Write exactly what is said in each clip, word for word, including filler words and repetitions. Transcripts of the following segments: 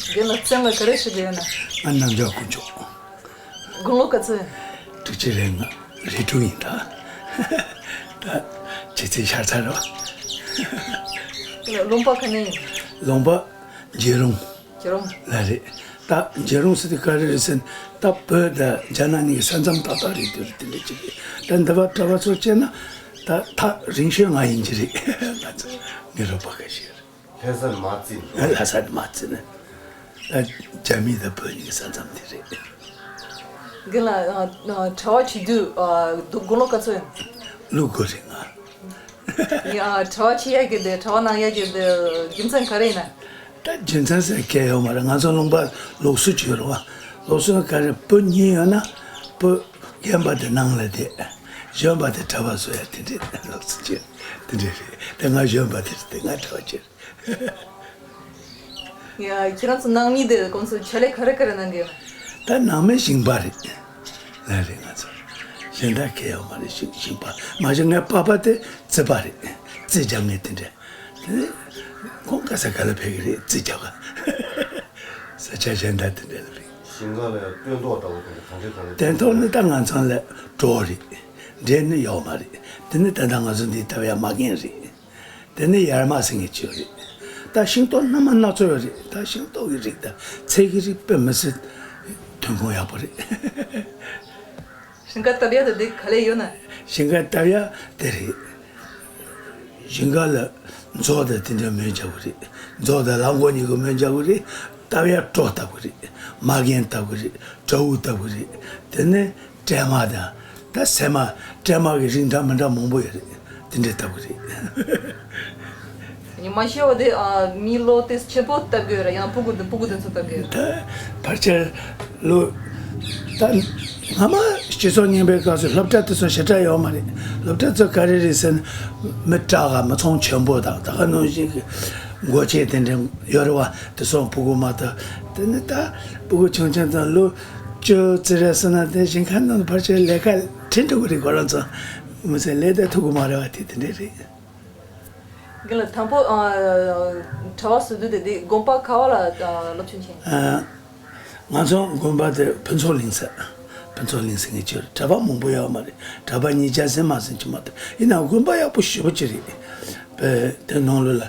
རྒན་ལགས་མཚན་ལ་ག་རེ་ཞུ་གི་ཡོད་ན། ང་རྣམ་རྒྱལ་དཀོན་མཆོག་དགུང་ལོ་ག་ཚོད་ཡིན། ཐུགས་རྗེ་ལེགས། ང་རེ་དྲུག་ཡིན་ད། ད་ཕྱི་ཚེས་ཤར་ཚར་རོ། ལུང་པ་ག་ནས་ཡིན། ལུང་པ་རྒྱལ་རོང་། རྒྱལ་རོང་། ལ་རེད། ད་རྒྱལ་རོང་ཟེར་དུས་ག་རེ་རེད་ཟེར་ན། ད་བོད་དང་རྒྱ་ནག་གཉིས་ཀྱི་ས་མཚམས་ཏག་ཏག་རེད། དེ་རེད། དེ་འདྲ་ཅིག་རེད། ད་འདི་བ་གྲྭ་བ་ཚོ་བྱས་ན་ད་ཐག་རིང་ཤོས་ང་ཡིན་གྱི་རེད། ང་ཚོ་ངའི་རོགས་པ་ཁ་ཤས་རེད། ལྷ་ས་ནས་མར་བརྩིས་ནས། ལྷ་ས་ནས་མར་བརྩིས་ནས། ད་རྒྱ་མི་དང་བོད་གཉིས་ཀྱི་ས་མཚམས་དེ་རེད། རྒན་ལགས། ཨ། ཨ། གྲྭ་བ་བྱེད་དུས། ཨ། དགུང་ལོ་ག་ཚོད་ཡིན། ལོ་དགུ་རེད་ང་། ཡ། གྲྭ་བ་བྱེད་ཡ་གི་དེ། གྲྭ་བ་གནང་ཡ་གི་དེ་རྒྱུ་མཚན་ག་རེ་ཡིན་ན། ད་རྒྱུ་མཚན་ཟེར་གང་ཡང་ཡོད་མ་རེད། ང་ཚོ་ལུང་པ་ལུགས་སྲོལ་ཅིག་ཡོད་རེད་བ། ལུགས་སྲོལ་ག་རེ། བུ་གཉིས་ཡོད་ན་བུ་རྒན་པ་དེ་ནང་ལ་བསྡད། གཞོན་པ་དེ་གྲྭ་པ་བཟོ་ཡ། དེ་འདྲའི་ལུགས་སྲོལ་ཅིག་དེ་འདྲ་རེད། དེ་ང་གཞོན་པ་དེ་རེད། དེ་ང་གྲྭ་པ་ཅིག་ཡ། ཁྱེད་རང་ཚོ་ནང་མི་དེ་ཁོང་ཚོ་ཕྱག་ལས་ག་རེ་ག་རེ་གནང་གི་ཡོད། ད་ནང་མི་ཞིང་པ་རེད། ལ་རེད། ང་ཚོ་གཞན་དག་གང་ཡང་ཡོད་མ་རེད། ཞིང་ཞིང་པ། མ་གཞི་ངའི་པ་ཕ་དེ་རྩིས་པ་རེད། རྩིས་རྒྱག་མཁན་དེ་འདྲ། དེ་ནས་ཁོང་ག་ས་ག་ལ་ཕེབས་ཀྱི་རེད། རྩིས་རྒྱག་ག་ས་ཆ་གཞན་དག་དེ་འདྲ་ལ་ཕེབས། ཞིང་ཁ་ལ་སྟོན་ཐོག་ལྟ་བུ་དེ་འདྲ་ག་འདྲ་ག་འདྲ། སྟོན་ཐོག་ནི་ད་ང་ཚང་ལ་གྲོག་རེད། འབྲས་ནི་ཡོད་མ་རེད། དེ་ནི་ད་ལྟ་ང་ཚོ་འདི་ལྟ་བའི་མ་རྒན་རེད། དེ་ནི་ཡར་མ་ཟེར་མཁན་ཅིག་ཡོད་རེད། ད་ཤིང་ཏོག་སྣ་མང་སྣ་ཚོགས་ཡོད་རེད། ད་ཤིང་ཏོག་གི་རིགས་དང་ཚལ་གྱི་རིགས་དཔེ་མི་སྲིད་ཐོན་ཁུངས་ཡག་པོ་རེད། ཞིང་ཁ་བཏབ་ཡ་དེ་འདི་ག་ལེ་ཡོད་ན། ཞིང་ཁ་བཏབ་ཡ་དེ་རེད། ཞིང་ཁ་ལ་མཛོ་དང་དེ་འདྲ་སྨན་རྒྱག་གི་རེད། མཛོ་དང་གླང་གོག་གཉིས་ཀྱི་སྨན་རྒྱག་གི་རེད། བཏབ་ཡ་གྲོ་བཏབ་གི་རེད། མ་རྒན་བཏབ་གི་རེད། བྲ་འུ་བཏབ་གི་རེད། དེ་ནས་སྲན་མ་དང་། ད་སྲན་མ། སྲན་མ་གི་རིགས་འདྲ་མི་འདྲ་མང་པོ་ཡོད་རེད། དེ་འདྲ་བཏབ་གི་རེད། ཉི་མ་ཤོར་བ་དེ། ཨ། མི་ལོ་དེ་ཆེན་པོ་བཏབ་གི་ཡོད་རེད། ཡང་སྤུ་གུ་དེ་སྤུ་གུ་དེ་ཚོ་བཏབ་གི་ཡོད་རེད། ད་ཕལ་ཆེར་ལོ། ད་སྔ་མ་སྤྱི་ཚོགས་རྙིང་པའི་སྐབས་སུ་སློབ་གྲྭ་དེ་ཚོ་ཞེ་དྲག་ཡོད་མ་རེད། སློབ་གྲྭ་ཚོ་ག་རེ་རེད་ཟེར་ན། མི་དྲག་ག་མི་ཚང་ཆེན་པོ་དང་། ད་ག་ནང་བཞིན་གྱི་སྒོ་ཆེན་དེ་འདྲ་ཡོད་རེད་བ། དེ་ཚོ་སྤུ་གུ་མ་གཏོགས། དེ་ནི་ད་སྤུ་གུ་ཆུང་ཆུང་དང་ལོ་བཅུ་ཙམ་རེད་ཟེར་ན། དེ་ཞིང་ཁ་ནང་དུ་ཕལ་ཆེར་ལས་ཀ་ཁྲིད་འགྲོ་གི་རེད། ཁོ་རང་ཚོ་མི་ཚེ་ལས་ད་ཐུབ་གི་མ་རེད་བ། དེ་དེ་འདྲ་རེད། རྒན་ལགས། དང་པོ། ཨ། གྲྭ་བ་བཟོ་དུས་དེ་དེ་དགོན་པ་ག་བ་ལ། ཨ། སློབ་ཆེན་ཕྱིན། ཨ། ང་ཚོ་དགོན་པ་དེ་ཕུན་ཚོགས་གླིང་ཟེར། ཕུན་ཚོགས་གླིང་ཟེར་མཁན་ཅིག་ཡོད་རེད། གྲྭ་པ་མང་པོ་ཡོད་མ་རེད། གྲྭ་པ་ཉིས་བརྒྱ་ཟིན་མ་ཟིན་ཅིག་མ་གཏོགས། ཡིན་ནའང་དགོན་པ་ཡག་པོ་ཞེ་པོ་ཅིག་རེད། པས་དེ་ནང་ལོགས་ལ་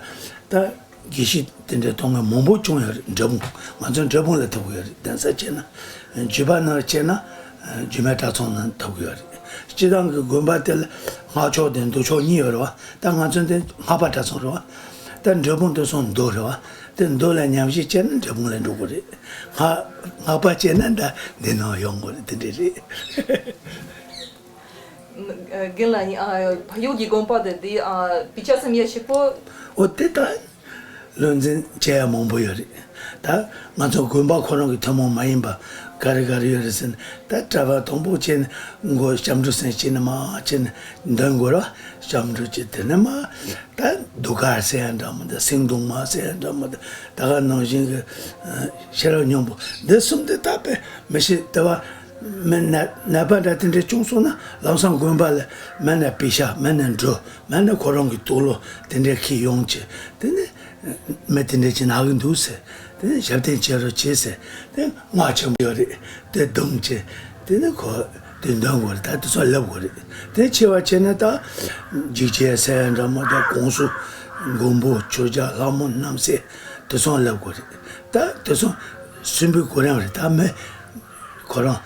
ད་དགེ་བཤེས་དེ་འདྲའི་མཐོང་མཁན་མང་པོ་བྱུང་ཡོད་རེད། འབྲས་སྤུངས། ང་ཚོ་འབྲས་སྤུངས་ལ་ཐུག་གི་ཡོད་རེད། གདན་ས་བྱས་ན། བརྒྱུད་པ་ནང་བྱས་ན། རྒྱུད་སྨད་གྲྭ་ཚང་ནང་ཐུག་གི་ཡོད་རེད། སྤྱིར་བཏང་གི་དགོན་པ་དེ་ལ་སྔགས་ཕྱོགས་དང་མདོ་ཕྱོགས་གཉིས་ཡོད་རེད་བ། ད་ང་ཚོ་འདི་སྔགས་པ་གྲྭ་ཚང་རེད་བ། ད་འབྲས་སྤུངས་དེ་ཚོ་མདོ་རེད་བ། དེ་མདོ་ལ་ཉམས་ཞིབ་བྱས་ན་འབྲས་སྤུངས་ལ་འགྲོ་དགོས་རེད། སྔགས་སྔགས་པ་བྱས་ན་ད་འདི་ནང་ཡོང་དགོས་རེད། དེ་འདྲ་རེད། རྒན་ལགས། ཨ། ཕ་ཡུལ་གྱི་དགོན་པ་དེ་འདི། ཨ། དཔེ་ཆ་སེམས་ཡ་ཞིག་པོ། འོ་དེ་ད། བློ་འཛིན་བྱེད་ཡ་མང་པོ་ཡོད་རེད། ད་ང་ཚོ་དགོན་པ་ཁོ་རང་གི་ཐུན་མོང་མ་ཡིན་པ་ག་རེ་ག་རེ་ཡོད་རེད་ཟེར་ན། ད་གྲྭ་པ་དང་པོ་བྱས་ནས་མགོ་སྐྱབས་འགྲོ་ཟེར་བྱས་ནས་མར་བྱས་ནས་འདོན་དགོས་རེད་བ། སྐྱབས་འགྲོ་བྱས། དེ་ནས་མར་ད་ཟློས་གར་ཟེར་ཡ་འདྲ་མོ་དང་། སེང་གདོང་མ་ཟེར་ཡ་འདྲ་མོ་དང་། ད་ག་ནང་བཞིན་གྱི་ཤེས་རབ་སྙིང་པོ། འདི་གསུམ་དེ་ད་དཔེ་མི་ཤེས་དེ་བ། མི་ནད་ནད་པ་འདྲ་དེ་འདྲ་བྱུང་སོང་ན་ལམ་སང་དགོན་པ་ལ་མི་ནས་པེ་ཤག་མི་ནས་འབྲུ། མི་ནས་ཁོ་རང་གི་དུག་ལོག་དེ་འདྲ་ཁྱེར་ཡོང་བྱས། དེ་ནས་མི་དེ་འདྲ་ཅིག་ན་གི་འདུག་ཟེར། དེ་ནས་ཞབས་བརྟན་བྱེད་རོགས་བྱེད་ཟེར། དེ་སྔགས་ཆེན་པོ་ཡོད་རེད། དེ་བརྡུངས་བྱས། དེ་ནས་ཁོ་དེ་འདོན་དགོས་རེད། ད་དེ་ཚོ་ལབ་དགོས་རེད། དེ་ཆེ་བ་བྱས་ན་ད་འཇིགས་བྱེད་ཟེར་ཡ་འདྲ་མོ། ད་དགོངས་སུ་མགོན་པོ་ཆོས་རྒྱལ་ལྷ་མོ་རྣམ་སྲས་དེ་ཚོ་ལབ་དགོས་རེད། ད་དེ་ཚོ་སུན་པོའི་གོ་རིམ་རེད། ད་མི་ཁོ་རང་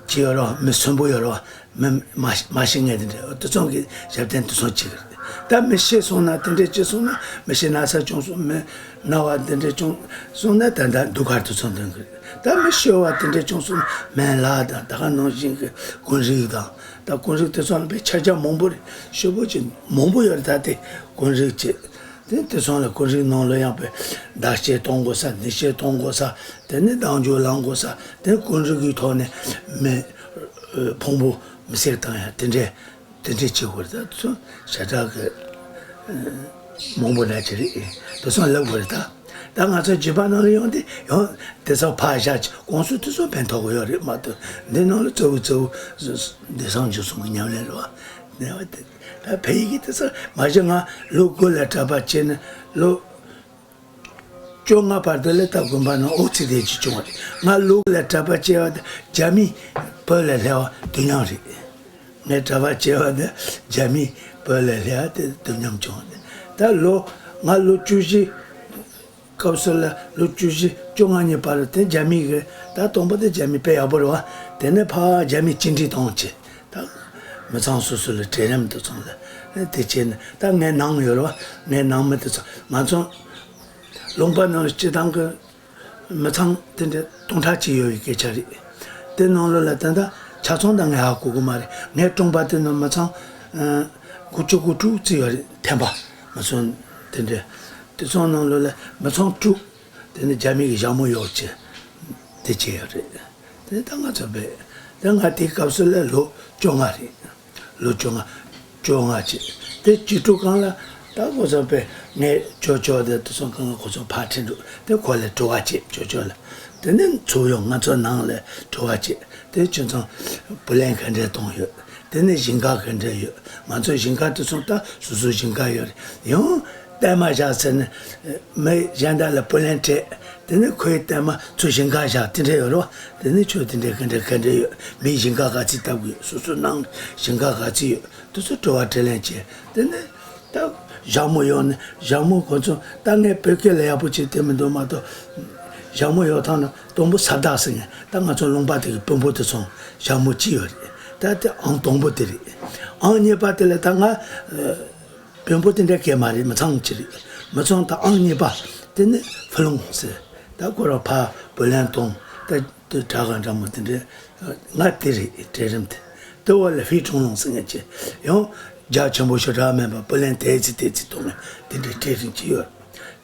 ཅི་ཡོད་རོགས། མི་སུན་པོ་ཡོད་རོགས། མི་མ་མ་ཤི་མཁན་དེ་འདྲ། དེ་ཚོ་གི་ཞབས་བརྟན་དེ་ཚོ་བྱེད་གི་རེད། ད་མི་ཤི་སོང་ན། དེ་འདྲ་ཅི་སོང་ན། མི་ཤི་ན་ཚ་བྱུང་སོང་། མི་ན་བ་དེ་འདྲ་བྱུང་སོང་ན། ད་ད་ཟློས་གར་དེ་ཚོ་འདོན་གི་རེད། ད་མི་ཤི་བ་དེ་འདྲ་བྱུང་སོང་ན། སྨན་བླ་དང་ད་ག་ནང་བཞིན་གི་ཀུན་རིག་དང་། ད་ཀུན་རིག་དེ་ཚོ་ལ་དཔེ་ཕྱག་རྒྱ་མང་པོ་རེད། ཞེ་པོ་ཅིག་མང་པོ་ཡོད་རེད། ད་དེ་ཀུན་རིག་ཅིག་དེ་དེ་ཚོ་ལ་ཀུན་རིག་ནང་ལ་ཡང་དཔེ་ཟླ་ཕྱེད་གཏོང་དགོས་ས། ཉི་ཤུ་གཏོང་དགོས་ས། དེ་ནས་ལྡང་འཇུག་ལེན་དགོས་ས། དེ་ཀུན་རིག་གི་ཐོག་ནས་མི་ཕུང་པོ་མི་སེར་བཏང་ཡ་དེ་འདྲས། དེ་འདྲས་བྱེད་དགོས་རེད། ད་དེ་ཚོ་ཞེ་དྲག་གི་མང་པོ་འདྲ་ཅིག་རེད། དེ་ཚོ་ལབ་དགོས་རེད། ད་ད་ང་ཚོ་བརྒྱུད་པ་ནང་ལ་ཡོང་དུས་ཡང་དེ་ཚོ་ཕར་བཞག་ཅིག་དགོངས་སུ་དེ་ཚོ་ཕན་ཐོགས་ཀྱི་ཡོད་རེད་མ་གཏོགས། འདི་ནང་ལ་གཙོ་བོ་གཙོ་བོ་འདི་སངས་རྒྱས་གསུང་གི་ཉམས་ལེན་རེད་བ། ནས་བ་དེ། ད་ཕ་ཡུལ་གྱི་དེ་ཚོ་མ་གཞི་ང་ལོ་དགུ་ལ་གྲྭ་པ་བྱས་ནས་ལོ་ བཅོ་ལྔ་བར་དུ་ལ་ད་དགོན་པ་ནང་ཨོ་ཙི་དེ་ཅིག་བྱུང་བ་རེད། ང་ལུག་ལ་གྲྭ་པ་བྱས་པ་དེ་རྒྱ་མི་བོད་ལ་སླེབས་པ་དུས་མཉམ་རེད། ངས་གྲྭ་པ་བྱས་པ་དེ་རྒྱ་མི་བོད་ལ་སླེབས་པ་དེ་དུས་མཉམ་བྱུང་བ་རེད། ད་ལོ་ང་ལོ་བཅུ་བཞི་སྐབས་སུ་ལ་ལོ་བཅུ་བཞི་བཅོ་ལྔ་གཉིས་བར་དུ་དེ་རྒྱ་མི་གི་ད་དང་པོ་དེ་རྒྱ་མི་དཔེ་ཡག་པོ་རེད་བ། དེ་ནས་ཕར་རྒྱ་མི་གཅིག་སྒྲིལ་གཏོང་བྱས། ད་མི་ཚང་སོ་སོ་ལ་གྲལ་རིམ་དུ་སོང་ལ་དེ་བྱས་ནས་ད་ངའི་ནང་ཡོད་རེད་བ། ངའི་ནང་མི་དེ་ཚོ་ང་ཚོ་ལུང་པ་ནང་སྤྱི་བཏང་གི་མི་ཚང་དེ་འདྲ་སྟོང་ཕྲག་གཅིག་ཡོད་པའི་སྐད་ཆ་རེད། དེ་ནང་ལོགས་ལ་ད་ལྟ་ཆ་ཚང་ད་ངས་ཧ་གོ་གི་མ་རེད། ངའི་གྲོང་པ་དེ་ནང་མི་ཚང་ཨ་དགུ་བཅུ་གོ་དྲུག་ཙམ་ཡོད་རེད། ཐེམ་པ་མི་ཚང་དེ་འདྲ། དེ་ཚང་ནང་ལོགས་ལ་མི་ཚང་དྲུག་དེ་ནི་རྒྱ་མི་གི་ཞྭ་མོ་གཡོག་བྱས་དེ་བྱས་ཡོད་རེད། དེ་ནི་ད་ང་ཚོ་བས་དེ་ང་དེའི་སྐབས་སུ་ལ་ལོ་བཅོ་ལྔ་རེད། ལོ་བཅོ་ལྔ། བཅོ་ལྔ་བྱས། དེ་བཅུ་དྲུག་སྒང་ལ་ད་ཁོ་ཚོ་བས་ངས་ཅོ་ཅོ་དེ་དེ་ཚོ་སྒང་ཁོ་ཚོ་ཕར་ཁྲིད་འགྲོ། དེ་ཁོ་ལ་དྲི་བ་བྱས། ཅོ་ཅོ་ལ། དེ་ནས་ཚུར་ཡོང་ང་ཚོ་ནང་ལ་དྲི་བ་བྱས། དེ་ཁྱོད་ཚོ་བུ་ལོན་ག་འདྲས་གཏོང་ཡོད། དེ་ནས་ཞིང་ཁ་ག་འདྲས་ཡོད། ང་ཚོ་ཞིང་ཁ་དེ་ཚོ་ད་སོ་སོའི་ཞིང་ཁ་ཡོད་རེད། ཡང་གཏའ་མ་བཞག་ཟེར་ནས་མི་གཞན་དག་ལ་བུ་ལོན་སྤྲད། དེ་ནས་ཁོའི་གཏའ་མ་ཚུར་ཞིང་ཁ་བཞག་དེ་འདྲས་ཡོད་རེད་བ། དེ་ནས་ཁྱོད་དེ་འདྲས་ག་འདྲས་ག་འདྲས་ཡོད། མིའི་ཞིང་ཁ་ག་ཚོད་བཏབ་དགོས། སོ་སོའི་ནང་ཞིང་ཁ་ག་ཚོད་ཡོད། དེ་ཚོ་དྲི་བ་དྲིས་ལན་བྱས། དེ་ནས་ད་ཞྭ་མོ་གཡོག་ནས་ཞྭ་མོ་ཁོ་ཚོ་ད་ངས་བོད་སྐད་ལ་ཡག་པོ་བྱས་བསྡད་མི་འདུག་མ་གཏོགས། ཞྭ་མོ་གཡོག་ཐང་ན་དང་པོ་ས་བདག་ཟེར་མཁན་ད་ང་ཚོ་ལུང་པ་དེ་གི་དཔོན་པོ་དེ་ཚོ་ཞྭ་མོ་གཅིག་ཡོད་རེད། ད་དེ་ཨང་དང་པོ་དེ་རེད། ཨང་གཉིས་པ་དེ་ལ་ད་ང་དཔོན་པོ་དེ་འདྲ་གས་མ་རེད། མི་ཚང་གཅིག་རེད། མི་ཚང་ད་ཨང་གཉིས་པ་དེ་ནི་ཧྥུ་ལུང་ཟེར། ད་ཁོ་རང་ཕར་བུ་ལོན་གཏོང་ད་དེ་དྲག་ག་འདྲ་མོ་དེ་འདྲ། ང་དེ་རེད། གྲལ་རིམ་དེ། དེ་འོག་ལ་ཧྥེ་ཁྲུང་ལུང་ཟེར་མཁན་ཅིག་ཡང་རྒྱ་ཆེན་པོ་ཞེ་དྲག་མེད་པ་བུ་ལོན་དེ་ཙི་དེ་ཙི་གཏོང་མཁན་དེ་འདྲའི་གྲལ་རིམ་ཅིག་ཡོད།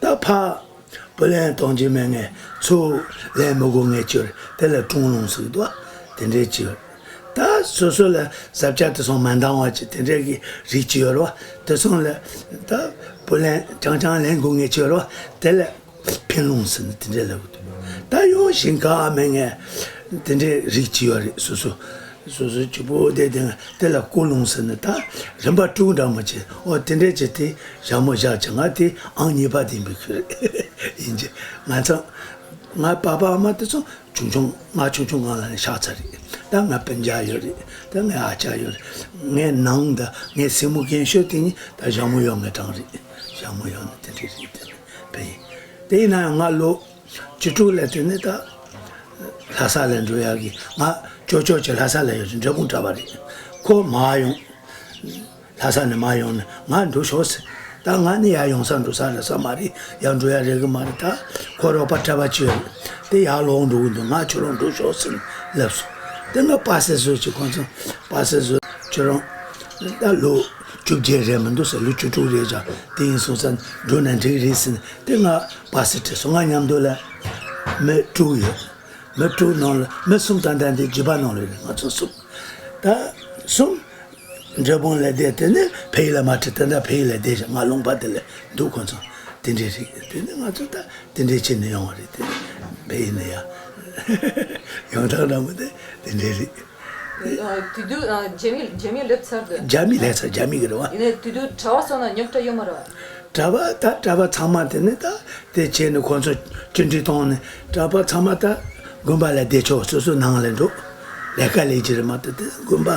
ད་ཕར་བུ་ལོན་གཏོང་རྒྱུ་མེད་མཁན་ཚུར་ལེན་མི་དགོས་མཁན་ཅིག་ཡོད་རེད། དེ་ལ་ཁྲུང་ལུང་ཟེར་གི་འདུག་དེ་འདྲའི་ཅིག་ཡོད། ད་སོ་སོ་ལ་བཟའ་བཅའ་དེ་ཚོ་མ་འདང་བ་ཅིག་དེ་འདྲའི་གི་རིགས་ཅིག་ཡོད་རེད་བ། དེ་ཚོ་ལ་ད་བུ་ལོན་རྐྱང་རྐྱང་ལེན་དགོས་མཁན་ཅིག་ཡོད་རེད་བ། དེ་ལ། ཕིན་ལུང་ཟེར་ནས་དེ་འདྲའི་ལབ་གི་འདུག་ད་ཡང་ཞིང་ཁ་མེད་མཁན་དེ་འདྲའི་རིགས་ཅིག་ཡོད་རེད། སོ་སོ་སོ་སོ་གཅིག་པོ་བསྡད་དེ་དེ་ལ་སྐུ་ལུང་ཟེར་ནས་ད་རིམ་པ་དྲུག་འདྲ་མོ་བྱས། ཨོ་དེ་འདྲའི་བྱས་དེ་ཞྭ་མོ་བཞག་བྱས། ང་དེ་ཨང་གཉིས་པ་དེ་ཡིན་པའི་ཁུལ་ཡིན་གྱི། ང་ཚོ་ང་པ་ཕ་ཨ་མ་དེ་ཚོ་ཆུང་ཆུང་ང་ཆུང་ཆུང་སྒང་ལ་ནས་གཤགས་ཚར་རེད། ད་ང་སྤུན་ཀྱག་ཡོད་རེད། ད་ངའི་ཨ་ཅག་ཡོད་རེད། ངའི་ནང་ད་ངའི་སྲིང་མོ་རྒན་ཤོས་དེ་གཉིས་ད་ཞྭ་མོ་གཡོག་མཁན་གྲས་རེད། ཞྭ་མོ་གཡོག་ནས་དེ་འདྲའི་རིགས་དེ་ནས་བས་ཡིན། དེ་ཡིན་ན་ཡང་ང་ལོ་བཅུ་དྲུག་ལ་དེ་ནས་ད་ལྷ་ས་ལ་འགྲོ་ཡག་གི། ང་ཅོ་ཅོ་ཅིག་ལྷ་ས་ལ་ཡོད་རེད། འབྲས་སྤུངས་གྲྭ་པ་རེད། ཁོ་མར་ཡོང་། ལྷ་ས་ནས་མར་ཡོང་ནས་ང་འགྲོ་ཤོག་ཟེར། ད་ང་ནི་ཡར་ཡོང་ས་འགྲོ་ས་རེད་ས་མ་རེད། ཡར་འགྲོ་ཡག་རེད་གི་མ་རེད། ད་ཁོ་རོགས་པ་གྲྭ་པ་ཅིག་ཡོད་རེད། དེ་ཡར་ལོག་འགྲོ་གི་འདུག་ང་ཁྱོད་རང་འགྲོ་ཤོག་ཟེར་ནས་ལབ་སོང་། དེ་ང་པ་སེ་བཟོས་ཀྱི། ཁོང་ཚོ་པ་སེ་བཟོས། ཁྱོད་རང་ད་ལོ་བཅོ་བརྒྱད་རེད་མི་འདུག་ཟེར། ལོ་བཅུ་དྲུག་རེད་ཀྱང་དེ་ཡིན་སོང་ཙང་འགྲོ་ན་འགྲིག་རེད་ཟེར་ནས་དེ་ང་པ་སེ་སྤྲད་སོང་། ང་མཉམ་དུ་ལ་མི་དྲུག་ཡོད། མི་དྲུག་ནང་ལ་མི་གསུམ་ད་ལྟ་འདི་རྒྱུད་པ་ནང་ལ་རེད། ང་ཚོ་གསུམ། ད་གསུམ་འབྲས་སྤུངས་ལ་བསྡད། དེ་ནས་ཕ་ཡུལ་ལ་མ་ཁྲིད། ད་ལྟ་ཕ་ཡུལ་ལ་བསྡད་ཤག་ང་ལུང་པ་དེ་ལ་འདུག་ཁོང་ཚོ་དེ་འདྲས་རེད། དེ་ནས་ང་ཚོ་ད་དེ་འདྲས་བྱས་ནས་ཡོང་བ་རེད། དེ་ཕ་ཡུལ་ནས་ཡ་ཡོང་སྟངས་འདྲ་མོ་དེ་དེ་འདྲས་རེད། ཨ། དེ་དུས་ཨ་རྒྱ་མི་རྒྱ་མི་སླེབས་ཚར་དུས། རྒྱ་མི་སླེབས་ཚར། རྒྱ་མི་གི་རེད་བ། ཡིན་ནའི་དེ་དུས་གྲྭ་པ་སོང་ན་རྙོག་དྲ་ཡོད་མ་རེད་བ། གྲྭ་པ་ད་གྲྭ་པ་ཚང་མ་དེ་ནས་ད་དེ་བྱས་ནས་ཁོང་ཚོ་བཅར་འདྲི་བཏང་ནས་གྲྭ་པ་ཚང་མ་ད་དགོན་པ་ལ་བསྡད་ཆོག་སོ་སོའི་ནང་ལ་འགྲོ། ལས་ཀ་ལས་ཀྱི་རེད་མ་གཏོགས། དེ་དགོན་པ་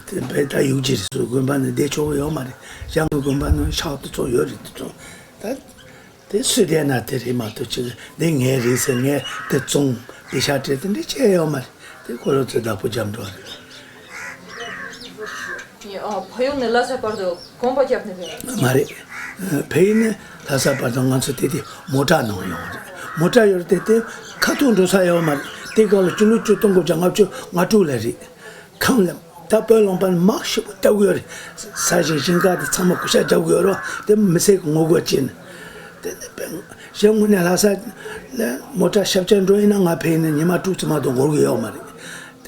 དེ་བས་ད་ཡུག་གི་རེད། སོ་དགོན་པ་ནས་བསྡད་ཆོག་གི་ཡོད་མ་རེད། ཞང་གི་དགོན་པ་ནང་ཤག་དེ་ཚོ་ཡོད་རེད། དེ་ཚོ་ད། དེ་སུས་བསྡད་ན་དེ་རེད་མ་གཏོགས། ཅིག་འདི་ངའི་རེད་ཟེར། ངས་དེ་བཙོང་། དེ་ཤ་སྤྲད། དེ་འདྲ་བྱས་ཡོད་མ་རེད། དེ་ཁོ་རང་ཚོའི་བདག་པོ་རྒྱབ་འགྲོ་བ་རེད། ཨ། ཕ་ཡུལ་ནས་ལྷ་ས་བར་དུ་གོམ་པ་བརྒྱབ་ནས་རེད། མ་རེད། ཕ་ཡུལ་ནས་ལྷ་ས་བར་དུ་ང་ཚོ་དེ་དེ་མོ་ཊ་ནང་ཡོང་བ་རེད། མོ་ཊ་ཡོད་རེད། དེ་དེ་ཁ་ཐུག་འགྲོ་ས་ཡོད་མ་རེད། དེ་སྒང་ལ་ཕྱི་ལོ་ཆིག་སྟོང་དགུ་བརྒྱ་ལྔ་བཅུ་ང་དྲུག་ལ་རེད། ཁམས་ལ་ད་བོད་ལུང་པ་ནས་དམག་ཞེ་པོ་རྒྱག་གི་ཡོད་རེད། ས་ཞིང་ཞིང་ཁ་དེ་ཚང་མ་གུ་ཤ་རྒྱག་གི་ཡོད་རེད། དེ་མི་སེར་གྱི་ངོ་རྒོལ་བྱས་ནས། དེ་ནས་དཔེ་གཞན་དངོས་གནས་ལྷ་ས་ལ་མོ་ཊ་ཞབས་བཅར་འགྲོ་ཡིན་ན་ང་ཕེབས་ནས་ཉི་མ་དྲུག་ཙམ་མ་གཏོགས་འགོར་གི་ཡོད་མ་རེད།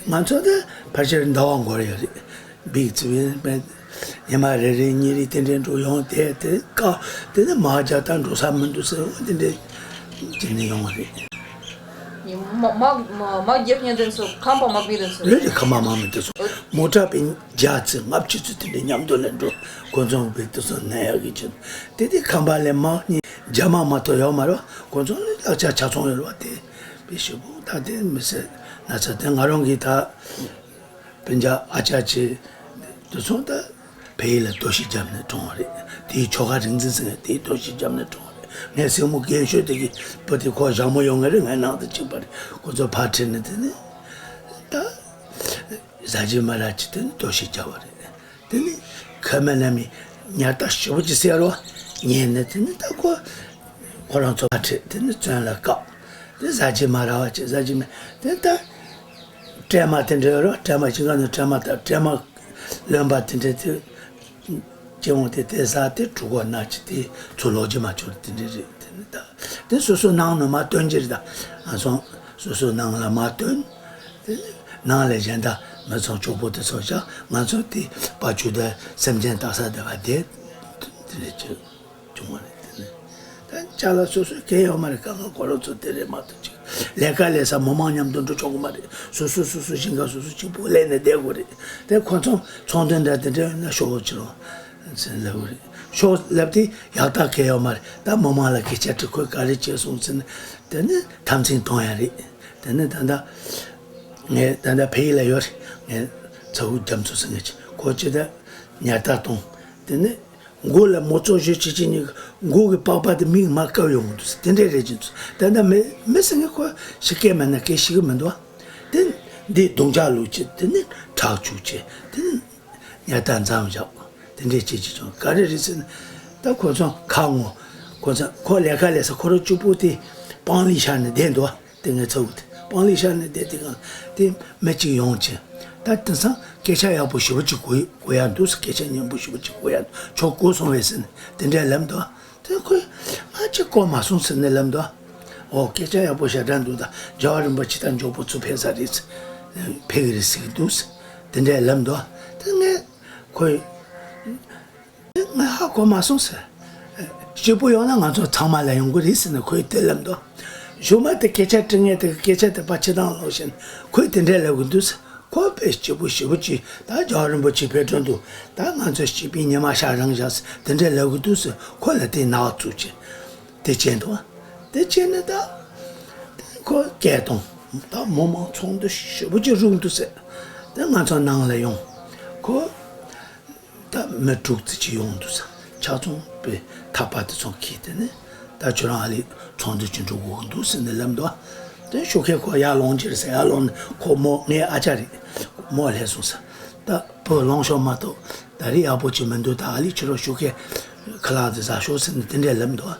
ང་ཚོ་དེ་ཕལ་ཆེར་ཟླ་བ་འགོར་ཡོད་རེད། འབིགས་ཙམ་ཡིན་པས་ཉི་མ་རེ་རེ་གཉིས་རེ་དེ་འདྲའི་འགྲོ་ཡོང་། དེ་དེ་ཀ་དེ་ནས་མ་རྒྱག་ད་འགྲོ་ས་མི་འདུག་ཟེར། འོ་དེ་འདྲའི་བྱས་ནས་ཡོང་བ་རེད། མ་མ་མ་མ་རྒྱབ་ཉན་དེ་ཚོ་ཁང་པ་མ་སྨིག་དེ་ཚོ། རེད་རེད། ཁང་པ་མ་སྨིག་དེ་ཚོ། མོ་ཊ་པའི་བརྒྱ་ཙམ་ལྔ་བཅུ་ཙམ་དེ་འདྲའི་མཉམ་དུ་ལ་འགྲོ། ཁོ་ཚོ་བས་དེ་ཚོ་ནད་ཡག་གི་ཅིག་དེ་དེ་ཁང་པ་ལས་མང་ཉིན་རྒྱ་མ་མ་གཏོགས་ཡོད་མ་རེད། ཁོ་ཚོ་ལ་ བརླག་ཆ་ཆ་ཚང་ཡོད་རེད་བ། དེ་དཔེ་ཞེ་པོ་ད་དེ་མི་སེར་ན་ཚ་དེ་ང་རང་གིས་ད་སྤུན་ཀྱག་ཨ་ཅག་ཅིག་དེ་ཚོ་ད་བལ་ཡུལ་ལ་རྡོ་ཤིག་བརྒྱབ་ནས་གྲོངས་པ་རེད། དེའི་ཁྱོ་ག་རིག་འཛིན་ཟེར་མཁན་དེས་རྡོ་ཤིག་བརྒྱབ་ནས་གྲོངས་པ་རེད། ངའི་སྲིང་མོ་རྒན་ཤོས་དེ་གི་བུ་དེ་ཁོ་ཞྭ་མོ་ཡོད་མཁན་རེད། ངའི་ནང་དུ་གཅིག་པ་རེད། ཁོ་ཚོ་ཕར་ཁྲིད་ནས་དེ་ནས་ད་ཟ་རྒྱུ་མ་རག་ཅིག་དེ་ནས་རྡོ་ཤིག་བརྒྱབ་པ་རེད། དེ་ནས་ཁ་སྨན་ལ་མི་ཉལ་ཐ་ཞེ་པོ་ཅིག་སེལ་རོ་ཉལ་ནས་དེ་ནས་ད་ཁོ་ཁོ་རང་ཚོ་ཕར་ཁྲིད་དེ་ནས་བཙོན་ལ་བཀག་དེ་ཟ་རྒྱུ་མ་རག་པ་ཅིག་ཟ་རྒྱུ་མེད། དེ་ད་སྲན་མ་དེ་འདྲ་ཡོད་རོ། སྲན་མ་ཅིག་ག་ནས་སྲན་མ་ད་སྲན་མ་རློན་པ་དེ་འདྲ་དེ་སྐྱེ་འོང་དེ་དེ་ཟ་དེ་གྲུ་གོ་ན་ཅིག་དེ་ཚུར་ལོག་རྒྱུ་མ་བྱུང་། དེ་འདྲ་རེད། དེ་ནི་ད་དེ་སོ་སོའི་ནང་ནས་མར་བཏོན་གྱི་རེད། ད་ང་ཚོ་སོ་སོའི་ནང་ལ་མར་བཏོན། དེ་ནི་ནང་ལ་གཞན་དག་མི་ཚང་ཕྱུག་པོ་དེ་ཚོ་བཞག་ང་ཚོ་དེ་དཔལ་ཆོས་སྡེ་སེམས་ཅན་དག་ས་བསྡད་པ་བསྡད། དེ་འདྲ་བྱས་བྱུང་བ་རེད། དེ་ནི་ད་ཅ་ལག་སོ་སོའི་གལ་ཡོད་མ་རེད། གང་ག་ཁོ་རང་ཚོ་དེ་རེད་མ་གཏོགས་ཅིག་ལས་ཀ་ལས་ས་མི་མང་མཉམ་དུ་འགྲོ་ཆོག་གི་མ་རེད། སོ་སོ་སོ་སོ་ཞིང་ཁ་སོ་སོ་གཅིག་པུ་ལས་ནས་བསྡད་དགོས་རེད། དེ་ཁོ་ཚོ་ཚོང་དོན་འདྲ་དེ་འདྲ་ཡོད་ན་ཤོག་ཅི་རུང་ཟེར་ལབ་དགོས་རེད། ཤོག་ལབ་དེ་ཡག་ཐག་གལ་ཡོད་མ་རེད། ད་མི་མང་ལ་སྐད་ཆ་དྲི། ཁོས་ག་རེ་བྱས་སོང་ཟེར་ན་དེ་ནི་འཐབ་འཛིང་གཏོང་ཡ་རེད། དེ་ནི་ད་ལྟ་ངས་ད་ལྟ་བལ་ཡུལ་ལ་ཡོད་རེད། ངའི་ཚ་བོ་རྒྱ་མཚོ་ཟེར་མཁན་ཅིག་ཁོ་ཅི་ད་ཉལ་ཐ་གཏོང་། དེ་ནི་མགོ་ལ་མོ་ཙོ་བཞི་བྱེད་ཀྱི་ཉིད་མགོ་གི་པགས་པ་དེ་མིག་མ་བཀབ་ཡོང་གི་འདུག་ཟེར། དེ་འདྲའི་རེད་ཀྱི་འདུག་ད་ལྟ་མི་མི་ཟེར་མཁན་ཁོ་ཞིག་སྐད་མེད་ན་སྐད་ཤེས་གི་མི་འདུག་དེ་འདི་རྡུང་ཆ་བླུགས་བྱས། དེ་ནི་ཁྲག་བྱུག་བྱས། དེ་ནི་ཉལ་ཐ་མཚམས་བཞག་དེ་འདྲའི་བྱེད་ཀྱི་བྱུང་། ག་རེ་རེད་ཟེར་ན་ད་ཁོ་ཚོ་ཁ་ངོ་ཁོ་ཚོ་ཁོ་ལས་ཀ་ལས་ས་ཁོ་རང་གཅིག་པུ་དེ་པང་ལི་ཤར་ནས་བསྡད་འདུག་དེ་ངའི་ཚ་བོ་དེ་པང་ལི་ཤར་ནས་བསྡད་དེ་གང་དེ་མི་གཅིག་ཡོང་བྱས། ད་དེང་སང་སྐད་ཆ་ཡག་པོ་ཞེ་པོ་ཅིག་གོ་གོ་ཡ་འདུག་སྐད་ཆ་སྙན་པོ་ཞེ་པོ་ཅིག་གོ་ཡ་འདུག་ཁྱོད་གོ་སོང་བས་ཟེར་ནས་དེ་འདྲས་ལབ་འདུག་དེ་ཁོས་ང་ཅིག་གོ་མ་སོང་ཟེར་ནས་ལབ་འདུག་ཨོ་སྐད་ཆ་ཡག་པོ་ཞེ་དྲག་འདུག་ད་རྒྱལ་བ་རིན་པོ་ཆེ་ད་མགྱོགས་པོ་ཚུར་ཕེབས་ས་རེད། ཕེབས་ཀྱི་རེད་ཟེར་གྱི་འདུག་དེ་འདྲས་ལབ་འདུག་དེ་ངས་ཁོས། ང་ཧ་གོ་མ་སོང་ཟེར། སྐྱིད་པོ་ཡོང་ན་ང་ཚོ་ཚང་མ་ལ་ཡོང་གི་རེད་ཟེར་ནས་ཁོས་དེ་ལབ་འདུག་གཞུག་མ་དེ་སྐད་ཆ་དྲི་མཁན་དེ་གི་སྐད་ཆ་དེ་ཕར་ཕྱི་ཐང་ལོག་བཞིན་ཁོས་དེ་འདྲས་ལབ་གི་འདུག་ཟེར། ཁོ་དཔེ་སྐྱིད་པོ་ཞེ་པོ་ཅིག་ད་རྒྱལ་བ་རིན་པོ་ཆེ་ཕེབས་འགྲོ་འདུག་ད་ང་ཚོ་སྐྱིད་པའི་ཉི་མ་ཤར་རང་བཞག་ཟེར་དེ་འདྲས་ལབ་གི་འདུག་ཟེར། ཁོ་ལ་དེ་ནག་བཙུགས་ཀྱི་དེ་བྱས་འདུག་དེ་བྱས་ནས་ད་དེ་ཁོ་སྐད་གཏོང་ད་མི་མང་ཚོགས་འདུ་ཞེ་པོ་ཅིག་རུག་འདུག་ཟེར། དེ་ང་ཚོ་ནང་ལ་ཡོང་ཁོ། ད་མི་དྲུག་ཙམ་ཅིག་ཡོང་འདུག་ཟེར། ཆ་ཚང་པའི་ཐག་པ་དེ་ཚོ་ཁྱེར་དེ་ནས་ད་ཁྱོད་རང་ཨ་ལི་ཚོགས་འདུ་ཅིག་འགྲོ་དགོས་ཀྱི་འདུག་ཟེར་ནས་ལབ་འདུག་དེ་ཤོག་ཁའི་ཁོ་ཡར་ལོངས་ཀྱི་རེད་ཟེར། ཡར་ལོངས་ནས་ཁོ་མོ་ངའི་ཨ་ཅག་རེད། མོ་སླེབས་སོང་ཟེར། ད་བུ་ལོངས་ཤོག་མ་གཏོགས་ད་རེས་ཡག་པོ་ཅིག་མི་འདུག་ད་ཨ་ལི་ཁྱོད་རང་ཤོག་ཁའི་ཁ་ལག་དེ་ཟ་ཤོག་ཟེར་ནས་དེ་འདྲས་ལབ་འདུག་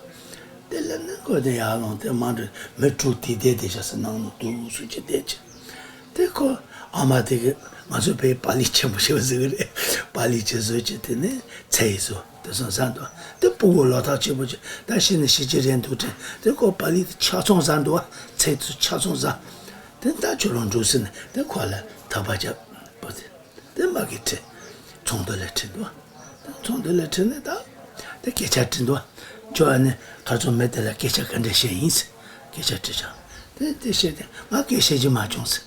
དེ་ལབ་ནས་ཁོ་དེ་ཡར་ལོངས་དེ་མ་འགྲོ་མི་དྲུག་དེ་བསྡད་དེ་བཞག་ཟེར། ནང་ལ་འདུག་སུ་ཅིག་བསྡད་ཅིག་དེ་ཁོ་ཨ་མ་དེ་གི་ང་ཚོ་བོད་པ་ལི་ཆེན་པོ་ཞིག་བཟོས་གི་རེད། པ་ལི་ཆེ་བཟོས་ཀྱི་དེ་ནས་ཚལ་ཡིས་བཟོ་དེ་སོང་ཟ་འདུག་དེ་སྤུ་གུ་ལོ་ཐག་ཆོད་པོ་ཅིག་ད་ཤི་ནས་ཤི་ཅི་རན་འདུག་དྲན། དེ་ཁོ་པ་ལི་དེ་ཆ་ཚང་ཟ་འདུག་ཚལ་དུ་ཆ་ཚང་ཟ། དེ་ད་ཁྱོད་རང་འགྲོ་ཟེར་ནས་དེ་ཁོ་ལ་ཐག་པ་བརྒྱབ་པ་དེ། དེ་མ་གི་ཁྲིད། ཚོགས་འདུ་ལ་ཁྲིད་འདུག་ཚོགས་འདུ་ལ་ཁྲིད་ནས་ད་དེ་སྐད་ཆ་དྲིས་འདུག་ཁྱོད་ཨ་ནི་ཁ་ཚོ་མི་དེ་ལ་སྐད་ཆ་ག་འདྲ་བཤད་ཡིན་ཟེར། སྐད་ཆ་དྲིས་ཀྱང་དེ་དེ་བཤད་དེ་ང་སྐད་བཤད་རྒྱུ་མ་བྱུང་ཟེར།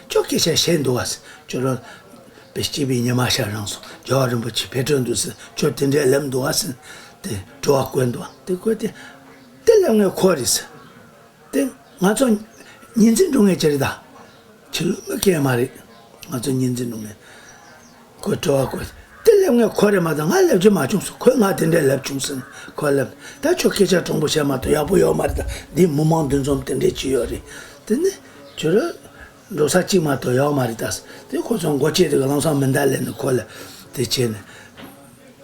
ཁྱོད་སྐད་ཆ་བཤད་འདུག་བ་ཟེར། ཁྱོད་རང་པའི་སྐྱིད་པའི་ཉི་མ་ཤར་རང་སོང་། རྒྱལ་བ་རིན་པོ་ཆེ་ཕེབས་འགྲོ་འདུག་ཟེར། ཁྱོད་དེ་འདྲས་ལབ་འདུག་བ་ཟེར། དེ་དྲི་བ་བཀོད་འདུག་དེ་བཀོད་དེ་དེ་ལབ་ངས་ཁོ་རེད་ཟེར། དེ་ང་ཚོ་ཉིན་མཚན་འགྲོ་ངེས་ཀྱི་རེད་ད། ཕྱི་ལོགས་མི་སྐད་མ་རེད། ང་ཚོ་ཉིན་མཚན་འགྲོ་ངེས། ཁོས་དྲི་བ་བཀོད། དེ་ལབ་ངས་ཁོ་རེད་མ་གཏོགས་ང་ལབ་རྒྱུ་མ་བྱུང་སོང་། ཁོས་ང་དེ་འདྲས་ལབ་བྱུང་ཟེར་ནས་ཁོ་ལབ། ད་ཁྱོད་སྐད་ཆ་དྲང་པོ་བཤད་མ་གཏོགས་ཡག་པོ་ཡོད་མ་རེད་ད། འདི་མི་མང་འདུ་འཛོམས་དེ་འདྲས་ཅིག་ཡོད་རེད། དེ་ནི་ཁྱོད་རང་འགྲོ་ས་གཅིག་མ་གཏོགས་ཡོད་མ་རེད་ད། དེ་ཁོ་ཚོ་མགོ་ཆེ་དེ་ག་ལམ་སང་མི་འདའ་ལས་ནས་ཁོ་ལ་དེ་བྱས་ནས་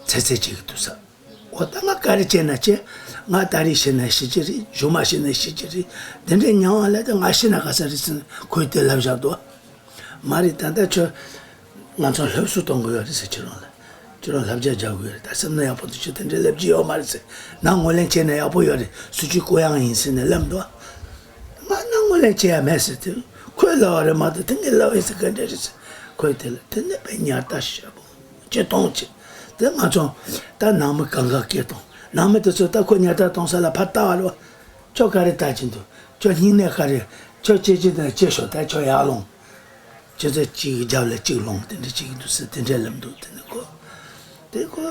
ཚེ་ཚེ་བྱེད་ཀྱི་འདུག་ས། འོ་ད་ང་ག་རེ་བྱས་ན་བྱས། ང་ད་རེས་ཤི་ན་ཤི་གི་རེད། གཞུག་མ་ཤི་ན་ཤི་གི་རེད། འདི་འདྲའི་མྱང་བ་ལ་ད་ང་ཤི་ན་ག་ས་རེད་ཟེར་ནས་ཁོས་དེ་ལབ་བཞག་འདུག་མ་རེད། ད་ལྟ་ཁྱོད་ང་ཚོ་སློབ་གསོ་གཏོང་གི་ཡོད་རེད་ཟེར། ཁྱེད་རང་ལ་ཁྱེད་རང་བསླབ་བྱ་རྒྱག་གི་ཡོད་རེད། ད་སེམས་ནང་ཡག་པོ་འདུག་ཁྱོད་དེ་འདྲའི་ལབ་ཀྱི་ཡོད་མ་རེད་ཟེར། ནང་ངོས་ལེན་བྱས་ན་ཡག་པོ་ཡོད་རེད། སྲིད་ཇུས་གུ་ཡངས་ཡིན་ཟེར་ནས་ལབ་འདུག་ང་ནང་ངོས་ལེན་བྱེད་ཡ་མེད་ཟེར། དེ་ཁོས་ལབ་པ་རེད་མ་གཏོགས་དེ་ངས་ལབ་ཡིན་ཟེར་ག་འདྲ་རེད་ཟེར། ཁོས་དེ་ལ་དེ་ནི་དཔེ་ཉར་ལྟ་ཞེ་པོ་ཅི་གཏོང་ཅི། དེ་ང་ཚོ་ད་ནང་མི་གང་ག་སྐད་གཏོང་། ནང་མི་དེ་ཚོ་ད་ཁོ་ཉར་ལྟ་གཏོང་ས་ལ་ཕར་ལྟ་བ་རེད་བ། ཁྱོད་ག་རེ་ལྟ་གྱིན་འདུག་ཁྱོད་སྙིང་ནད་ག་རེ། ཁྱོད་ཅི་ཅི་དང་ཅི་ཤོག་ད་ཁྱོད་ཡར་ལོངས། ཁྱོད་ཚོ་གཅིག་རྒྱབ་ལ་གཅིག་ལོངས། དེ་འདྲ་བྱེད་ཀྱི་འདུག་ཟེར་དེ་འདྲ་ལབ་འདུག་དེ་ནི་ཁོ། དེ་ཁོ།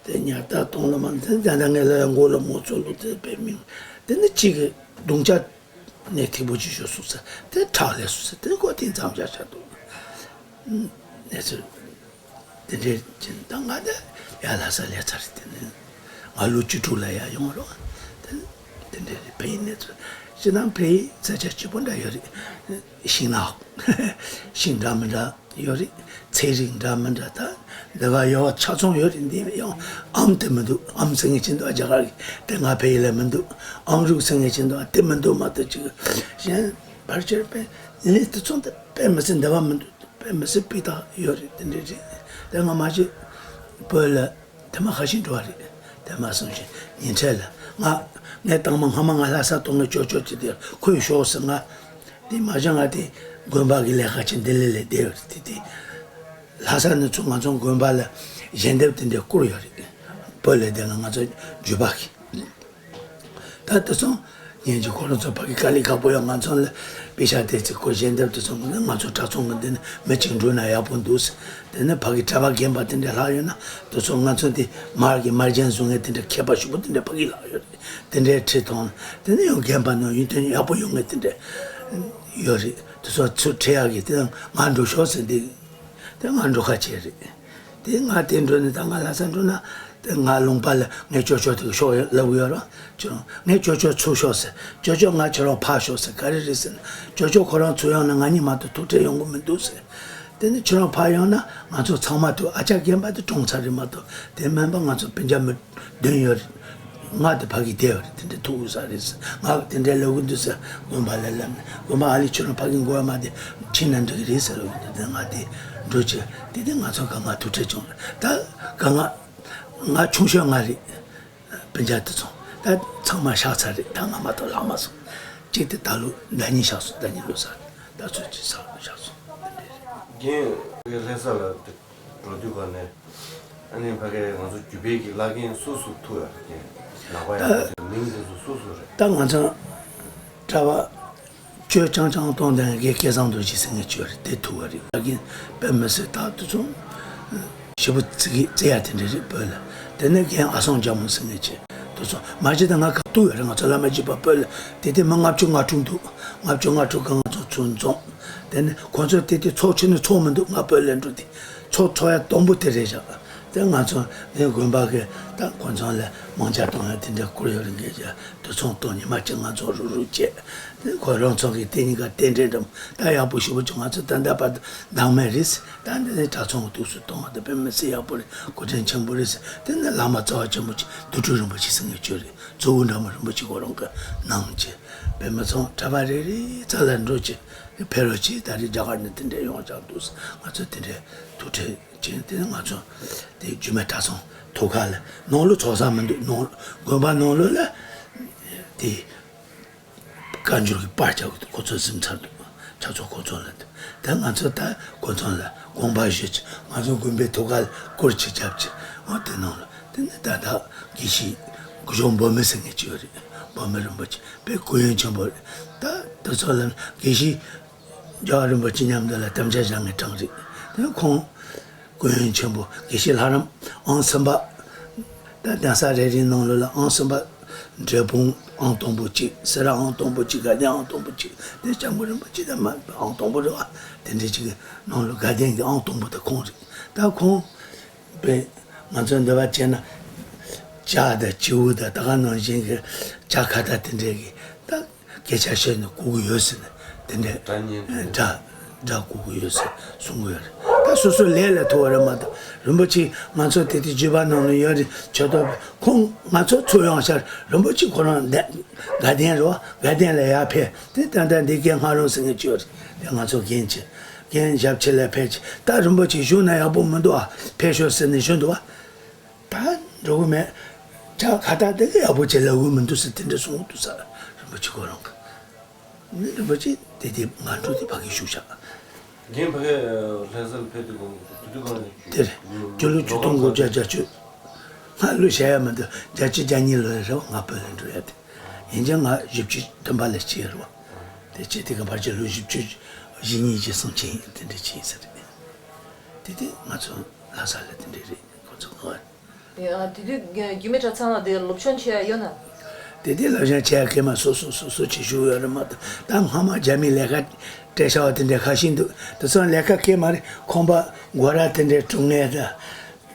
དེ་ཉར་ལྟ་གཏོང་ལ་མ་འཛིན་ད་ལྟ་ངས་ལ་མགོ་ལ་མོ་ཚོ་ལོ་དེ་དཔེ་མིང་ དེ་ནི་གཅིག་གི་རྡུང་ཆ་ནས་ཐིག་པོ་ཅིག་ཤོར་སོང་ཟེར། དེ་ཁྲག་ལས་སོང་ཟེར། དེ་ཁོ་དེ་མཚམས་བཞག་བཞག་འདུག་གནས་ཚུལ་དེ་འདྲའི་ཅིག་ད་ང་དེ་ཡར་ལྷ་ས་སླེབས་ཚར་རེད། དེ་ནི་ང་ལོ་བཅུ་དྲུག་ལ་ཡར་ཡོང་རོགས། དེ་དེ་འདྲའི་རེད། ཕ་ཡུལ་གནས་ཚུལ་སྤྱིར་བཏང་ཕ་ཡུལ་ས་ཆ་སྐྱིད་པོ་འདྲ་ཡོད་རེད། ཤིང་ནགས། ཤིང་འདྲ་མི་འདྲ་ཡོད་རེད། ཚལ་རིགས་འདྲ་མི་འདྲ། ད་འདི་ག་ཡོད་ཆ་ཚང་ཡོད་རེད། འདི་ཡང་ཨམ་དེ་མི་འདུག་ཨམ་ཟེར་མཁན་ཅིག་འདུག་རྒྱ་གར་གྱི། དེ་ང་ཕ་ཡུལ་ལ་མི་འདུག་ཨམ་རུག་ཟེར་མཁན་ཅིག་འདུག་དེ་མི་འདུག་མ་གཏོགས་ཅིག་གཞན་ཕལ་ཆེར་དཔེ་ལས་དེ་ཚོ་འདི་དཔེ་མི་སྲིད་འདི་བ་མི་འདུག་དཔེ་མི་སྲིད་སྤུས་དག་ཡོད་རེད། དེ་འདྲ་རེད། དེ་ང་མ་གཞི་བོད་ལ་དེ་མ་ཁ་ཤས་འགྲོ་བ་རེད། དེ་མ་སོང་ཞིག་ཉིན་འཕྲད་ལ་ང་ངས་དང་མ་སྔ་མ་ང་ལྷ་ས་གཏོང་གི་ཅོ་ཅོ་ཅི་དེ་ཁོས་ཤོག་ཟེར། ང་དེ་མ་གཞི་ང་དེ་དགོན་པ་གི་ལས་ཀ་ཅིག་ལྡི་ལི་ལ་བསྡད་ཡོད་རེད། དེ་དེ་ལྷ་ས་ནས་ཚུར་ང་ཚོ་དགོན་པ་ལ་ཞལ་འདེབས་དེ་འདྲ་བསྐུར་ཡོད་རེད། བོད་ལ་བསྡད་ང་ང་ཚོ་རྒྱུད་པ་གི། ད་དེ་ཚོ་ངེད་ཀྱི་ཁོ་རང་ཚོ་ཕ་གི་དཀའ་ལས་ཁག་པོ་ཡང་ང་ཚོ་ལ་པེ་ཤ་དེ་ཚོ་ཁོ་ཞལ་འདེབས་དེ་ཚོ་ང་ཚོ་གྲྭ་ཚང་གི་འདི་ནས་མི་གཅིག་འགྲོ་ན་ཡག་པོ་འདུག་ཟེར། དེ་ནས་ཕ་གི་གྲྭ་པ་རྒན་པ་དེ་འདྲ་ལྷག་ཡོད་ན་དེ་ཚོ་ང་ཚོ་དེ་མར་གི་མར་རྒྱན་བཟོ་མཁན་དེ་འདྲ་མཁས་པ་ཞིག་པོ་དེ་འདྲ་ཕ་གི་ལྷག་ཡོད་རེད། དེ་འདྲའི་ཁྲིད་གཏོང་། དེ་ནས་ཡང་རྒན་པ་ནང་ཡོན་ཏན་ཡག་པོ་ཡོང་མཁན་དེ་འདྲ་ཡོད་རེད། དེ་ཚོ་ཚུར་ཁྲིད་ཡག་གི་དེ་ང་འགྲོ་ཤོག་ཟེར་འདི། དེ་ང་འགྲོ་ཁ་ཆེ་རེད། དེ་ང་དེ་འགྲོ་ནས་ད་ང་ལྷ་ས་འགྲོ་ན་དེ་ང་ལུང་པ་ལ་ངའི་ཅོ་ཅོ་དེ་གི་ཤོག་ལབ་ཡོད་ར། ཅོ་ངའི་ཅོ་ཅོ་ཚུར་ཤོག་ཟེར། ཅོ་ཅོ་ང་ཁྱེད་རང་ཕར་ཤོག་ཟེར། ག་རེ་རེད་ཟེར་ན་ཅོ་ཅོ་ཁོ་རང་ཚུར་ཡོང་ན་ང་གཉིས་མ་གཏོགས་ཐུག་འཕྲད་ཡོང་གི་མི་འདུག་ཟེར། དེ་ནས་ཁྱེད་རང་ཕར་ཡོང་ན་ང་ཚོ་ཚང་མ་ཐུག་ཨ་ཅག་རྒན་པ་དེ་གྲོངས་ཚར་རེད་མ་གཏོགས། དེ་མིན་པ་ང་ཚོ་སྤུན་ཀྱག་མི་བདུན་ཡོད་རེད། ང་དེ་ཕ་གི་བསྡད་ཡོད་རེད། དེ་འདྲ་ཐུག་ས་རེད་ཟེར། ང་དེ་འདྲ་ལབ་གི་འདུག་ཟེར། དགོན་པ་ལ་ལབ་ནས་དགོན་པ་ཨ་ལི་ཁྱོད་རང་ཕ་གི་མགོ་བ་མ་དེ་ཁྱིམ་ན་འགྲིག་གི་རེད་ཟེར་ལབ་གི་འདུག་དེ་ང་དེ་འགྲོ་ཆེ་དེ་དེ་ང་ཚོ་ག་ང་ཐུག་འཕྲད་བྱུང་རེད། ད་ག་ང་ང་ཆུང་ཤོས་ང་རེད། སྤུན་ཀྱག་དེ་ཚོ་ད་ཚང་མ་གཤེགས་ཚར་རེད། ད་ང་མ་གཏོགས་ལྷག་མ་སོང་། གཅིག་དེ་ད་ལོ་ཟླ་ཉིན་གཤེགས་སོང་། ཟླ་ཉིན་ལོ་གསར་ད་ཚོད་ཅིག་ཚར་གཤེགས་སོང་། དེ་འདྲ་རེད། རྒན་ལྷ་ས་ལ་འགྲོ་དུས་ག་ནས་ཨ་ནི་ཕ་གིར་ང་ཚོ་རྒྱུད་པའི་གི་བླ་རྒན་སུ་སུ་ཐུག་ཡོད་རེད། ནག་པ་ཡག་པོ་དེ་མིང་དེ་ཚོ་སུ་སུ་རེད། ད་ང་ཚོ་གྲྭ་པ་ཆོས་རྐྱང་རྐྱང་གཏོང་མཁན་གྱི་སྐལ་བཟང་རྡོ་རྗེ་ཟེར་མཁན་ཅིག་ཡོད་རེད། དེ་ཐུག་པ་རེད། བླ་རྒན་དཔེ་མི་སྲིད་ད་དེ་ཚོ་ཞེ་པོ་བརྩི་གི་བརྩི་ཡ་དེ་འདྲ་རེད། བོད་ལ་དེ་ནས་རྒན་ཨ་སང་རྒྱལ་མོ་ཟེར་མཁན་ཅིག་དེ་ཚོ་མ་གཞི་ད་ང་ག་ཐུག་ཡོད་རེད། ང་ཚོ་བླ་མ་བརྒྱུད་པ་བོད་ལ་དེ་དེ་མི་ལྔ་བཅུ་ང་དྲུག་འདུག་ལྔ་བཅུ་ང་དྲུག་གི་ང་ཚོ་ཚུར་འཛོམས། དེ་ནས་ཁོང་ཚོ་དེ་དེ་ཚོགས་ཆུང་ནས་ཚོགས་མི་འདུག་ང་བོད་ལ་འགྲོ་དེ་ཚོགས་ཚོགས་ཡ་དང་པོ་དེ་རེད་བཞག་དེ་ང་ཚོ་དེ་དགོན་པ་གི་ད་ཁོང་ཚོ་ལ་མང་ཇ་གཏོང་ཡ་དེ་འདྲ་བསྐུར་ཡོད་རེད། འགས་ཀྱི་དུད་ཚང་གཏོང་ཉི་མ་གཅིག་ང་ཚོ་རུག་རུག་བྱས། དེ་ཁོ་རང་ཚོ་གི་དེ་གཉིས་ཀ་རྟེན་འབྲེལ་འགྲམ་ད་ཡག་པོ་ཞེ་པོ་བྱུང་། ང་ཚོ་ད་ལྟ་བར་དུ་འདང་མེད་རེད། ད་འདི་ནས་གྲྭ་ཚང་གི་ཐུགས་སུ་གཏོང་བ་དེ་དཔེ་མི་སྲིད་ཡག་པོ་རེད། སྐུ་དྲིན་ཆེན་པོ་རེད། དེ་ནས་བླ་མ་རྩ་བ་ཆེན་པོ་ཆེ་དུར་ཁྲོད་རིན་པོ་ཆེ་ཟེར་མཁན་ཅིག་ཡོད་རེད། གཙོ་བོ་འདྲ་མོ་རིན་པོ་ཆེ་ཁོ་རང་གི་གནང་བྱས། དཔེ་མི་སྲིད་གྲྭ་པ་རེ་རེ་རྩ་ལ་འགྲོ་བྱས། ཕེབས་རོགས་གྱིས། ད་རེས་རྒྱ་གར་ནས་དེ་འདྲས་ཡོང་ཆགས་འདུག་ང་ཚོ་དེ་འདྲས་ཐུག་འཕྲད་བྱས། དེ་ནས་ང་ཚོ་དེ་རྒྱུད་སྨད་གྲྭ་ཚང་ཐོག་ཁ་ལ་ནང་ལོགས་ཚོགས་ས་མི་འདུག་ནང་དགོན་པ་ནང་ལོགས་ལ་དེ་བཀའ་འགྱུར་གྱི་པར་རྒྱག་གི་འདུག་ཁོ་ཚོ་གཟིམ་ཚར་འདུག་ཕྱག་ཚོགས་ཁོ་ཚོ་ལ་འདུག་ད་ང་ཚོ་ད་ཁོ་ཚོ་ལ་དགོངས་པ་ཞུས་བྱས། ང་ཚོ་དགོན་པའི་ཐོག་ཁ་ལ་སྐོར་ཅིག་བརྒྱབ་བྱས། འོ་དེ་ནང་ལ་དེ་ནས་ད་ལྟ་དགེ་བཤེས་སྐུ་ཞབས་འབོ་མི་ཟེར་མཁན་ཅིག་ཡོད་རེད། འབོ་མི་རིན་པོ་ཆེ་དཔེ་སྐུ་ཡོན་ཆེན་པོ་རེད། ད་དེ་ཚོ་ལ་དགེ་བཤེས་རྒྱལ་བ་རིན་པོ་ཆེ་མཉམ་དུ་ལ་དམ་བཅའ་བཞག་མཁན་གྲངས་རེད། དེ་ཁོང་སྐུ་ཡོན་ཆེན་པོ་དགེ་བཤེས་ལྷ་རམས་ཨང་གསུམ་པ། ད་གདན་ས་རེ་རེའི་ནང་ལོགས་ལ་ཨང་གསུམ་པ། འབྲས་སྤུངས་ཨང་དང་པོ་གཅིག་སེ་ར་ཨང་དང་པོ་གཅིག་དགའ་ལྡན་ཨང་དང་པོ་གཅིག་དེ་སྐྱབས་མགོན་རིན་པོ་ཆེ་དང་མ་ཨང་དང་པོ་རེད་བ། དེ་འདྲའི་གཅིག་གི་ནང་ལོགས་དགའ་ལྡན་གྱི་ཨང་དང་པོ་དེ་ཁོང་རེད། ད་ཁོང་པས་ང་ཚོ་འདི་བ་བྱས་ན་ཇ་དང་བྱིའུ་དང་ད་ག་ནང་བཞིན་གྱི་ཇ་ཁ་བཏགས་དེ་འདྲའི་གི་ད་སྐད་ཆ་བཤད་ནས་བསྐུར་གི་ཡོད་ཟེར་ནས་དེ་འདྲའི་སྒྲ་སྙན་སྒྲ་སྒྲ་བསྐུར་གི་ཡོད་ཟེར་གསུང་གི་ཡོད་རེད། ད་སོ་སོ་ལས་ལ་ཐུག་པ་རེད་མ་གཏོགས་རིན་པོ་ཆེ་ང་ཚོ་དེ་དུས་རྒྱུད་པ་ནང་ལ་ཡོད་རེད། ཆོས་ཐོག་ཁོང་ང་ཚོ་ཚུར་ཡོང་ཤར་རིན་པོ་ཆེ་ཁོ་རང་དགའ་ལྡན་རེད་བ། དགའ་ལྡན་ལ་ཡར་ཕེབས་དེ་ད་ལྟ་འདི་རྒན་ལྷ་རམས་ཟེར་མཁན་ཅིག་ཡོད་རེད། དེ་ང་ཚོ་རྒན་ཆེ་རྒན་ཞབས་ཕྱི་ལ་ཕེབས་ཆེ་ད་རིན་པོ་ཆེ་བཞུགས་ན་ཡག་པོ་མི་འདུག་ཨ། ཕེབས་ཤོག་ཟེར་ནས་ཞུ་འདུག་ཨ། ད་འགྲོ་གི་མེད། ཇ་ཁ་བཏགས་དེ་ག་ཡག་པོ་བྱས་ལབ་གི་མི་འདུག་ཟེར་དེ་འདྲ་གསུང་གི་འདུག་ཟེར་རིན་པོ་ཆེ་ཁོ་རང་གི། ནི་རིན་པོ་ཆེ་དེ་དེ་ང་འགྲོ་དེ་ཕ་གི་བཞུགས་བཞག་རྒན་ཕ་གི་ལྷ་སར་ཕེབས་དུས་གོང་དུས་དུས་གང་ནས་དེ་རེད། སྤྱི་ལོ་ཆིག་སྟོང་དགུ་བརྒྱ་བརྒྱད་ཅུ། ང་ལོ་བཤད་ཡ་མི་འདུག་བརྒྱད་ཅུ་གྱ་གཉིས་ལོ་རེད་བ། ང་བོད་ལ་འགྲོ་ཡ་དེ། ཡིན་ཀྱང་ང་བཞི་བཅུ་ཐམ་པ་ལ་སྐྱེས་རེད་བ། དེ་སྐྱེས་དེ་ག་ཕར་ཕྱིན་ལོ་བཞི་བཅུ་ཞེ་གཉིས་ཀྱི་སུམ་ཅུ་ཡིན། དེ་འདྲ་ཅིག་ཡིན་ས་རེད། དེ་དེ་ང་ཚོ་ལྷ་ས་ལ་དེ་འདྲ་རེད། ཁོ་ཚོ་གང་། ཡ། དེ་དུས་རྒྱུད་སྨད་གྲྭ་ཚང་ལ་དེ་སློབ་སྦྱོང་བྱེད་ཡ་ཡོད་ན། དེ་དེ་སློབ་སྦྱོང་བྱེད་ཡ་གལ་མ་སོ་སོ་སོ་སོ་ཅིག་ཞུགས་ཡོད་རེད་མ་གཏོགས། ད་སྔ་མ་རྒྱ་མིའི་ལས་ཀ་སྤྲད་བྱ་བ་དེ་འདྲའི་ཁ་ཤས་འདུག་དེ་ཚོ་ལས་ཀ་གལ་མ་རེད། ཁང་པ་སྒོ་ར་དེ་འདྲའི་གྲུབ་མཁན་དང་།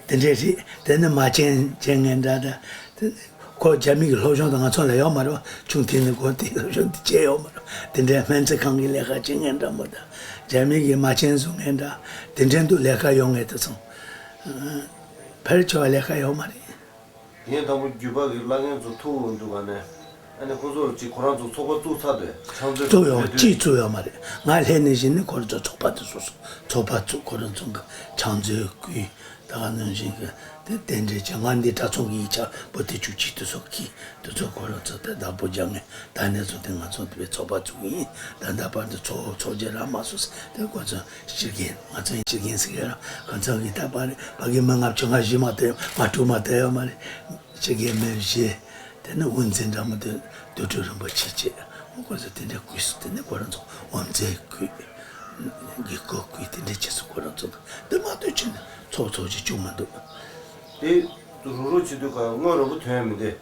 དེ་འདྲས་རེད། དེ་ནི་མ་བྱན་བྱེད་མཁན་འདྲ་འདྲ། དེ་ནི་ཁོ་རྒྱ་མི་གི་སློབ་སྦྱོང་དང་ང་ཚོ་ལ་ཡོད་མ་རེད་བ། ཆུང་དུས་ནས་གོ་དེ་སློབ་སྦྱོང་དེ་བྱས་ཡོད་མ་རེད། དེ་འདྲའི་སྨན་རྩིས་ཁང་གི་ལས་ཀ་བྱེད་མཁན་འདྲ་མོ་དང་། རྒྱ་མི་གི་མ་བྱན་བཟོ་མཁན་འདྲ། དེ་འདྲའི་འདུག་ལས་ཀ་ཡོད་མཁན་དེ་ཚོ། ཕལ་ཆེ་བ་ལས་ཀ་ཡོད་མ་རེད། ངས་དང་པོ་རྒྱུད་པ་གི་བླ་རྒན་ཚོ་ཐུག་འདུག་ག་ནས། ཨ་ནི་ཁོ་ཚོར་ཅིག་ཁོ་རང་ཚོ་ཚོགས་པ་བཙུགས་ཚར་དུས་ཕྱག་མཛོད་བཙུགས་ཡོད། ཅིག་བཙུགས་ཡོད་མ་རེད། ང་སླེབས་ནས་གཞི་ནས་ཁོ་རང་ཚོ་ཚོགས་པ་དེ་སོ་སོ་ཚོགས་པ་བཙུགས། ཁོ་རང་ཚོ་གི་ཕྱག་མཛོད་བསྐོས། ད་ག་ནང་བཞིན་གི་དེ་རྟེན་འབྲེལ་བྱས། ང་འདི་གྲྭ་ཚང་གི་ཡིག་ཆ་པོ་ཏི་བཅུ་གཅིག་དེ་ཚོ་གི་དེ་ཚོ་ཁོ་རང་ཚོ་དེ་བདག་པོ་རྒྱག་མཁན། ད་ནས་བཟུང་སྟེ་ང་ཚོ་དེ་བའི་ཚོགས་པ་བཙུགས་ཡིན། ད་ལྟ་བར་དུ་ཚོགས་ཚོགས་རྒྱུ་རག་མ་སོང་ཟེར། དེ་ཁོ་ཚོ་སྤྱི་རྒན། ང་ཚོ་ཡང་སྤྱི་རྒན་ཟེར་གི་ར། ཁོ་ཚོ་གི་ད་པར་ཕ་གི་མི་ལྔ་བཅུ་ང་བཞི་མ་གཏོགས་ཡོད། ང་དྲུག་མ་གཏོགས་ཡོད་མ་རེད། སྤྱི་རྒན་མི་བཞི། དེ་ནི་དབུ་འཛིན་འདྲ་མོ་དེ་དུར་ཁྲོད་རིན་པོ་ཆེ་བྱས། ཁོ་ཚོ་དེ་འདྲ་བསྐོས་སོང་། དེ་ནི་ཁོ་རང་ཚོ་དབུ་མཛད་བསྐོས། དགེ་བསྐོས་བསྐོས། དེ་འདྲ་བྱས་སོང་། ཁོ་རང་ཚོ་དེ་མ་གཏོགས་ཕྱི་ནས་ཚོགས་ཚོགས་ཅིག་བཅུག་མ་འདུག་དེ་རུག་རུག་བྱེད་དུས་ག་དངུལ་རོ་པོ་ཐོན་མི་འདུག་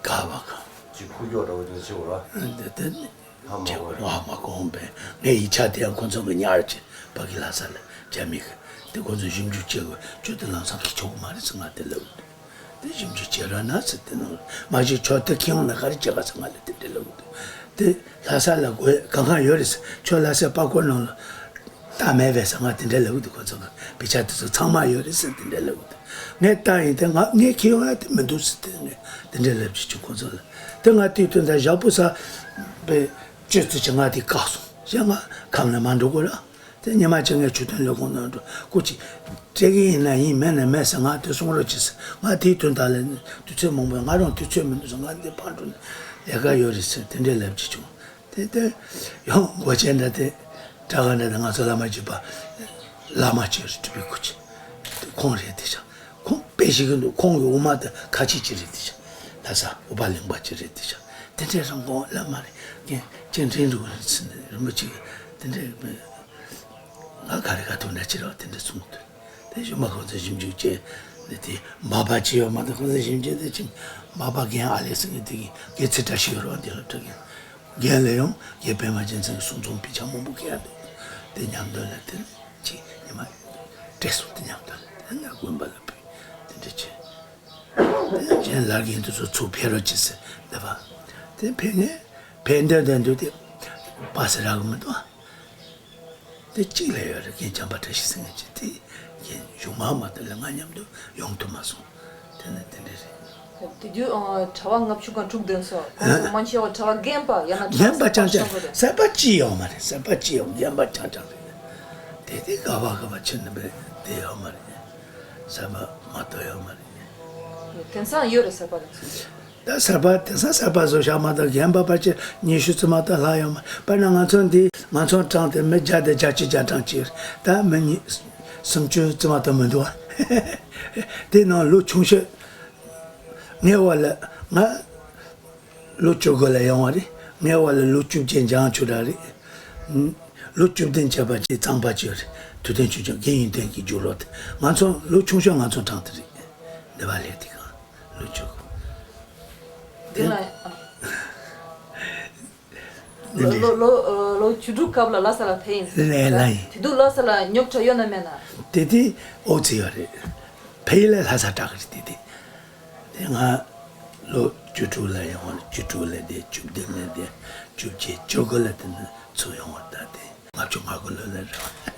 ག་བ་ག་ཅིག་ཁུག་ཀྱོག་འདྲ་བོ་དེ་འདྲ་བྱེད་དགོས་ར། འདི་དེ་ནི་ཧ་མ་གོ་ར། ཧ་མ་གོ་བས། ངས་ཡིག་ཆ་དེ་ཡང་ཁོ་ཚོ་གི་ཉར་བྱས། ཕ་གི་ལྷ་ས་ལ་རྒྱ་མི་གི་དེ་ཁོ་ཚོ་ཞིབ་འཇུག་བྱེད་དགོས། ཁྱོད་དེ་ལམ་སང་འཁྱེར་ཆོག་གི་མ་རེད་ཟེར། ང་དེ་ལབ་འདུག་དེ་ཞིབ་འཇུག་བྱེད་རོགས་གནང་ཟེར། དེ་ནང་མ་གཞི་ཁྱོད་དེ་ཁྱེར་ཡོང་ན་ག་རེ་བྱེད་ག་ཟེར། ང་ལ་དེ་འདྲ་ལབ་འདུག་དེ་ལྷ་ས་ལ་དགོས་གང་གང་ཡོད་རེད་ཟེར། ཁྱོད་ལྷ་སའི་པར་སྐོར་ནང་ལ་ལྟ་མེད་པས་ཟེར། ང་དེ་འདྲ་ལབ་འདུག་ཁོ་ཚོ་གི་དཔེ་ཆ་དེ་ཚོ་ཚང་མ་ཡོད་རེད་ཟེར། དེ་འདྲ་ལབ་འདུག་ངས་ལྟ་ཡིན། དེ་ང་ངས་ཁྱེར་ཡོང་ཡ་དེ་མི་འདུག་ཟེར། དེ་ངས་དེ་འདྲ་ལབ་ཀྱི་བྱུང་ཁོ་ཚོ་ལ། དེ་ང་དེའི་དོན་དག་ཞག་པོ་ས་པའི་བཅུ་ཙམ་ཅིག་ང་དེ་བཀག་སོང་། གཞན་ང་ཁམས་ལ་མ་འགྲོ་དགོས་ར། དེ་ཉི་མ་གཅིག་ངས་ཆོས་དོན་ལས་ཁུངས་ནང་འགྲོ། སྐུ་མཁྱེན། སྤྲད་ཀྱི་ཡིན་ན་ཡིན། མེད་ན་མེད་ཟེར། ང་དེ་གསུང་རོགས་གྱིས་ཟེར། ང་དེའི་དོན་དག་ལ་དུས་ཚོད་མང་པོ། ང་རང་དུས་ཚོད་མི་འདུག་ཟེར། ང་འདི་ཕར་འགྲོ་ནས་ལས་ཀ་ཡོད་རེད་ཟེར། དེ་འདྲའི་ལབ་ཀྱི་བྱུང་། དེ་དེ་ཡང་སྒོ་ཆེན་འདྲ་དེ་གྲྭ་ཁང་འདྲ་དེ་ང་ཚོ་བླ་མ་རྒྱུད་པ་བླ་མ་གཅིག་རེད། སྤྲུལ་པའི་སྐུ་མཁྱེན། དེ་ཁོང་རེད་དེ་ཤག་ཁོང་དཔེ་ཞིག་གི་འདུག་ཁོང་གི་དབུ་མ་དེ་ཁ་ཆེ་གཅིག་རེད་དེ་ཤག་ལྷ་ས་ཨུ་པ་གླིང་པ་གཅིག་རེད་དེ་ཤག་དེ་འདྲའི་རང་དགོངས་བླ་མ་རེད། རྒན་སྤྱན་འདྲེན་འགྲོ་གི་རེད་ཟེར་ནས། རིན་པོ་ཆེ་དེ་འདྲའི། ང་ག་རེ་ག་ཐུག་འདྲ་ཅི་རེད་བ། དེ་འདྲ་གསུངས་འདུག་དེ་གཞུག་མ་ཁོང་ཚོས་ཞིབ་འཇུག་བྱས་ནས། དེ་འབའ་པ་ཅི་ཡོད་མ་གཏོགས། ཁོང་ཚོས་ཞིབ་འཇུག་དེ་ཅིག་འབའ་པ་རྒན་ཨ་ལེ་ཟེར་མཁན་དེ་གི་སྐྱེས་ཚེ་བཀྲ་ཤིས་ཡོད་རེད་བ། དེ་སློབ་གྲྭ་རྒན། རྒན་ལ་ཡང་རྒན་པད་མ་རྒྱལ་མཚན་གྱི་གསུང་རྩོམ་དཔེ་ཆ་མང་པོ་ཁྱེར་ཡ་འདུག་དེ་མཉམ་དུ་ལ་དེ་ཅིག་ཉི་མ་སྤྲད་སོང་། དེ་མཉམ་དུ་ལ་དེ་ང་དགོན་པ་ལ་ཕུལ། དེ་འདྲ་བྱས། དེ་གཞན་ལ་རྒན་དེ་ཚོ་ཚུར་ཕེབས་རོགས་གྱིས་ཟེར། འདི་བ་དེ་ཕེབས་ནས་ཕེབས་འདོད་འདོད་འདུག་དེ་པ་སེ་རག་གི་མི་འདུག་དེ་གཅིག་ལ་ཡོད་རེད། རྒན་བྱམས་པ་བཀྲ་ཤིས་ཟེར་མཁན་ཅིག་དེ་རྒན་གཞུག་མ་མ་དེ་ལ་ང་མཉམ་དུ་ཡོང་ཐུབ་མ་སོང་། དེ་ནི་དེ་འདྲ་རེད། དེ་དུས་ཨ་གྲྭ་པ་ལྔ་བཅུ་ང་དྲུག་ལྡན་སོང་། ཁོང་ཚོ་མང་ཆེ་བ་གྲྭ་པ་རྒན་པ་ཡང་ན་རྒན་པ་རྐྱང་རྐྱང་། གསར་པ་གཅིག་ཡོད་མ་རེད། གསར་པ་གཅིག་ཡོད། རྒན་པ་རྐྱང་རྐྱང་རེད། དེ་དེ་ག་བ་ག་བ་ཕྱིན་ནི་མེད། དེ་ཡོད་མ་རེད། གསར་པ་མ་གཏོགས་ཡོད་མ་རེད། དེང་སང་ཡོད་རེད། གསར་པ་དེ་ཚོ། ད་གསར་པ་དེང་སང་གསར་པ་བཟོ་བཞག་མ་གཏོགས། རྒན་པ་ཕལ་ཆེར་ཉི་ཤུ་ཙམ་མ་གཏོགས་ལྷག་ཡོད་མ། དཔེར་ན་ང་ཚོ་འདི་ང་ཚོ་གྲངས་དེ་མི་བརྒྱ་དང་བརྒྱད་ཅུ་གྱ་གྲངས་ཅིག་རེད། ད་མི་ཉི་སུམ་ཅུ་ཙམ་མ་གཏོགས་མི་འདུག་ཨ། དེ་ནང་ལོ་ཆུང་ཤོས་ངའི་བར་ལ། ང་ལོ་བཅུ་དགུ་ལ་ཡོང་བ་རེད། ངའི་བར་ལ་ལོ་བཅུ་བརྒྱད་འཇང་ཆུ་ར་རེད། ལོ་བཅུ་བདུན་བྱས་པ་ཅིག་གཙང་པ་ཅིག་རེད། དུས་སྟོན་ཆུ་ཆུ་རྒན་ཡུན་བརྟན་གྱི་རྒྱུགས་ལོག་དེ། ང་ཚོ་ལོ་ཆུང་ཤོས་ང་ཚོ་གྲངས་དེ་རེད། འདི་བ་ལས་དེ་གང་ལོ་བཅུ་དགུ། འདི་ལ་འདི་ལོ་འདི་ལོ་ལོ་ལོ་བཅུ་དྲུག་སྐབས་ལ་ལྷ་ས་ལ་ཕེབས་ཡིན། ལས་ལ་ཡིན། དེ་དུས་ལྷ་ས་ལ་རྙོག་དྲ་ཡོད་ན་མེད་ན། དེ་དེ་ཨོ་ཙི་ཡོད་རེད། ཕེབས་ཡིན་ལ་ལྷ་ས་དྲག་གི་རེད། དེ་དེ། དེ་ང་ལོ་བཅུ་དྲུག་ལ་ཡོང་བ། བཅུ་དྲུག་ལ་བསྡད། བཅུ་བདུན་ལ་བསྡད། བཅུ་བརྒྱད་བཅུ་དགུ་ལ་དེ་ནས་ཚུར་ཡོང་བ། ད་དེ་ལྔ་བཅུ་ང་དགུ་ལོ་ལ་རེད་བ།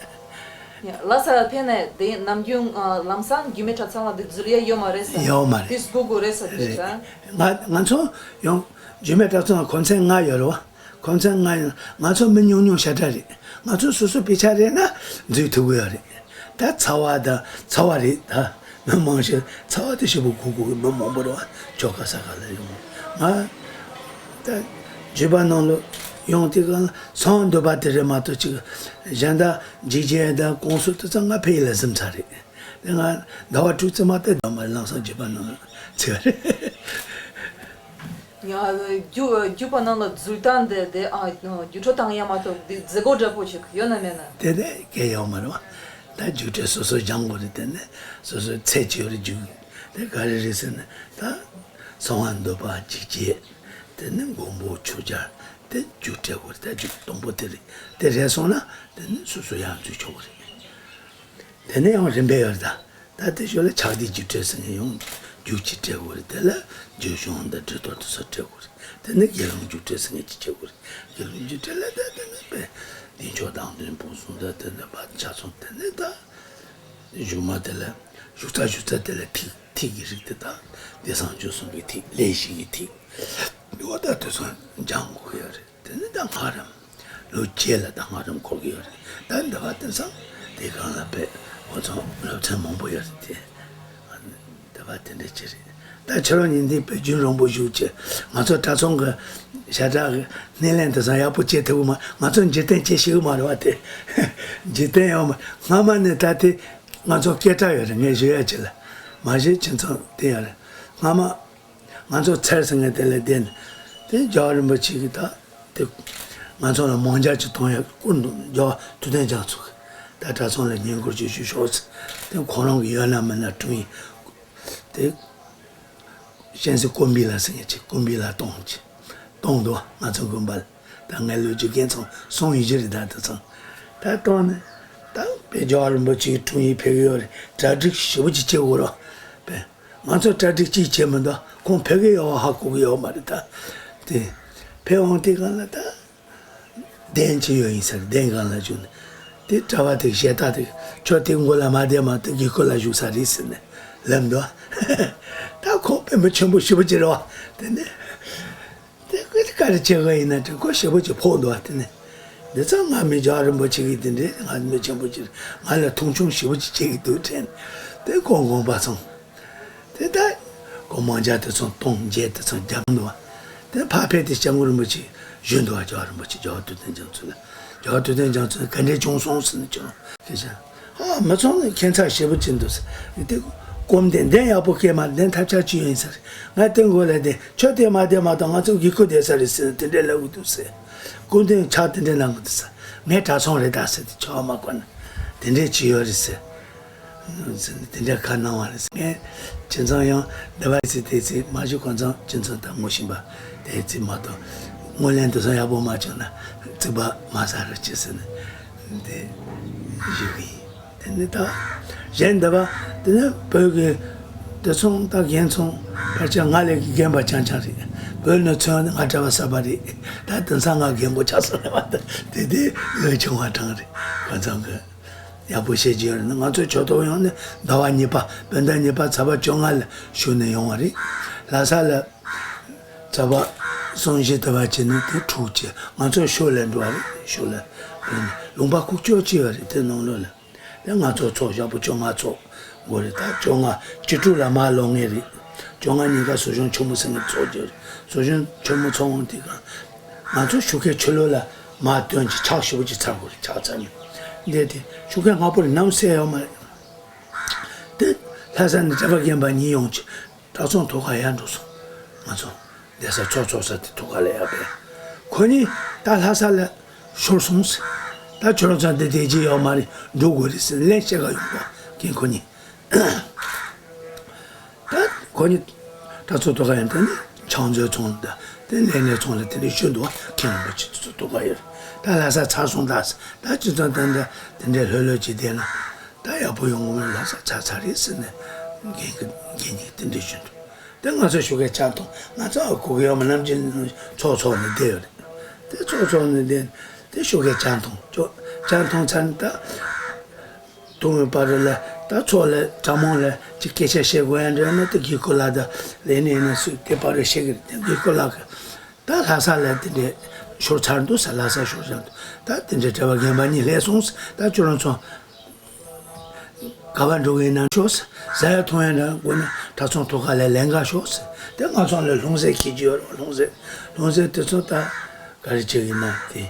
ཡ། ལྷ་ས་ལ་ཕེབས་ནས་དེ་ནམ་རྒྱུན་ཨ་ལམ་སང་རྒྱུད་སྨད་གྲྭ་ཚང་ལ་དེ་འཛུལ་ཡ་ཡོད་མ་རེད་ས། ཡོད་མ་རེད། དེ་སྒུག་དགོས་རེད་ས། དེ་རེད། ང་ང་ཚོ་ཡང་རྒྱུད་སྨད་གྲྭ་ཚང་ལ་གུང་སེང་ལྔ་ཡོད་རེད་བ། གུང་སེང་ལྔ་ཡིན། ང་ཚོ་མི་ཉུང་ཉུང་ཞེ་དྲག་རེད། ང་ཚོ་སོ་སོ་དཔེ་ཆ་རེད་ན་འཛུལ་ཐུབ་ཀྱི་ཡོད་རེད། ད་ཚ་བ་དང་། ཚ་བ་རེད་ད། མི་མང་ཤོས་ཚ་བ་དེ་ཞེ་པོ་སྒུག་དགོས་ཀྱི་མི་མང་པོ་རེད་བ། ཁྱོ་ག་ས་ག་ལ་ཡོང་། ང་ད་རྒྱུད་པ་ནང་ལ་ཡོང་དུས་གང་ལ་སོང་འདོད་པ་དེ་རེད་མ་གཏོགས། ཅིག་གཞན་དག་འཇིགས་བྱེད་དང་སྐོང་གསོ་དེ་ཚོ་ང་ཕ་ཡུལ་ལ་གཟིམས་ཚར་རེད། དེ་ང་ཟླ་བ་དྲུག་ཙམ་མ་གཏོགས་ད་མ་ལམ་སང་རྒྱུད་པ་ནང་ལ་ཚུད་པ་རེད། ཡ། རྒྱུ་རྒྱུད་པ་ནང་ལ་འཛུལ་སྟངས་དེ་དེ་ཨ་རྒྱུ་འཕྲོད་བཏང་ཡ་མ་གཏོགས་དེ་མཛད་སྒོ་འདྲ་པོ་ཞིག་ཡོད་ན་མེད་ན། དེ་ནས་གལ་ཡོད་མ་རེད་བ། ད་རྒྱུགས་སྤྲོད་སོ་སོ་སྦྱང་དགོས་རེད། དེ་ནས་སོ་སོའི་ཚད་ཅིག་ཡོད་རེད། རྒྱུགས་དེ་ག་རེ་རེད་ཟེར་ན། ད་གསང་བ་འདོད་པ། འཇིགས་བྱེད། དེ་ནས་མགོན་པོ་ཆོས་རྒྱལ་དེ་རྒྱུགས་སྤྲད་དགོས་རེད། ད་རྒྱུགས་དང་པོ་དེ་རེད། དེ་རེད་སོང་ན་དེ་ནས་སོ་སོ་ཡར་འཛུལ་ཆོག་གི་རེད། དེ་ནས་ཡང་རིམ་པས་ཡོད་རེད། ད་ད་དེ་ཞོར་ལ་ཕྱག་བདེ་རྒྱུགས་སྤྲད་ཟེར་མཁན་ཡང་རྒྱུགས་གཅིག་སྤྲད་དགོས་རེད། དེ་ལ་རྒྱུད་གཞུང་དང་འབྲི་དོར་དེ་ཚོ་སྤྲད་དགོས་རེད། དེ་ནས་དགེ་སློང་རྒྱུགས་སྤྲད་ཟེར་མཁན་གཅིག་སྤྲད་དགོས་རེད། དགེ་སློང་རྒྱུགས་སྤྲད་ལ་ད་དེ་ནས་དཔེ་བདེ་མཆོག་བདག་མདུན་ཕུན་སུམ་ཚོགས་དེ་ནས་ཕར་ཆ་ཚང་དེ་ནས་ད། གཞུག་མ་དེ་ལ་བཞུགས་ཚར་བཞུགས་ཚར་དེ་ལ་ཐིག་ཐིག་གི་རིགས་དེ་དག་བདེ་གསང་སྤྱོད་གསུམ་གྱི་ཐིག་ལས་བཞི་གི་ཐིག་འོ་ད་དེ་ཚོ་སྦྱང་དགོས་ཀྱི་ཡོད་རེད། དེ་ནི་ད་སྔགས་རིམ་ལོ་བརྒྱད་ལ་ད་སྔགས་རིམ་འཁོར་གྱི་ཡོད་རེད། ད་འདི་བ་དེང་སང་དེ་སྒང་ལ་དཔེ་ཁོ་ཚོ་སློབ་ཚན་མང་པོ་ཡོད་རེད་དེ། འདི་བ་དེ་འདྲ་ཅིག་རེད། ད་ཕྱི་ལོ་ཉིས་སྟོང་དཔེ་རྒྱུན་རིང་པོ་བཞུགས་ཀྱི་ང་ཚོ་གྲྭ་ཚང་གི་ཞྭ་ཁྲ་གི་སྣེ་ལེན་དེ་ཚོ་ཡག་པོ་བྱེད་ཐུབ་ཀྱི་མ། ང་ཚོ་འཇིག་རྟེན་སྐྱེ་ཤེས་ཀྱི་མ་རེད་བ་དེ། འཇིག་རྟེན་ཡོད་མ། སྔ་མ་ནས་ད་དེ་ང་ཚོ་སྐད་གྲགས་ཡོད་རེད། ངས་ཞུ་ཡ་ཅིག་ལ་མ་གཞི་ཁྱིམ་ཚང་དེ་ཡོད་རེད། སྔ་མ་ང་ཚོ་ཚེར་ཟེར་མཁན་དེ་ལ་བསྡད་ནས་དེ་རྒྱལ་བ་རིན་པོ་ཆེ་གིས་ད་དེ་ང་ཚོ་ལ་མང་ཇ་ཅིག་གཏོང་ཡ་བསྐུར་འདུག་རྒྱལ་བ་ཐུབ་བསྟན་རྒྱ་མཚོ་གིས་ད་གྲྭ་ཚང་ལ་བསྙེན་བཀུར་ཅིག་ཞུ་ཤོག་ཟེར། དེ་ཁོ་རང་གི་ཡོད་ན་མེད་ན་དྲུང་ཡིག་དེ་གཤེན་གཟིགས་ཀུམ་བི་ལ་ཟེར་མཁན་ཅིག་ཀུམ་བི་ལ་གཏོང་ཅིག་གཏོང་འདུག་ང་ཚོ་དགོན་པ་ལ། ད་ངའི་ལོ་རྒྱུས་རྒན་ཚང་སོང་ཡིན་གྱི་རེད། ད་དེ་ཚང་ད་གཏོང་ནས་ད་དཔེ་རྒྱལ་བ་རིན་པོ་ཆེ་གི་དྲུང་ཡིག་ཕེབས་ཀྱི་ཡོད་རེད། གྲ་སྒྲིག་ཞེ་པོ་ཅིག་བྱེད་དགོས་རེད་པས། ང་ཚོ་གྲ་སྒྲིག་ཅིག་བྱེད་མི་འདུག་ཁོང་ཕེབས་ཀྱི་ཡོད་པ་ཧ་གོ་གི་ཡོད་མ་རེད་ད། དེ་ཕེབས་འོང་དེ་གང་ལ་ད། གདན་ཅིག་ཡོད་ཡིན་ཟེར། གདན་སྒང་ལ་བཞུགས་ནས་དེ་གྲྭ་པ་དེ་ཞལ་ཏ་དེ་ཁྱོད་དེ་མགོ་ལ་མ་བསྡད་མ་གཏོགས་དགེ་སྐོས་ལ་བཞུགས་ས་རེད་ཟེར་ནས་ལབ་འདུག་ད་ཁོང་དཔེ་མི་ཆེན་པོ་ཞེ་པོ་ཅིག་རེད་བ། དེ་ནས་དེ་ཁོས་དེ་ག་རེ་བྱེད་དགོས་ཡིན་ན་དྲན་ཁོ་ཞེ་པོ་ཅིག་ཕོག་འདུག་བ། དེ་ནས་འདི་ཚང་ང་མི་རྒྱལ་བ་རིན་པོ་ཆེ་གིས་དེ་འདྲའི་ང་མི་ཆེན་པོ་ཅིག་ང་ལ་མཐོང་ཆུང་ཞེ་པོ་ཅིག་བྱེད་ཀྱི་འདུག་དྲན། དེ་ཁོང་དགོངས་པ་ཚོམས། དེ་ལྟར་སྒོ་མང་ཇ་དེ་ཚོ་གཏོང་མཇལ་དེ་ཚོ་རྒྱབ་འདུག་བ། དེ་ཕར་ཕེབས་ཏེ་སྐྱབས་མགོན་རིན་པོ་ཆེ་བཞུགས་འདུག་བ། རྒྱལ་བ་རིན་པོ་ཆེ་རྒྱལ་བ་དུས་སྟོན་རྒྱ་མཚོ་ལ། རྒྱལ་བ་དུས་སྟོན་རྒྱ་མཚོ་ག་འདྲས་བྱུང་སོང་ཟེར་ནས་ཁྱོད་རང་སྐད་ཆ། ཨ་མི་ཚང་ནས་ཁྱད་མཚར་ཞེ་པོ་ཅིག་འདུག་ཟེར། དེ་སྐུ་མདུན་གདན་ཡག་པོ་བསྐྱལ་མ་གདན་ཐབས་ཆག་ཅིག་ཡོད་ཡིན་ཟེར། ང་དེ་མགོ་ལ་བསྡད་ཁྱོད་དེ་མ་བསྡད་མ་གཏོགས་ང་ཚོ་གི་སྐུ་བསྡད་ས་རེད་ཟེར་དེ་འདྲས་ལབ་གི་འདུག་ཟེར། སྐུ་མདུན་ཕྱག་དེ་འདྲས་གནང་གི་འདུག་ཟེར། ངའི་གྲྭ་ཚང་རེད་ད་ཟེར་དེ་ཆོག་མ་གོ་ན་དེ་འདྲས་ཅིག་ཡོད་རེད་ཟེར། དེ་འདྲ་ཁ་གནང་བ་རེད། ངས་ཁྱིམ་ཚང་ཡང་འདི་བ་ཚེ་དེ་ཚེ་མ་གཞི་ཁོང་ཚང་ཁྱིམ་ཚང་དང་ངོ་ཤེས་པ་དེ་ཚེ་མ་གཏོགས་ངོ་ལེན་དུ་སང་ཡག་པོ་མ་བྱུང་ན་རྩིག་པ་མ་ཟ་རུ་ཅི་ཟེར་ནས་དེ་ཞུ་གི་ཡིན། དེ་ནི་ད་གཞན་འདི་བ་དེ་ནི་བོད་ཀྱི་དེ་ཚོང་ད་རྒན་ཚོང་ཕལ་ཆེར་ང་ལས་ཀྱི་རྒན་པ་རྐྱང་རྐྱང་རེད། བོད་ནས་ཚོན་ང་གྲྭ་པ་གསར་པ་རེད། ད་དེང་སང་ང་རྒན་གོག་ཆགས་སོང་ནས་མ་ད་དེ་དེ་ལོས་བྱུང་བ་གྲངས་རེད། ཁོང་ཚང་གི་ཡག་པོ་བཤད་ཀྱི་ཡོད་རེད། ང་ཚོ་ཇོ་ཏོག་ཡོང་ནས་ཟླ་བ་གཉིས་པ་བོད་ཟླ་གཉིས་པ་ཚེས་པ་བཅོ་ལྔ་ལ་ཞུགས་ནས་ཡོང་བ་རེད། ལྷ་ས་ལ་ཚེས་པ་གསུམ་བཞི་ཟླ་བ་གཅིག་ནས་དེ་དྲུག་བྱས་ང་ཚོ་ཤོག་ལས་འགྲོ་བ་རེད། ཤོག་ལས་ལུང་པ་ཁུག་ཀྱོག་ཅིག་ཡོད་རེད། དེ་ནང་ལོགས་ལ་དེ་ང་ཚོ་ཚོགས་ཞག་པོ་བཅོ་ལྔ་ཚོགས་དགོས་རེད། ད་བཅོ་ལྔ་བཅུ་དྲུག་ལ་མར་ལོག་ངེས་རེད། བཅོ་ལྔ་ཉིན་ཀ་ཟོ་ཆུང་ཆུང་མོ་ཟེར་ནས་ཚོགས་ཀྱི་རེད། ཟོ་ཆུང་ཆུང་མོ་ཚོགས་འོང་དེ་ག་ང་ཚོ་ཤུགས་ཁའི་ཆུ་ལོག་ལ་མར་ཐོན་གྱི་ཆག་ཞེ་པོ་ཅིག་ཚར་དགོས་རེད། ཆག་ཚར་ནས་འདས་དེ་ཤུགས་ཁའི་སྔ་པོ་རེད། ནམ་གསལ་ཡོད་མ་རེད། དེ་ལྷ་ས་ནས་གྲྭ་པ་རྒན་པ་གཉིས་ཡོང་གི་གྲྭ་ཚང་ཐོག་ཁར་ཡར་འགྲོ་སོང་། ང་ཚོ་བསྡད་ས་ཚོགས་ཚོགས་ས་དེ་ཐོག་ཁ་ལ་ཡར་ཕེབས། ཁོ་གཉིས་ད་ལྷ་ས་ལ་ཤོར་སོང་ཟེར། ད་ཁྱོད་རང་ཚོ་འདི་བསྡད་རྒྱུ་ཡོད་མ་རེད། འགྲོ་དགོས་རེད་ཟེར་ལན་བཤད་ག་ཡོང་བ་རྒན་ཁོ་གཉིས། ད་ཁོ་གཉིས་གྲྭ་ཚང་ཐོག་ཁ་ཡང་དེ་ནས་ཕྱག་མཛོད་ཚང་ལ་དེ་ལས་སྣེ་ཚང་ལ་དེ་འདྲ་ཞུས་འདུག་བ། མཁན་རིན་པོ་ཆེ་དེ་ཚོ་ཐོག་ཁ་ཡོད་རེད། ད་ལྷ་ས་ཚར་སོང་ད་ཟེར། ད་ཁྱོད་ཚོ་ད་འདྲ་དེ་འདྲ་ལྷོད་ལྷོད་ཅིག་བསྡད་ན་ད་ཡག་པོ་ཡོང་གི་མ་རེད། ལྷ་ས་ཚར་ཚར་རེད་ཟེར་ནས་རྒན་གྱི་རྒན་གཉིས་དེ་འདྲ་ཞུས་འདུག་དེ་ང་ཚོ་ཤུགས་ཁའི་ཆང་འཐུང་ང་ཚོ་ཨ་གོ་གི་ཡོད་མ། ནམ་རྒྱུན་ཚོགས་ཚོགས་ནས་བསྡད་ཡོད་རེད། དེ་ཚོགས་ཚོགས་ནས་བསྡད་དེ་ཤུགས་ཁའི་ཆང་འཐུང་ཆོ་ཆང་འཐུང་ཚར་ནས་ད་འཐུང་བའི་བར་དུ་ལ་ད་ཚོགས་ལ་གྲྭ་མང་ལ་ཅིག་སྐད་ཆ་བཤད་དགོས་ཡ་འདྲ་ན་དེ་དགེ་བསྐོས་ལགས་དང་ལས་སྣེ་ཡིན་ན་སུས་དེ་བར་དུ་བཤད་གི་རེད། དེ་དགེ་བསྐོས་ལགས་ཀྱིས་ད་ལྷ་ས་ལ་དེ་འདྲའི་ཤོར་ཚར་འདུག་ཟེར། ལྷ་ས་ཤོར་ཚར་འདུག་ད་དེ་འདྲའི་གྲྭ་པ་རྒན་པ་གཉིས་སླེབས་སོང་ཟེར། ད་ཁྱོད་རང་ཚོ་ག་པར་འགྲོ་གི་ཡིན་ན་ཤོག་ཟེར། ཟ་ཡ་འཐུང་ཡ་འདྲ་དགོས་ན་གྲྭ་ཚང་ཐོག་ཁ་ལ་ལེན་ག་ཤོག་ཟེར། དེ་ང་ཚོ་ལ་ལྷུང་བཟེད་འཁྱེར་གྱི་ཡོད་རེད། ལྷུང་བཟེད་ལྷུང་བཟེད་དེ་ཚོ་ད་ག་རེ་བྱེད་ཀྱི་ཡིན་ན་དེ་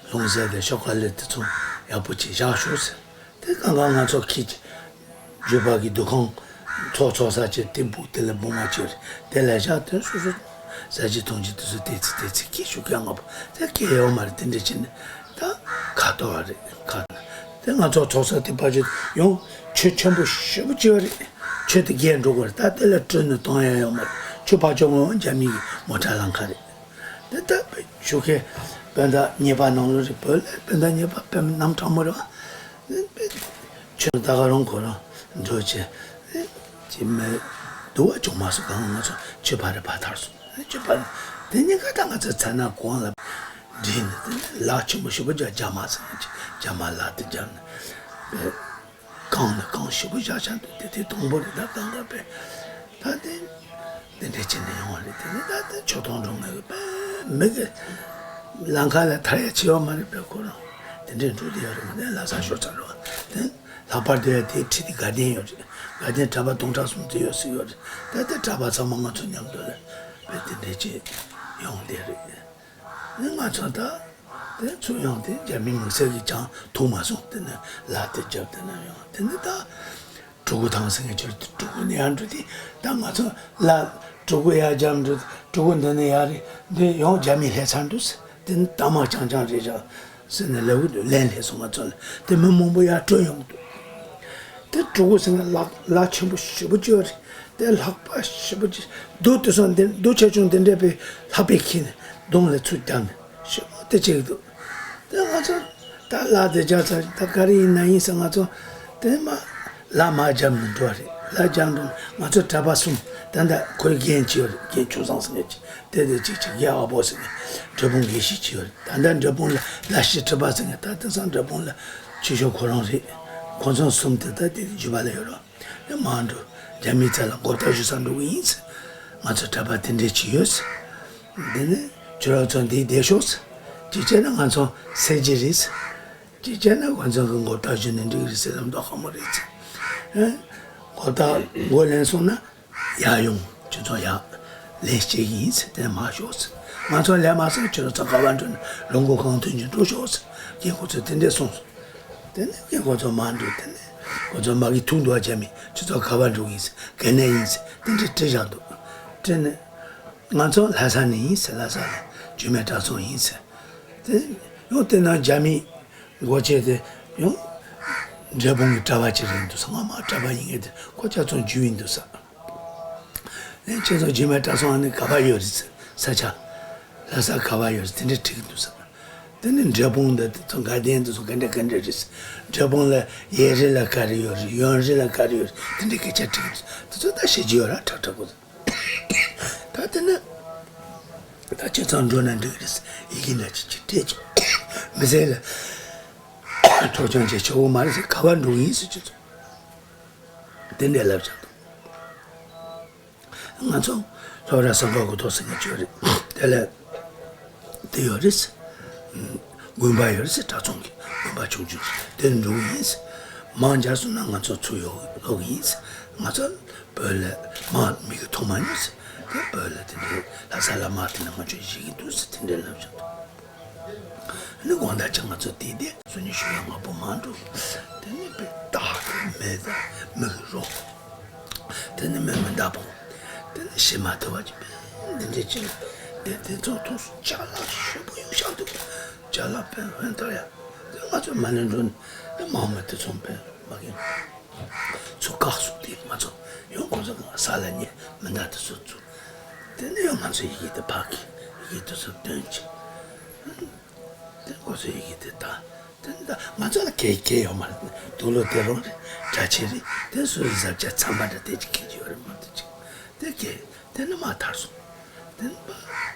ལྷུང་བཟེད་དེ་ཤོག་ཁ་ལ་དེ་ཚོ་ཡག་པོ་ཅིག་བཞག་ཤོག་ཟེར། དེ་གང་གང་ང་ཚོ་འཁྱེར་གྱི་རྒྱུད་པ་གི་འདུ་ཁང་ཚོགས་ཚོགས་ས་ཅིག་དེ་སྦུག་དེ་ལ་སྦུག་མ་ཅིག་རེད། དེ་ལ་བཞག་དེ་སོ་སོ་ཟ་རྒྱུ་འཐུང་རྒྱུ་དེ་ཚོ་དེ་ཚེ་དེ་ཚེ་འཁྱེར་ཤོག་ཀྱང་ང་པོ་དེ་སྐད་ཡོད་མ་རེད། དེ་འདྲ་བྱས་ནས་ད་ཁ་ཐོར་བ་རེད། ཁ་དེ་ང་ཚོ་ཚོགས་ས་དེ་ཕར་ཕྱོགས་ཡང་ཆུ་ཆེན་པོ་ཞེ་པོ་ཅིག་ཡོད་རེད། ཆུ་དེ་བརྒལ་འགྲོ་དགོས་རེད། ད་དེ་ལ་བྲོས་ནས་གཏོང་ཡ་ཡོད་མ་རེད། ཆུ་ཕར་ཕྱོགས་ངོ་རྒྱ་མི་གི་མོ་ཊ་ལམ་ཁ་རེད། དེ་ལྟ་བུའི་ཆོས་ཁའི་སྤུན་ཟླ་གཉིས་པ་ནང་ལོགས་རེད། བོད་ལ་སྤུན་ཟླ་གཉིས་པ་དཔེ་མི་རྣམ་གྲངས་མོ་རེད་བ། ཆོས་ད་ག་རང་ཁོ་རང་འགྲོ་ཆེ་ཅི་མི་འདུག་བ། བྱུང་མ་སོང་། གང་ང་ཚོ་ཆོས་པ་རེད་པ། ཐར་སོང་། ཆོས་པ་རེད། དེ་གཉིས་ཀ་ད་ང་ཚོ་ཚ་ན་གོང་ལ་འདྲིས་ནས། དེ་ནས་ལག་ཆེན་པོ་ཞེ་པོ་ཅིག་རྒྱ་མ་ཟེར་ནས་རྒྱ་མ་ལག་དེ་བརྒྱབ་ནས། གང་ནས་གང་ཞེ་པོ་བཞག་བཞག་འདུག་དེ་དེ་དང་པོ་རེད། ད་གང་ག་པས་ད་དེ་འདི་འདྲས་བྱས་ནས་ཡོང་བ་རེད། དེ་ནས་ད་དེ་ཆོས་ཐོག་འགྲོ་ངེས་པས་མི་གི་ལམ་ཁ་ལ་ཐར་ཡ་ཆེ་བ་མ་རེད་པས། ཁོ་རང་དེ་འདྲས་འགྲོ་དེ་ཡོད་རེད། མ་དེ་ལྷ་ས་ཤོར་ཚར་རེད་བ། དེ་ལྷག་པར་དུ་ཡ་དེ་ཁྲིད་དེ་དགའ་ལྡན་ཡོད་རེད། དགའ་ལྡན་གྲྭ་པ་སྟོང་ཕྲག་སུམ་ཅུ་ཡོད་ཟིག་ཡོད་རེད། ད་དེ་གྲྭ་པ་ཚང་མ་ང་ཚོ་མཉམ་དུ་ལ་བས་དེ་འདྲས་བྱས་ཡོང་བསྡད་རེད། ནི་ང་ཚོ་ད་དེ་ཚུར་ཡོང་དེ་རྒྱ་མི་དམིགས་བསལ་གྱིས་ཀྱང་ཐུག་མ་སོང་། དེ་ནི་ལ་དེ་རྒྱབ་དེ་ན་ཡོང་དེ་ནི་ད་གྲུ་གུ་ཐང་ཟེར་མཁན་ཅིག་རེད། གྲུ་གུ་ནས་ཡར་འགྲོ་དེ་ད་ང་ཚོ་ལ་གྲུ་གུ་ཡར་རྒྱབ་འགྲོ། གྲུ་གུ་འདི་ནས་ཡར་རེད། འདི་ཡང་རྒྱ་མི་སླེབས་ཚར་འདུག་ཟེར། དེ་ནི་ད་མ་རྐྱང་རྐྱང་རེད་ཤག་ཟེར་ནས་ལས་འགུལ་དུ་ལན་སླེབས་སོང་ང་ཚོ་ལ། དེ་མི་མང་པོ་ཡར་བྲོས་ཡོང་འདུག་དེ་གྲུ་གུ་ཟེར་ན་ལ་ལ་ཆེན་པོ་ཞེ་པོ་ཅིག་ཡོད་རེད། དེ་ལྷགས་པ་ཞེ་པོ་ཅིག་རྡོ་དེ་ཚོ་འདི་རྡོ་ཆེ་ཆུང་འདི་འདྲས་པའི་ལྷགས་པས་ཁྱེར་ནས་གདོང་ལ་ཚུར་བརྒྱབ་ནས་ཞེ་པོ་དེ་བྱེད་ཀྱི་འདུག་དེ་ང་ཚོ་ད་ལ་དེ་རྒྱབ་ཚར། ད་ག་རེ་ཡིན་ན་ཡིན་ཟེར། ང་ཚོ་དེ་མ་ལ་མ་རྒྱབ་ནས་འགྲོ་བ་རེད། ལ་རྒྱབ་འགྲོ་ང་ཚོ་གྲྭ་པ་གསུམ། ད་ལྟ་ཁོའི་རྒན་གཅིག་ཡོད་རེད། རྒན་ཆུང་བཟང་ཟེར་མཁན་གཅིག་དེ་དེ་གཅིག་གཅིག་ཡ་ཨ་བོ་ཟེར་མཁན་འབྲས་སྤུངས་དགེ་བཤེས་གཅིག་ཡོད་རེད། ད་ལྟ་འབྲས་སྤུངས་ལ་ལ་ཤི་ཁྲི་པ་ཟེར་མཁན། ད་དེང་སང་འབྲས་སྤུངས་ལ་ཆོས་ཞུ་ཁོ་རང་རེད། ཁོ་ཚོ་གསུམ་དེ་ད་དེ་རྒྱུད་པ་ལ་ཡོད་རེད། དེ་མར་འགྲོ། རྒྱ་མིའི་རྩ་ལ་མགོ་བཏགས་ཞུ་ས་འགྲོ་གི་ཡིན་ཟེར། ང་ཚོ་གྲྭ་པ་དེ་འདྲས་ཅིག་ཡོད་ཟེར། དེ་ནས་ཁྱོད་རང་ཚོ་འདིར་བསྡད་ཤོག་ཟེར། གཅིག་བྱས་ན་ང་ཚོ་སེར་རྗེ་རེད་ཟེར། གཅིག་བྱས་ན་ང་ཚོ་གི་མགོ་བཏགས་ཞུས་ནས་འགྲིག་གི་རེད་ཟེར། ལམ་ཐོག་ཁ་མོ་རེད་ཟེར། ཨེ། མགོ་བཏགས་མགོ་ལེན་སོང་ན་ཡར་ཡོང་། ཁྱོད་ཚོ་ཡར་ལེན་བྱེད་ཀྱི་ཡིན་ཟེར། དེ་མར་ཤོག་ཟེར། ང་ཚོ་ལེན་མ་སོང་། ཁྱོད་རང་ཚོ་ག་པར་འགྲོ་ན་ལོ་མགོ་གང་ཐོན་གྱིན་འགྲོ་ཤོག་ཟེར། རྒན་ཁོ་ཚོས་དེ་འདྲས་གསུངས་སོང་། དེ་ནས་རྒན་ཁོ་ཚོ་མར་འགྲོ། དེ་ནས་ཁོ་ཚོ་མ་གི་ཐུག་འདུག་བ། རྒྱ་མི་ཁྱོད་ཚོ་ག་པར་འགྲོ་གི་ཡིན་ཟེར། ག་ནས་ཡིན་ཟེར། དེ་འདྲས་དྲིས་བཞག་འདུག་དྲིས་ནས་ང་ཚོ་ལྷ་ས་ནས་ཡིན་ཟེར། ལྷ་ས་ལ་འཇིགས་མེད་གྲྭ་ཚང་ཡིན་ཟེར། དེ་ཡང་དེ་ན་རྒྱ་མི་འགོ་བྱས་དེ་ཡང་འབྲས་སྤུངས་ཀྱི་གྲྭ་པ་ཅིག་རེད་འདུག་ཟེར། སྔ་མ་གྲྭ་པ་ཡིན་མཁན་དེ་ཁོ་ཅག་ཚོ་འཇུས་ཡིན་འདུག་ཟེར། ལན་ཁྱེད་ཚོ་འཇིགས་མེད་གྲྭ་ཚང་ནི་ག་པར་ཡོད་རེད་ཟེར། ས་ཆ་ལྷ་ས་ག་པར་ཡོད་རེད་དེ་འདྲས་དྲིས་ཀྱི་འདུག་ཟེར། དེ་ནི་འབྲས་སྤུངས་འདི་དེ་ཚོ་དགའ་ལྡན་དེ་ཚོ་ག་འདྲས་ག་འདྲས་རེད་ཟེར། འབྲས་སྤུངས་ལ་གཡས་རི་ལ་ག་རེ་ཡོད་རེད། གཡོན་རི་ལ་ག་རེ་ཡོད་རེད། དེ་འདྲས་སྐད་ཆ་དྲིས་ཀྱི་འདུག་དེ་ཚོ་ད་ཤེས་ཀྱི་ཡོད་ར་ཁྲག་ཁྲག་པོ། ད་དེ་ནི་ད་ཁྱེད་ཚང་འགྲོ་ན་འགྲིག་རེད། ཡི་གེ་འདྲ་ཅིག་ཅིག་སྤྲད་ཅིག་མི་ཚེ་ལ་འཕྲོག་བཅོམ་བྱེད་ཆོག་གི་མ་རེད་ཟེར། ག་པར་འགྲོ་གི་ཡིན་ཟེར། ཁྱེད་ཚོ་དེ་འདྲའི་ལབ་བཞག་འདུག་ང་ཚོ་ལྷོ་བྲག་སེམས་དཔའ་མགོ་ཐོག་ཟེར་མཁན་ཅིག་ཡོད་རེད། དེ་ལ་དེ་ཡོད་རེད། དགོན་པ་ཡོད་རེད། གྲྭ་ཚང་གི་དགོན་པ་ཆུང་ཆུང་ཞིག་དེར་འགྲོ་གི་ཡིན། མར་མཇལ་སོང་ན་ང་ཚོ་ཚུར་ཡོང་ལོག་གི་ཡིན། ང་ཚོ་བོད་ལ་མར་མིག་གིས་མཐོང་མ་མྱོང་ཟེར། དེ་བོད་ལ་དེ་འདྲའི་ལྷ་ས་ལ་མར་དེ་ན་ང་ཚོ་གཞིས་ཀྱི་འདུག་ཟེར། དེ་འདྲའི་ལབ་བཞག་འདུག་ནི་དགོང་དག་ཅིག་ང་ཚོ་དེ་དེ་སོ་ཉི་ཤུ་ཡ་ལྔ་པོ་མར་འགྲོ། དེ་ནི་དཔེ་སྟག་གི་མེ་ད་མི་གི་རོ། དེ་ནི་མི་མི་འདའ་བོ། དེ་ནི་ཤི་མ་ཐུབ་པ་ཅིག་དཔེ་འདི་འདྲའི་ཅིག་ལ་དེ་དེ་ཚོ་ཐུག་སོང་། ཅ་ལག་ཞེ་པོ་གཡུག་བཞག་འདུག་ཅ་ལག་དཔེ་འོན་ཏར་ཡ། དེ་ང་ཚོ་མ་ལེན་འགྲོ་ནི་དེ་མང་མི་དེ་ཚོ་དཔེ་མ་གིན། ཚུར་བཀག་སོང་། དེ་ང་ཚོ་ཡང་ཁོ་ཚོ་ས་ལ་ཉལ་མི་འདའ་དེ་ཚོ་ཚུར། དེ་ནས་ཡང་ང་ཚོ་ཡི་གེ་དེ་ཕར་གི་ཡི་གེ་དེ་ཚོ་སྟོན་ཅིག་དེ་ཁོ་ཚོ་ཡི་གེ་དེ་ད་དེ་ད་ང་ཚོ་ལ་གལ་གལ་ཡོད་མ་རེད། དུག་ལོག་དེ་རང་རེད། གྲྭ་ཆས་རེད། དེ་སོ་སོའི་གཟབ་རྒྱས་ཚང་མ་འདྲ་དེ་ཅིག་གི་ཡོད་རེད་མ་གཏོགས་ཅིག་དེ་གལ་དེ་ནི་མ་ཐར་སོང་། དེ་ནི་པ་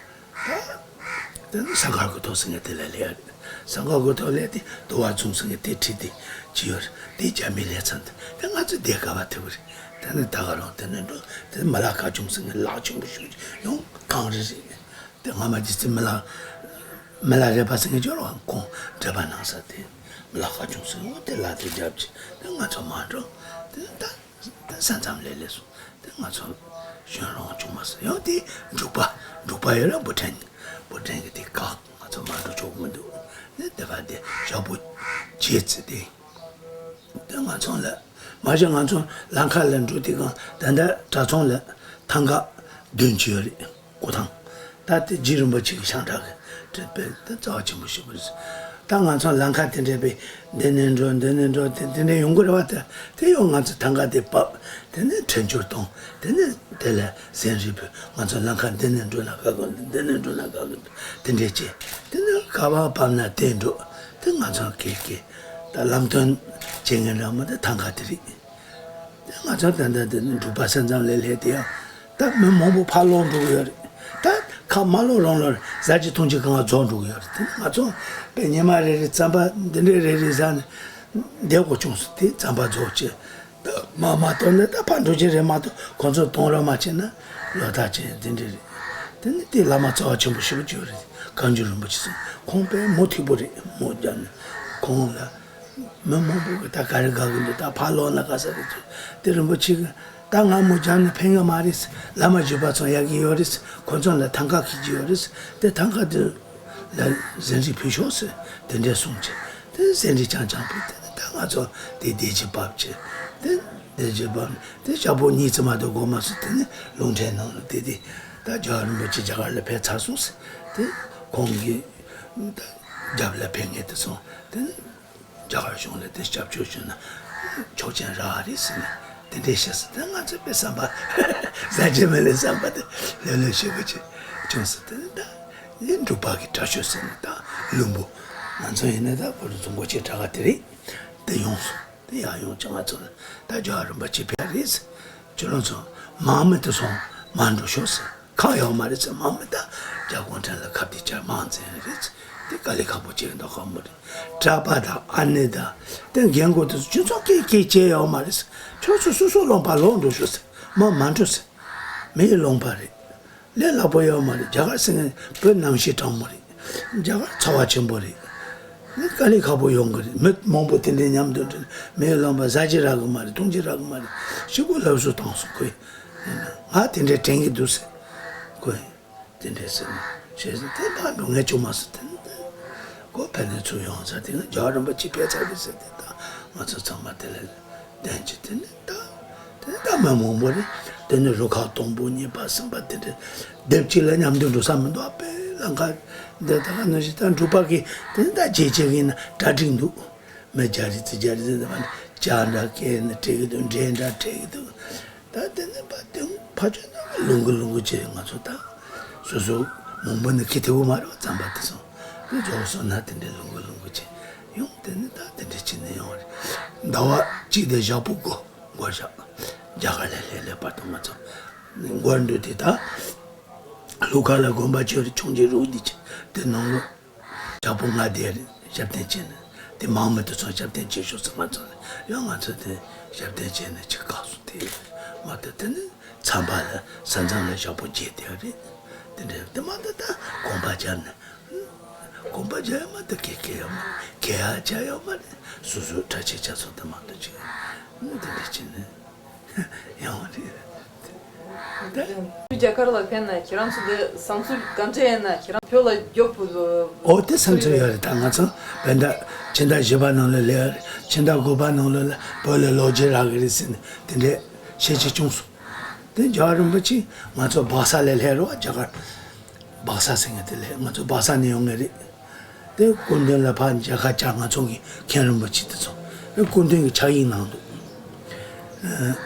ད་དེ་ནི་ས་མཁར་གོ་ཐོག་ཟེར་མཁན་དེ་ལ་སླེབས་ཡ་རེད། ས་མཁར་གོ་ཐོག་སླེབས་དེ་དུ་བ་ཚུང་ཟེར་མཁན་དེ་ཁྲིད་དེ་ཅི་ཡོད་རེད། དེ་རྒྱ་མི་སླེབས་ཚར་འདུག་དེ་ང་ཚོ་བསྡད་ག་པ་ཐུབ་རེད། དེ་ནི་ད་ག་རང་དེ་ནི་འགྲོ་དེ་མི་ལ་ཁ་ཆུང་ཟེར་མཁན་ལག་ཆེན་པོ་ཞིག་ཡོང་གངས་རི་རེད། དེ་སྔ་མ་རྗེ་བཙུན་མི་ལ་མི་ལ་རས་པ་ཟེར་མཁན་ཅིག་ཡོད་རེད་བ། ཁོང་འགྲེལ་པ་གནང་ས་དེ་མི་ལ་ཁ་ཆུང་ཟེར་མཁན་དེ་ལ་དེ་རྒྱབ་ཅིག་དེ་ང་ཚོ་མ་འགྲོ། དེ་ད་དེ་ས་མཚམས་ལས་སླེབས་སོང་། དེ་ང་ཚོ་གཞོན་རོང་བྱུང་མ་སོང་། ཡང་དེ་འབྲུག་པ་འབྲུག་པ་ཡོད་རེད། བུ་ཕྲན་བུ་ཕྲན་གྱི་དེ་བཀག་ང་ཚོ་མ་འགྲོ་ཆོག་གི་མི་འདུག་དེ་དེ་ག་དེ་ཞག་པོ་བྱས་ཚེ་དེ། དེ་ང་ཚོ་ལ་མ་གཞི་ང་ཚོ་ལམ་ཁ་ལ་འགྲོ་དུས་སྒང་ད་ལྟ་གྲྭ་ཚང་ལ་ཐང་ག་བདུན་ཅིག་ཡོད་རེད། སྐུ་ཐང་། ད་དེ་རྗེ་རིན་པོ་ཆེ་གི་ཤང་ཁྲག་གི་དེ་དཔེ་དེ་རྩ་བ་ཆེན་པོ་ཞིག་རེད། ད་ང་ཚོ་ལམ་ཁ་དེ་འདྲས་པའི་འདི་ནས་འགྲོ་འདི་ནས་འགྲོ་དེ་དེ་འདྲས་ཡོང་གི་རེད་བ། དེ་དེ་ཡང་ང་ཚོ་ཐང་ག་དེ་བབས། དེ་ནས་འཕྲིན་སྦྱོར་གཏོང་། དེ་ནས་དེ་ལ་ཟན་རིལ་བུ། ང་ཚོ་ལམ་ཁ་འདི་ནས་འགྲོ་ན་དགའ་གི་འདུག་འདི་ནས་འགྲོ་ན་དགའ་གི་འདུག་དེ་འདྲས་བྱས། དེ་ནས་ག་བ་བབས་ན་དེ་འགྲོ། དེ་ང་ཚོ་གི་གི་ད་ལམ་སྟོན་བྱེད་མཁན་འདྲ་མོ་དེ་ཐང་ག་དེ་རེད། དེ་ང་ཚོ་ད་ལྟ་དེ་ནི་འབྲུག་པ་ས་མཚམས་ལ་སླེབས་དེ་ཡང་ད་མི་མང་པོ་ཕར་ལོག་འགྲོ་གི་ཡོད་རེད། ད་ཁ་མ་ལོག་རང་ལོག་ཟ་རྒྱུ་འཐུང་རྒྱུ་གང་ག་རྫོགས་འགྲོ་གི་ཡོད་རེད། དེ་ནི་ང་ཚོ་པའི་ཉི་མ་རེ་རེ་རྩམ་པ་འདི་འདྲས་རེ་རེ་ཟ་ནས་བསྡད་དགོས་བྱུང་སོང་། དེ་རྩམ་པ་རྫོགས་བྱས། ད་མ་མ་གཏོང་ན་ད་ཕར་འགྲོ་རྒྱུ་རེད་མ་གཏོགས། ཁོང་ཚོ་གཏོང་རོགས་མ་བྱས་ན་ལོ་ཐག་ཆད་འདི་འདྲས་རེད། དེ་ནི་དེ་བླ་མ་རྩ་བ་ཆེན་པོ་ཞེ་པོ་ཅིག་ཡོད་རེད། བཀའ་འགྱུར་རིན་པོ་ཆེ་ཟེར། ཁོང་དཔེ་མོ་མཐུག་པོ་རེད། མོ་རྒྱབ་ནས་ཁོང་ལ། མི་མང་པོ་གི་ད་ག་རེ་དགའ་གི་འདུག་ད་ཕར་ལོག་ན་ག་ས་རེད་ཚོད། དེ་རིན་པོ་ཆེ་གི་ད་ང་མོ་རྒྱབ་ནས་ཕན་གི་མ་རེད། བླ་མ་བརྒྱུད་པ་ཚོ་ཡག་གི་ཡོད་རེད། ཁོ་ཚོ་ལ་ཐང་ག་འཁྱེར་གྱི་ཡོད་རེད། དེ་ཐང་ག་དེ་ལ་ཟན་རིལ་ཕུལ་ཤོག་ཟེར། དེ་འདྲས་གསུངས་བྱས། དེ་ཟན་རིལ་རྐྱང་རྐྱང་ཕུལ། དེ་ནས་ད་ང་ཚོ་དེ་བདེ་སྐྱིད་བབས་བྱས། དེ་བདེ་སྐྱིད་བབས་ནས་དེ་ཞག་པོ་གཉིས་ཙམ་མ་གཏོགས་འགོར་མ་སོང་། དེ་ནས་རླུང་འཕྲིན་ནང་ལ་དེ་དེ་ད་རྒྱལ་བ་རིན་པོ་ཆེ་རྒྱ་གར་ལ་ཕེབས་ཚར་སོང་ཟེར། དེ་ཁོང་གི་ད་རྒྱབ་ལ་ཕེབས་མཁན་དེ་ཚོ་དེ་ནས། རྒྱ་གར་གཞུང་ལ་དེ་སྐྱབས་བཅོལ་བྱུང་ན་ཆོག་མཆན་རག་རེད་ཟེར་ནས་དེ་འདྲས་བཤད་སོང་། དེ་ང་ཚོའི་དཔེ་བསམ་པ་ཟ་རྒྱུ་མེད་ལས་བསམ་པ་དེ་ལྷོད་ལྷོད་ཞེ་པོ་ཅིག་བྱུང་སོང་། དེ་ནི་ད་ནི་འབྲུག་པ་གི་དྲག་ཤོས་ཟེར་ནས་ད་བླུན་པོ། ང་ཚོ་ཡིན་ན་ད་བོད་རིགས་ཚོ་མགོ་ཆེ་དྲག་ག་དེ་རེད། དེ་ཡོང་སོང་། དེ་ཡར་ཡོང་ཅིག་ང་ཚོ་ལ་ད་རྒྱལ་བ་རིན་པོ་ཆེ་ཕེབས་རེད་ཟེར། ཁྱོད་རང་ཚོ་དམག་མི་དེ་ཚོ་མར་འགྲོ་ཤོག་ཟེར། ཁག་ཡོད་མ་རེད་ཟེར། དམག་མི་ད་རྒྱ་གུང་ཁྲན་ལ་ཁ་གཏད་བཅག་དམག་འཛིང་རེད་ཟེར། དེ་དཀའ་ལས་ཁག་པོ་བྱས་འདུག་ཁག་མོ་རེད། གྲྭ་པ་དང་ཨ་ནེ་དང་དེ་རྒན་རྒོན་དེ་ཚོ་ཁྱོད་ཚོ་སྐད་སྐད་བྱས་ཡོད་མ་རེད་ཟེར། ཁྱོད་ཚོ་སོ་སོ་ལུང་པ་ལོག་འགྲོ་ཤོག་ཟེར། མར་མ་འགྲོ་ཟེར། མི་ཡི་ལུང་པ་རེད། ལས་སླ་པོ་ཡོད་མ་རེད། རྒྱ་གར་ཟེར་མཁན་བོད་རྣམ་ཤེས་དྲང་མོ་རེད། རྒྱ་གར་ཚ་བ་ཆེན་པོ་རེད། ནི་དཀའ་ལས་ཁག་པོ་ཡོང་གི་རེད། མི་མང་པོ་དེ་འདྲའི་མཉམ་དུ་འགྲོ་ནས་མི་ལོན་པ་ཟ་རྒྱུ་རག་གི་མ་རེད། འཐུང་རྒྱུ་རག་གི་མ་རེད། ཞེ་པོ་སློབ་གསོ་བཏང་སོང་ཁོས། ཡིན་ན་ང་དེ་འདྲའི་དྲན་གྱི་འདུག་ཟེར་ཁོས། དེ་འདྲའི་ཟེར་ནས་བྱས་ཟིན་དེ་ཕར་འགྲོ་མཁན་བྱུང་མ་སོང་། དེ་ནི་ཁོ་ཕེབས་ནས་ཚུར་ཡོང་ཚར། དེ་ནི་རྒྱལ་བ་རིན་པོ་ཆེ་ཕེབས་ཚར་གི་ཟེར། དེ་ད་ང་ཚོ་ཚང་མ་དེ་ལ་བསྟན་གྱི། དེ་ནི་ད། དེ་ནི་ད་མི་མང་པོ་རེད། དེ་ནི་རུ་ཁག་དང་པོ་གཉིས་པ་གསུམ་པ་དེ་འདྲ་སྡེབ་གཅིག་ལ་མཉམ་དུ་འགྲོ་ས་མི་འདུག་ཨ་ཕའི་ལམ་ཁ་འདི་ད་ག་ནང་བཞིན་ད་འབྲུག་པ་གི་དེ་ནི་ད་རྗེས་བྱེད་ཀྱི་ན་གྲ་སྒྲིག་འདུག་མི་བརྒྱ་རེ་ཙམ་བརྒྱ་རེ་ཙམ་དེ་བ་ནི་ཇ་འདྲ་བསྐོལ་ནས་སྤྲད་ཀྱི་འདུག་འབྲས་འདྲ་སྤྲད་ཀྱི་འདུག་ད་དེ་ནི་པ་དེ་ཕ་ཆོས་ན་ལུང་གི་ལུང་གི་བྱས། ང་ཚོ་ད་སོ་སོ་མང་པོ་ནི་ཁི་ཐེ་བོ་མ་རེད་བ། རྩམ་པ་དེ་སོང་དེ་རྫོགས་སོང་ན་དེ་འདྲའི་ལུང་གི་ལུང་གི་བྱས་ཡོང་། དེ་ནི་ད་དེ་འདྲའི་བྱས་ནས་ཡོང་བ་རེད། ཟླ་བ་གཅིག་དང་ཞག་པོ་འགོར། འགོར་བཞག་རྒྱ་གར་ལ་སླེབས་སླེབས་བར་དུ་ང་ཚོ་འགོར་འདུག་དེ་ད་ལྷོ་ཁ་ལ་དགོན་པ་ཆོས་རེ་ཆུང་ཆུང་རུ་འདི་ཆེ་དེ་ནང་ལོ་ཞག་པོ་ལྔ་བསྡད་རེད། ཞབས་བརྟན་བྱས་ནས་དེ་དམག་མི་དེ་ཚོ་ཞབས་བརྟན་བྱེད་ཤོག་ཟེར། ང་ཚོ་ལ་ཡང་ང་ཚོ་དེ་ཞབས་བརྟན་བྱས་ནས་ཅིག་བཀག་སོང་། དེ་མ་གཏོགས་དེ་ནི་ཚན་པ་ལ་ས་མཚམས་ལ་ཞག་པོ་བརྒྱད་བསྡད་རེད། དེ་འདྲ་དེ་མ་གཏོགས་ད་གོམ་པ་རྒྱབ་ནས། གོམ་པ་རྒྱག་ཡོད་མ་གཏོགས་གལ་གལ་ཡོད་མ་རེད། གལ་ཡ་བྱ་ཡོད་མ་རེད། སོ་སོའི་གྲྭ་ཆས་ཆ་ཚང་དེ་མ་གཏོགས་ཅིག་ནི་དེ་འདྲ་བྱས་ནས་ཡོང་བ་རེད། ད་རྒྱ་གར་ལ་ཕེབས་ན་ཁྱེད་རང་ཚོ་འདི་བསམ་ཚུལ་ག་འདྲ་ཡིན་ན་ཁྱེད་རང་བོད་ལ་མགྱོགས་པོ་འོ་དེ་བསམ་ཚུལ་ཡོད་རེད། ད་ང་ཚོ་བོད་ཟླ་ཕྱི་ཟླ་བཞི་པ་ནང་ལ་སླེབས་ཡ་རེད། ཕྱི་ཟླ་དགུ་པ་ནང་ལ་ལ་བོད་ལ་ལོག་རྒྱུ་རག་གི་རེད་ཟེར་ནས་དེ་འདྲའི་བཤད་རྒྱུ་བྱུང་སོང་། དེ་རྒྱལ་བ་རིན་པོ་ཆེ་ང་ཚོ་སྦག་ས་ལ་སླེབས་རེད་བ། རྒྱ་གར་སྦག་ས་ཟེར་མཁན་དེ་ལས་ང་ཚོ་སྦག་ས་ནས་ཡོང་མཁན་རེད། དེ་སྐུ་མདུན་ལ་ཕར་མཇལ་ཁ་བཅར། ང་ཚོ་གི་མཁན་རིན་པོ་ཆེ་དེ་ཚོ་དེ་སྐུ་མདུན་གྱི་ཕྱག་ཡིག་ནང་དུ། ཨ།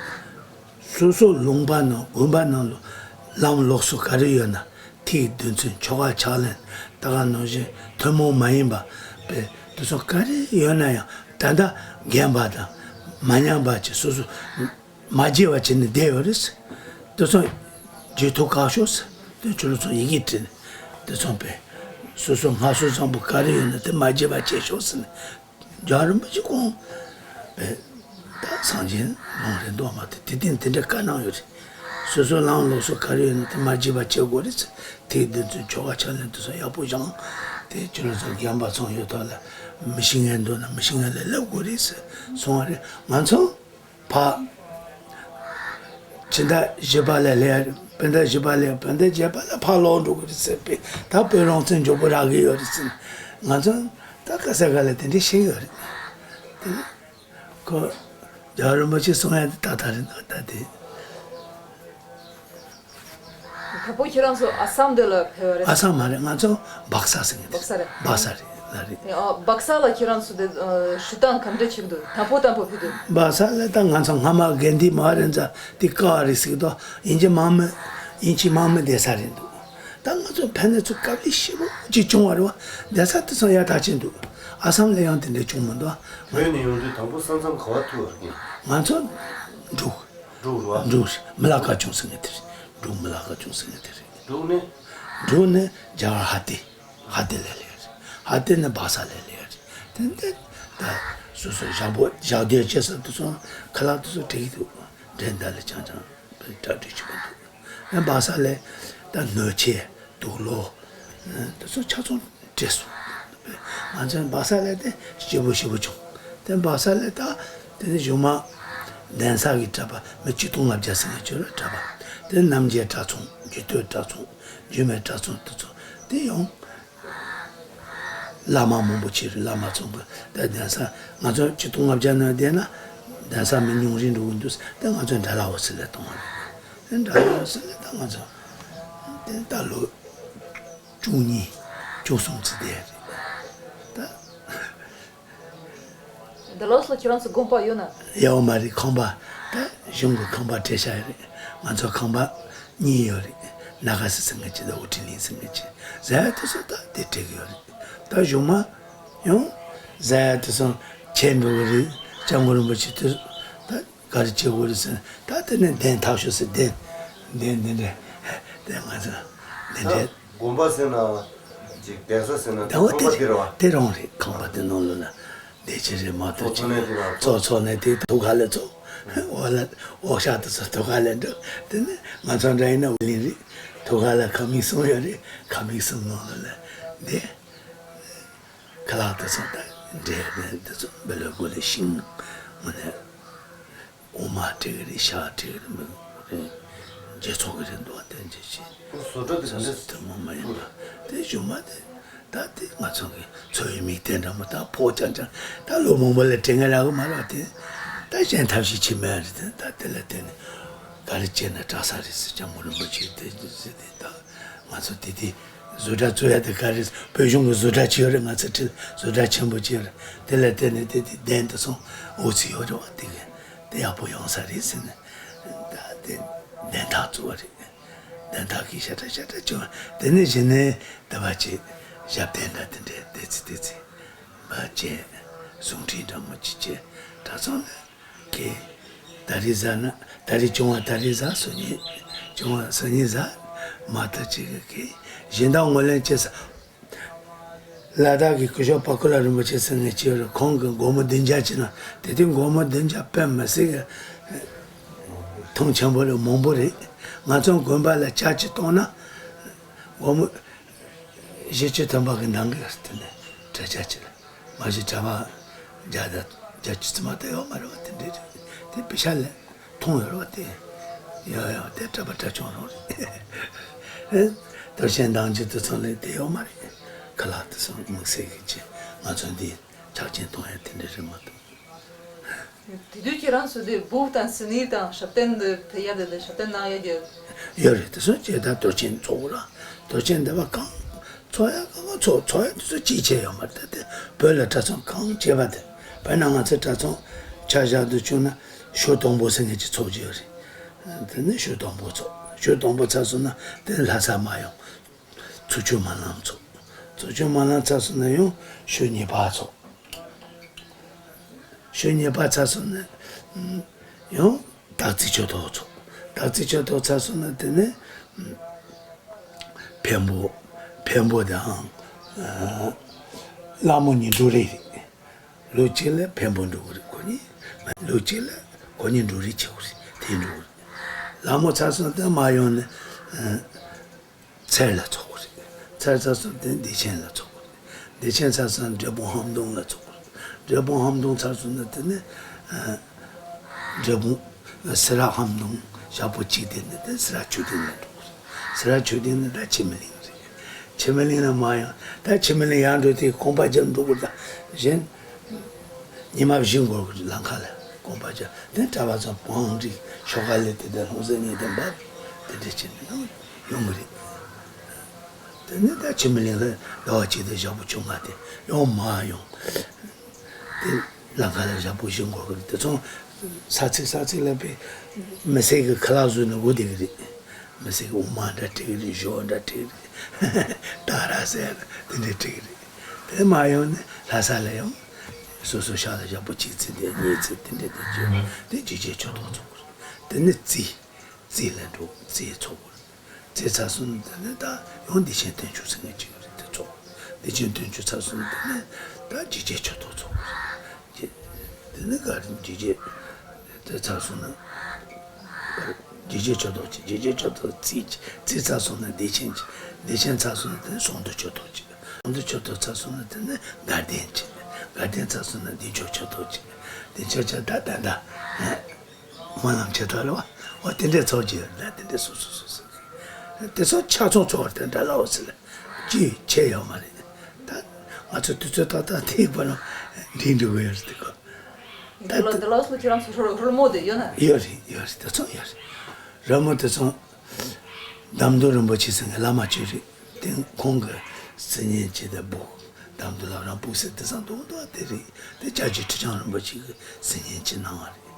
སོ་སོ་ལུང་པ་ནང་དགོན་པ་ནང་ལ་ལམ་ལུགས་སྲོལ་ག་རེ་ཡོད་ན། ཐིག་རྡུལ་ཚོན་ཆོ་ག་ཕྱག་ལེན་ད་ག་ནང་བཞིན་ཐུན་མོང་མ་ཡིན་པ་པའི་དེ་ཚོ་ག་རེ་ཡོད་ན་ཡང་ད་ལྟ་རྒན་པ་དང་མ་ཉམས་པ་ཅིག་སོ་སོ། མ་བརྗེད་པ་བྱས་ནས་བསྡད་ཡོད་རེད། དེ་ཚོ་བརྗེད་ཐུབ་ཁག་ཤོས། དེ་ཁྱོད་རང་ཚོ་ཡི་གེ་བྲིས་ནས་དེ་ཚོ་པས་སོ་སོ་སྔར་སྲོལ་བཟང་པོ་ག་རེ་ཡོད་ན་དེ་མ་བརྗེད་པ་བྱེད་ཤོག་ཟེར་ནས་རྒྱལ་བ་རིན་པོ་ཆེ་ཁོང་པས་ད་སངས་རྒྱས་ལུང་རེད་འདུག་མ་གཏོགས་དེ་དེ་དེ་འདྲ་བཀའ་གནང་ཡོད་རེད། སོ་སོ་ལམ་ལུགས་སྲོལ་ག་རེ་ཡོད་ན་དེ་མ་བརྗེད་པ་བྱེད་དགོས་རེད་ཟེར། དེ་དེ་ཚོ་ཆོ་ག་ཕྱག་ལེན་དེ་ཚོ་ཡག་པོ་སྦྱངས། དེ་ཁྱོད་རང་ཚོ་རྒན་པ་ཚོ་ཡོད་ཐོག་ལ་མི་ཤེས་མཁན་འདུག་ན་མི་ཤེས་མཁན་ལ་སླེབས་དགོས་རེད་ཟེར་གསུང་བ་རེད། ང་ཚོ་ཕ། ཕྱི་ཟླ་བཞི་པ་ལ་སླེབས། བོད་ཟླ་བཞི་པ་ལ་བོད་ཟླ་བརྒྱད་པ་ལ་ཕར་ལོག་འགྲོ་གི་རེད་ཟེར་བས། ད་བོད་རང་བཙན་མགྱོགས་པོ་རག་གི་ཡོད་རེད་ཟེར། ང་ཚོ་ད་ག་ས་ག་ལ་དེ་འདྲ་བཤད་ཡོད་རེད། དེ་ཁོ་རྒྱལ་བ་རིན་པོ་ཆེ་གསུང་ཡ་དེ་ཏག་ཏག་རེད་འདུག་ད་དེ། ད་བོད་ཁྱེད་རང་ཚོ་ཨ་སམ་དེ་ལ་ཕེབས་པ་རེད། ཨ་སམ་མ་རེད། ང་ཚོ་སྦག་ས་ཟེར་གི་འདུག་སྦག་ས་རེད། སྦག་ས་རེད། ལ་རེད། ཨ། སྦག་ས་ལ་ཁྱེད་རང་ཚོ་དེ་ཨ་ཞུ་སྟངས་ག་འདྲ་བྱེད་ཀྱི་འདུག་དང་པོ་དང་པོ་ཕེབས་དུས། སྦག་ས་ལ་ད་ང་ཚོ་སྔ་མ་དགེ་འདུན་མ་རེ་འཛའ་དེ་ཀ་བ་རེ་ཟིག་དོ་ཡིན་གྱི་མང་མི་ཡིན་གྱི་མང་མི་བསྡད་ས་རེད་འདུག་ད་ང་ཚོ་ཕ་ནས་ཚོ་དཀའ་ལས་ཞེ་པོ་ཅིག་བྱུང་བ་རེད་བ། བསྡད་ས་དེ་ཚོ་ཡག་ཐག་ཆོད་འདུག་ཨ་སམ་ལ་ཡང་དེ་འདྲ་བྱུང་མི་འདུག་བོད་ནས་ཡོང་དུས་དང་པོ་ས་མཚམས་ག་བ་ཐུག་པ་རེད། ང་ཚོ་འབྲུག་འབྲུག་རེད་བ། འབྲུག་མི་ལ་ཀ་ཆུང་ཟེར་མཁན་དེ་རེད། འབྲུག་མི་ལ་ཀ་ཆུང་ཟེར་མཁན་དེ་རེད། འབྲུག་ནས། འབྲུག་ནས་རྒྱ་གར་ཧ་ཏེ། ཧ་ཏེ་ལ་སླེབས་རེད། ཧ་ཏེ་ནས་སྦག་ས་ལ་སླེབས་རེད། དེ་འདི་ད་སོ་སོ་ཞག་པོ་ཞག་སྡོད་བྱེད་ས་དེ་ཚོ་ཁ་ལག་དེ་ཚོ་སྤྲད་ཀྱི་འདུག་འདྲེ་མདའ་ལ་ཅང་ཅང་གྲ་སྒྲིག་བྱེད་ཀྱི་འདུག་ཨ་སྦག་ས་ལ་ད་སྣོད་ཆས་དུག་ལོག་དེ་ཚོ་ཆ་ཚང་སྤྲད་སོང་། ང་ཚོའི་སྦག་ས་ལ་དེ་སྐྱིད་པོ་ཞེ་པོ་བྱུང་། དེ་སྦག་ས་ལ་ད་དེ་ནས་གཞུག་མ་གདན་ས་གི་གྲྭ་པ་མི་ཆིག་སྟོང་ལྔ་བརྒྱ་ཟིན་ཡོད་ལ་གྲྭ་པ་དེ་རྣམ་རྒྱལ་གྲྭ་ཚང་རྒྱུད་སྟོད་གྲྭ་ཚང་རྒྱུད་སྨད་གྲྭ་ཚང་དེ་ཚོ་དེ་ཡང་བླ་མ་མང་པོ་ཕྱིན་རེད། བླ་མ་ཚང་གི་དེ་གདན་ས་ང་ཚོ་ཆིག་སྟོང་ལྔ་བརྒྱ་ནང་བསྡད་ན་གདན་ས་མི་ཉུང་རིགས་འགྲོ་གི་འདུག་དེ་ང་ཚོ་འདྲ་ལ་འོ་སི་ལ་གཏོང་བ་རེད། དེ་འདྲ་ལ་འོ་སི་ལ་ད་ང་ཚོ་དེ་ད་ལོ་བཅུ་གཉིས་བཅུ་གསུམ་ཙམ་བསྡད་རེད་ད། འདི་ལོགས་ལ་ཁྱེད་རང་ཚོ་དགོན་པ་ཡོད་ན། ཡོད་མ་རེད། ཁང་པ་ད་གཞུང་གི་ཁང་པ་སྤྲད་བཞག་ཡོད་རེད། ང་ཚོ་ཁང་པ་གཉིས་ཡོད་རེད། ནཱ་ག་སི་ཟེར་མཁན་ཅིག་དང་ཨོ་ཀྲི་ལིན་ཟེར་མཁན་ཅིག་ཟེར་ཡ་དེ་ཚོ་ད་དེ་སྤྲད་ཀྱི་ཡོད་རེད། ད་གཞུག་མ་ཡང་ཟེར་ཡ་དེ་ཚོ་ཁྱེར་འགྲོ་གི་རེད། སྐྱབས་མགོན་རིན་པོ་ཆེ་དེ་ད་ག་རེ་བྱེད་དགོས་རེད་ཟེར་ན་ད་དེ་ནས་གདན་འཐབ་ཤོག་ཟེར། གདན་གདན་འདི་འདྲ་དེ་ང་ཚོ་འདི་འདྲ། དགོན་པ་ཟེར་ན་ཅིག་གདན་ས་ཟེར་ན་ད་འོ་ཁང་པ་དེ་དེ་རེད་བ། དེ་རང་རེད། ཁང་པ་དེ་ནང་ལོགས་ལ་བསྡད་ཀྱི་རེད་མ་གཏོགས་ཚོགས་གནས་དེ་རང་ཚོགས་ཚོགས་གནས་དེ་ཐུགས་ཁ་ལ་ཚོགས། འོག་ལ་འོག་ཤག་དེ་ཚོ་ཐུགས་ཁ་ལ་འགྲོ། དེ་ནས་ང་ཚོ་འདྲ་ཡིན་ན་འོག་གླིང་རེད། ཐུགས་ཁ་ལ་ཁང་མིག་གསུམ་ཡོད་རེད། ཁང་མིག་གསུམ་ནང་ལོགས་ལ་བསྡད། ཁ་ལག་དེ་ཚོ་ད་འབྲས་དེ་ཚོ་བེ་ལོ་གོ་ལེ་ཤིང་ངོ་ནས། འོ་མ་སྤྲད་ཀྱི་རེད། ཤ་སྤྲད་ཀྱི་རེད། མི་རེད། འཇལ་ཚོགས་ཀྱི་རེད་འདུག་བ། དེ་འཇལ་ཅིག་བཟོ་གྲྭ་དེ་ག་འདྲ། དེ་མོ་མ་ཡིན་པ། དེ་གཞུག་མ་དེ་ད་དེ་ང་ཚོ་གི་འཚོ་བའི་དམིགས་རྟེན་འདྲ་མོ་ད་ཕོགས་རྐྱང་རྐྱང་ད་ལོ་མང་པོ་ལ་དྲན་གྱི་རག་གི་མ་རེད་བ། དེ་ད་གཞན་ཐབས་ཤེས་བྱེད་མེད་རེད། དེ་ད་དེ་ལ་བརྟེན་ནས་ག་རེ་བྱས་ན་དྲག་ས་རེད་ཟེར། སྐྱབས་མགོན་རིན་པོ་ཆེ་དེ་ཟེར་དེ་ད། ང་ཚོ་དེ་དུས་བཟོ་གྲྭ་བཙུགས་ཡ་དེ་ག་རེ། བོད་གཞུང་གི་བཟོ་གྲྭ་ཅིག་ཡོད་རེད། ང་ཚོ་ཁྲིར་བཟོ་གྲྭ་ཆེན་པོ་ཅིག་ཡོད་རེད། དེ་ལ་བརྟེན་ནས་དེ་དུས་གདན་དེ་སོང་འོ་ཚིག་ཡོད་རེད་བ། དེ་ག་དེ་ཡག་པོ་ཡོང་ས་རེད་ཟེར་ནས་ད་དེ་གདན་ཐག་བཙུགས་པ་རེད། གདན་ཐག་གིས་ཤ་ཁྲ་ཤ་ཁྲ་བྱུང་བ། དེ་ནས་གཞི་ནས་དེ་བ་ཅིག་ཞབས་བརྟན་འདྲ་དེ་འདྲའི་དེ་ཚེ་དེ་ཚེ་མ་བྱས་གསུང་འཕྲིན་འདྲ་མོ་ཅིག་བྱས་གྲྭ་ཚང་ལ། ཀྱེ། ད་རེས་གཟའ་ན་ད་རེས་བྱུང་བ་ད་རེས་གཟའ་སོ་གཉིས། བྱུང་བ་སོ་གཉིས་གཟའ་མ་ཐུག་ཅིག་གི་གཞན་དག་ངོས་ལེན་བྱེད་ས། ལ་དྭགས་ཀྱི་སྐུ་ཞབས་པ་ཀུ་ལ་རིན་པོ་ཆེ་ཟེར་མཁན་ཅིག་ཡོད་རེད། ཁོང་གི་སྒོར་མོ་བདུན་བརྒྱ་ཅིག་ན་དེ་དུས་སྒོར་མོ་བདུན་བརྒྱ་དཔེ་མི་སྲིད་གི་མཐོང་ཆེན་པོ་རེད། མང་པོ་རེད། ང་ཚོ་དགོན་པ་ལ་ཇ་ཅིག་བཏུང་ན་སྒོར་མོ་བཞི་བཅུ་ཐམ་པ་གི་ནང་གི་དེ་ནས་སྤྲད་ཇ་ཅིག་རེད། མ་གཞི་གྲྭ་པ་བརྒྱ་དང་བརྒྱད་ཅུ་ཙམ་མ་གཏོགས་ཡོད་མ་རེད་བ། དེ་འདྲ་རེད། དེ་པེ་ཤ་ལས་མཐོང་ཡོད་རེད་བ། དེ་ཡོད་ཡོད། དེ་གྲྭ་པ་གྲྭ་ཆུང་རང་རེད། དོལ་ཆེན་གདུང་རྒྱུད་དེ་ཚོ་ལས་དེ་ཡོད་མ་རེད། ཁ་ལག་དེ་ཚོ་དམིགས་བསལ་གྱི་ཅིག་ང་ཚོ་འདི་ཆག་སྐྱེན་གཏོང་ཡ་དེ་འདྲ་རེད་མ་གཏོགས། དེ་དུས་ཁྱེད་རང་ཚོ་དེ་སྦུག་དང་སི་ནི་དང་ཞབས་བརྟན་དེ་ཕེབས་ཡ་དེ་ལས་ཞབས་བརྟན་གནང་ཡ་དེ། ཡོད་རེད། དེ་ཚོ་ཇི་ལྟར་དོལ་ཆེན་ཚོགས་ར། དོལ་ཆེན་འདི་པ་གང་ཚོགས་ཡ་གང་ཚོགས་ཚོགས་ཡ་དེ་ཚོ་ཅིག་བྱས་ཡོད་མ་རེད། ད་དེ་བོད་ལ་གྲྭ་ཚང་གང་བྱས་པ་དེ། དཔེར་ན་ང་ཚོ་གྲྭ་ཚང་ཆ་བཞག་ཏུ་བཅུག་ན་ཞོ་དང་པོ་ཟེར་མཁན་ཅིག་ཚོགས་ཀྱི་ཡོད་རེད། དེ་ནས་ཞོ་དང་པོ་ཚོགས། ཞོ་དང་པོ་ཚར་སོང་ན་དེ་ནས་ལྷ་ས་མ་ཡོང་། ཚོགས་ཆོས་སྨོན་ལམ་ཚོགས། ཚོགས་ཆོས་སྨོན་ལམ་ཚར་སོང་ན་ཡང་ཞོ་གཉིས་པ་ཚོགས། ཞོ་གཉིས་པ་ཚར་སོང་ན་ཡང་སྟག་རྩེ་ཆོས་ཐོག་ཚོགས། སྟག་རྩེ་ཆོས་ཐོག་ཚར་སོང་ན་དེ་ནས་འཕན་པོ། འཕན་པོ་དང་ལ་མོ་གཉིས་འགྲོ་རེས་རེད། ལོ་གཅིག་ལ་འཕན་པོ་འགྲོ་གི་རེད་ཁོ་གཉིས། ལོ་གཅིག་ལ་ཁོ་གཉིས་འགྲོ་རེས་བྱེད་དགོས་རེད། དེ་འགྲོ་གི་རེད། ལ་མོ་ཚར་སོང་དེ་མ་ཡོང་ནས། ཚལ་ལ་ཚོགས་དགོས་རེད། ཚལ་ཚར་སོང་དེ་བདེ་ཆེན་ལ་ཚོགས་དགོས་རེད། བདེ་ཆེན་ཚར་སོང་འབྲས་སྤུངས་ཧམ་གདོང་ལ་ཚོགས་དགོས་རེད། འབྲས་སྤུངས་ཧམ་གདོང་ཚར་སོང་ན་དེ་ནས་འབྲས་སྤུངས་སེ་ར་ཧམ་གདོང་ཞག་པོ་གཅིག་བསྡད་ནས་དེ་སེ་ར་ཆོས་སྡིངས་ལ་འགྲོ་དགོས་རེད། སེ་ར་ཆོས་སྡིངས་ནས་ད་འཆི་མེད་གླིང་རེད། འཆི་མེད་གླིང་ལ་མ་ཡོང་ད་འཆི་མེད་གླིང་ཡར་འགྲོ་དུས་གོམ་པ་རྒྱབ་འགྲོ་དགོས་ད་གཞན། ཉི་མ་བཞི་འགོར་གི་རེད། ལམ་ཁ་ལ་གོམ་པ་རྒྱག་དེ་གྲྭ་པ་ཚོ་བང་སྒྲིག་ཤོག་ཁ་ལས་དེ་དང་ལྷུང་བཟེད་ངེས་དེ་འབབ་དེ་འདྲ་བྱས་ནས་ཡོང་ཡོང་གི་རེད། དེ་ནས་ད་འཆི་མེད་གླིང་ལ་ཟླ་བ་གཅིག་དང་ཞག་པོ་བཅོ་ལྔ་དེ་ཡང་མར་ཡོང་། དེ་ལམ་ཁ་ལ་ཞག་པོ་བཞི་འགོར་གི་རེད། དེ་ཚོ་ས་ཚིགས་ས་ཚིགས་ལ་དཔེ་མི་སེར་གྱི་ཁ་ལག་བཟོས་ནས་སྒུག་བསྡད་ཀྱི་རེད། མི་སེར་གྱི་འོ་མ་འདྲ་སྤྲད་ཀྱི་རེད། ཞོ་འདྲ་སྤྲད་ཀྱི་རེད། སྟག་ར་ཟེར་ཡ་དེ་འདྲ་སྤྲད་ཀྱི་རེད། དེ་མར་ཡོང་ནས་ལྷ་ས་ལ་ཡང་སོ་སོ་ཤག་ལ་ཞག་པོ་གཅིག་ཙམ་དེ་གཉིས་ཙམ་དེ་འདྲ་དེ་བརྗོད་དེ་འཇིགས་བྱེད་ཆོས་ཐོག་ཚོགས་དགོས་རེད། དེ་ནས་རྩིས། རྩིས་ལ་འགྲོ། རྩིས་ཚོགས་དགོས་རེད། རྩིས་ཚར་སོང་ན་དེ་ནས་ད་ཡང་བདེ་ཆེན་བདུན་ཅུ་ཟེར་མཁན་ཅིག་ཡོད་རེད། དེ་ཚོགས། བདེ་ཆེན་བདུན་ཅུ་ཚར་སོང་ན་དེ་ནས་ད་འཇིགས་བྱེད་ཆོས་ཐོག་ཚོགས་དགོས་རེད། དེ་ནས་ག་རེ་འཇིགས་བྱེད་དེ་ཚར་སོང་ན། འཇིགས་བྱེད་ཆོས་ཐོག་གཅིག་འཇིགས་བྱེད་ཆོས་ཐོག་རྩིས་གཅིག་རྩིས་ཚར་སོང་ན་བདེ་ཆེན་གཅིག་བདེ་ཆེན་ཚར་སོང་ན་དེ་ནས་གསང་འདུས་ཆོས་ཐོག་གཅིག་གསང་འདུས་ཆོས་ཐོག་ཚར་སོང་ན་དེ་ནས་དགའ་ལྡན་གཅིག་དགའ་ལྡན་ཚར་སོང་ན་བདེ་མཆོག་ཆོས་ཐོག་གཅིག་བདེ་མཆོག་ཆོས་ད་ད་ད་སྨོན་ལམ་ཆེ་ཐོག་ལ་བ། འོ་དེ་འདྲའི་ཚོགས་ཀྱི་ཡོད་ན་དེ་འདྲའི་སོ་སོ་སོ་སོ། དེ་ཚོ་ཆ་ཚང་ཚོགས་པར་དེ་འདྲ་ལའོ་ཟེར་ལ་ཅི་ཆེ་ཡོད་མ་རེད། ད་ང་ཚོ་དུས་ཚོད་ཏག་ཏག་དེའི་བར་ལ་འགྲིག་འགྲོ་གི་ཡོད་རེད་དེ་གོ། ད་འདི་ལ་འདི་ལ་སོ་ཁྱེད་རང་ཚོ་ཧྲོ་ཧྲོལ་མོ་དེ་ཡོད་ན། ཡོད་རེད་ཡོད་རེད། དེ་ཚོ་ཡོད་རེད། རོལ་མོ་དེ་ཚོ་འདམ་རྡོ་རིན་པོ་ཆེ་ཟེར་མཁན་བླ་མ་ཅིག་རེད། དེ་ཁོང་གི་སྲིད་ཉན་ཅིག་དང་བུ་འདམ་རྡོ་ལབ་རང་བུ་ཟེར་དེ་ཚང་མདོག་མདོག་དེ་རེད། དེ་ལྕགས་ཀྱི་ཁྲི་བྱང་རིན་པོ་ཆེ་གི་སྲིད་ཉན་ཅིག་གནང་བ་རེད།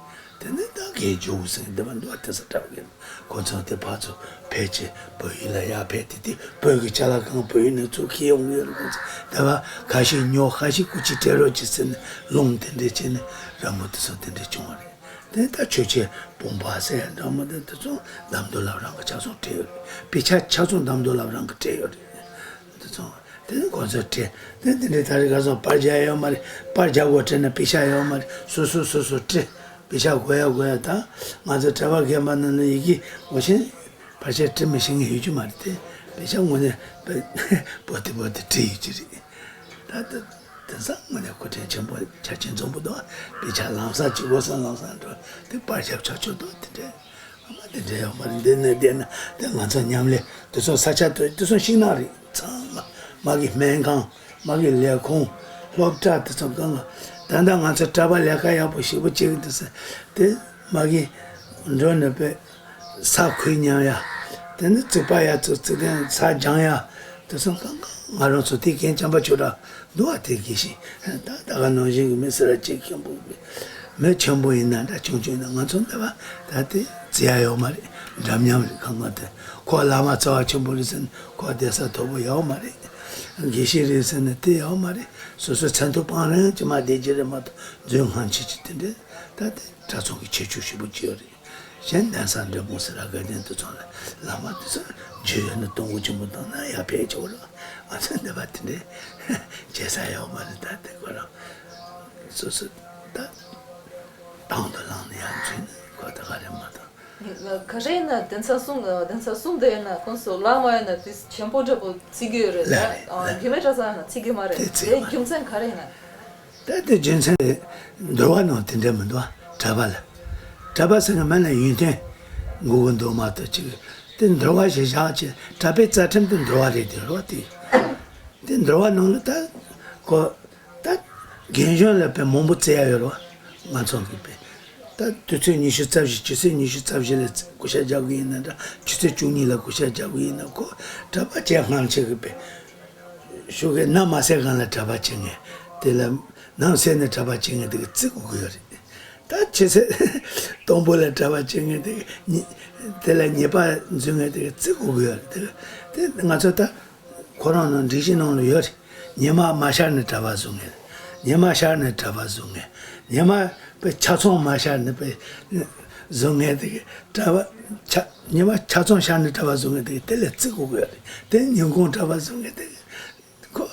དེ་ནས་ད་གའི་ཇོ་བོ་ཟེར་མཁན་འདི་མ་འདུག་བ། དེ་ཚོ་གྲྭ་པ་གི་ཁོ་ཚོ་དེ་ཕར་ཚུར་ཕེབས་ཀྱི་བོད་ཡུལ་ལ་ཡར་ཕེབས་དེ་དེ་བོད་ཀྱི་ཅ་ལག་གང་བོད་ཡུལ་ནས་ཚུར་ཁྱེར་ཡོང་གི་ཡོད་རེད། ཁོ་ཚོ་དེ་བ་ཁ་ཤས་ཉོ་ཁ་ཤས་སྐུ་ཅིག་སྤྲད་རོགས་གྱིས་ཟེར་ནས་ལུང་དེ་འདྲས་བྱས་ནས་རོལ་མོ་དེ་ཚོ་དེ་འདྲས་བྱུང་བ་རེད། དེ་ད་ཆོས་ཆེན་བུམ་པ་ཟེར་ཡ་འདྲ་མོ་དེ་དེ་ཚོ་འདམ་རྡོ་ལབ་རང་གི་ཆ་ཚང་སྤྲད་ཡོད་རེད། དཔེ་ཆ་ཆ་ཚང་འདམ་རྡོ་ལབ་རང་གི་སྤྲད་ཡོད་རེད། དེ་ཚོ་དེ་ནི་གོང་ཚད་སྤྲད། དེ་དེ་འདྲའི་ད་རེས་ཁ་སང་པར་རྒྱག་ཡོད་མ་རེད། པར་རྒྱག་དགོས་སྤྲད་ན་དཔེ་ཆ་ཡོད་མ་རེད། སོ་སོ་སོ་སོ་སྤྲད། དཔེ་ཆ་དགོས་ཡ་དགོས་ཡ་ད་ང་ཚོ་གྲྭ་པ་རྒན་པ་རྣམས་ལ་ཡི་གེ་འོ་ཆེན་ཕལ་ཆེར་འབྲི་མི་ཤེས་མཁན་ཡོད་རྒྱུ་མ་རེད་དེ། དཔེ་ཆ་དངོས་གནས་དཔེ་པོ་ཏི་པོ་ཏི་བྲིས་ཡོད་ཀྱི་རེད། ད་ལྟ་དེང་སང་དངོས་གནས་སྐུ་ཕྲེང་ཆེན་པོ་ཆ་ཆེན་འཛོམས་པོ་འདུག་དཔེ་ཆ་ལམ་སང་ཅིག་དགོས་སང་ལམ་སང་འགྲོ་དེ་པར་རྒྱབ་ཆོག་ཆོག་འདུག་དེ་འདྲའི། ཨ་མ་དེ་འདྲ་ཡོད་མ་རེད། འདི་ནས་བསྡད་ན་དེ་ང་ཚོ་མཉམ་ལས་དེ་ཚོ་ས་ཆ་དེ་དེ་ཚོ་ཤིང་ནགས་རེད། ཚང་མ་མ་གི་སྨན་ཁང་མ་གི་ལས་ཁུངས་སློབ་གྲྭ་དེ་ཚོ་གང་ག་ད་ལྟ་ང་ཚོ་གྲྭ་པ་ལས་ཀ་ཡག་པོ་ཞེ་པོ་བྱེད་ཀྱི་འདུག་ཟེར། དེ་མ་གི་འགྲོ་ནས་པས་ས་ཁོལ་མཉམ་ཡ། དེ་ནི་རྩིག་པ་ཡ་ཚོ་རྩིག་གདན་ས་སྦྱང་ཡ། དེ་ཚོ་གང་ག་ང་རང་ཚོ་དེ་རྒན་བྱམས་པ་ཆོས་གྲགས་འདུག་བ། དེ་དགེ་བཤེས་ད་ད་ག་ནང་བཞིན་གྱི་མི་སེར་ཅིག་མཁན་པོ་མི་ཆེན་པོ་ཡིན་ན་འདྲ་ཆུང་ཆུང་ཡིན་ན་ང་ཚོ་འདི་བ་ད་དེ་བརྩི་ཡ་ཡོད་མ་རེད། འདྲ་མཉམ་རེད། གང་ག་དེ་ཁོ་བླ་མ་རྩ་བ་ཆེན་པོ་རེད་ཟེར་ན་ཁོ་བསྡད་ས་མཐོ་པོ་ཡོད་མ་རེད། དགེ་བཤེས་རེད་ཟེར་ན་དེ་ཡོད་མ་རེད། སོ་སོ་མཚན་ཐོ་སྤང་རན་གྱི་མ་བསྡད་ཀྱི་རེད་མ་གཏོགས་འཛུལ་ངང་ཆེ་ཆེ་དེ་འདྲས་ད་དེ་གྲྭ་ཚང་གི་ཁྱད་ཆོས་ཞེ་པོ་ཅིག་ཡོད་རེད། གཞན་གདན་ས་འབྲས་སྤུངས་སེ་ར་དགའ་ལྡན་དུ་ཚང་ལ་བླ་མ་དེ་ཚོ་རྒྱུས་ཡོད་ན་གཏོང་སྒོ་ཆེན་པོ་བཏང་ན་ཡར་ཕེབས་ཆོག་རོགས། ང་ཚོ་འདི་པ་དེ་འདྲའི་བྱེད་ས་ཡོད་མ་རེད། ད་དེ་ཁོ་རང་སོ་སོ་ད་དང་དུ་བླངས་ནས་ཡར་འཛུལ་ན་ཁོ་ད་ག་རེ་མ་གཏོགས། ག་རེ་ཡིན་ན་གདན་ས་གསུམ་གདན་ས་གསུམ་དེ་ཡིན་ན་ཁོང་ཚོ་བླ་མ་ཡིན་ན་དེ་ཆེན་པོ་འདྲ་པོ་བརྩི་གི་ཡོད་རེད། ལ་རེད་ལ་རྒྱུད་སྨད་གྲྭ་ཚང་ཡིན་ན་བརྩི་གི་མ་རེད། དེ་བརྩི་གི་དེའི་མ་རེད། རྒྱུ་མཚན་ག་རེ་ཡིན་ན། ད་དེ་རྒྱུ་མཚན་དེ་འདུལ་བ་ནང་དེ་འདྲ་མི་འདུག་གྲྭ་པ་ལ། གྲྭ་པ་ཟེར་མཁན་མ་ན་ཡོན་ཏན་དགོས་ཀྱི་འདུག་མ་གཏོགས་ཅིག་དེ་འདུལ་བ་ཞེས་བཞག་ཅིག་གྲྭ་པའི་རྩ་ཁྲིམས་དེ་འདུལ་བ་རེད་དེ་རོ་དེ། དེ་འདུལ་བ་ནང་ལ་ད་ཁོ་ད་རྒན་གཞོན་ལ་དཔེ་མང་པོ་བརྩི་ཡ་ཡོད་རོ། ང་ཚོ་གི་དཔེ་ད་དུས་ཚོད་ཉི་ཤུ་རྩ་བཞི་ཆུ་ཚོད་ཉི་ཤུ་རྩ་བཞི་ལ་སྐུ་ཤ་རྒྱག་གི་ཡིན་ན་འདྲ་ཆུ་ཚོད་བཅུ་གཉིས་ལ་སྐུ་ཤ་རྒྱག་གི་ཡིན་ན་ཁོ་གྲྭ་པ་བྱས་སྔ་ཕྱི་གི་དཔེ། ཤོག་གི་ནམ་མ་ཟས་གང་ལ་གྲྭ་པ་བྱེད་ངེས། དེ་ལ་ནམ་ཟས་ནས་གྲྭ་པ་བྱེད་ངེས་དེ་གི་བརྩི་དགོས་ཀྱི་ཡོད་རེད། ད་ཆུ་ཚོད་དང་པོ་ལ་གྲྭ་པ་བྱེད་ངེས་དེ་གི་ཉི་དེ་ལ་ཉེས་པ་འཛུལ་ངེས་དེ་གི་བརྩི་དགོས་ཀྱི་ཡོད་རེད། དེ་དེ་ང་ཚོ་ད་ཁོ་རང་ནང་སྒྲིག་གཞི་ནང་ལ་ཡོད་རེད། ཉི་མ་མ་ཤར་ནས་གྲྭ་པ་བཟུང་ངེས། ཉི་མ་ཤར་ནས་གྲྭ་པ་བཟུང་ངེས། ཉི་མ་པའི་ཆ་ཚང་མ་ཤར་ནས་པའི་བཟུང་ངེས་དེ་གི་གྲྭ་པ་ཆ་ཉི་མ་ཆ་ཚང་ཤར་ནས་གྲྭ་པ་བཟུང་ངེས་དེ་གི་དེ་ལ་བརྩི་དགོས་ཀྱི་ཡོད་རེད། དེ་ཉིན་གུང་གྲྭ་པ་བཟུང་ངེས་དེ་གི་ཁོ་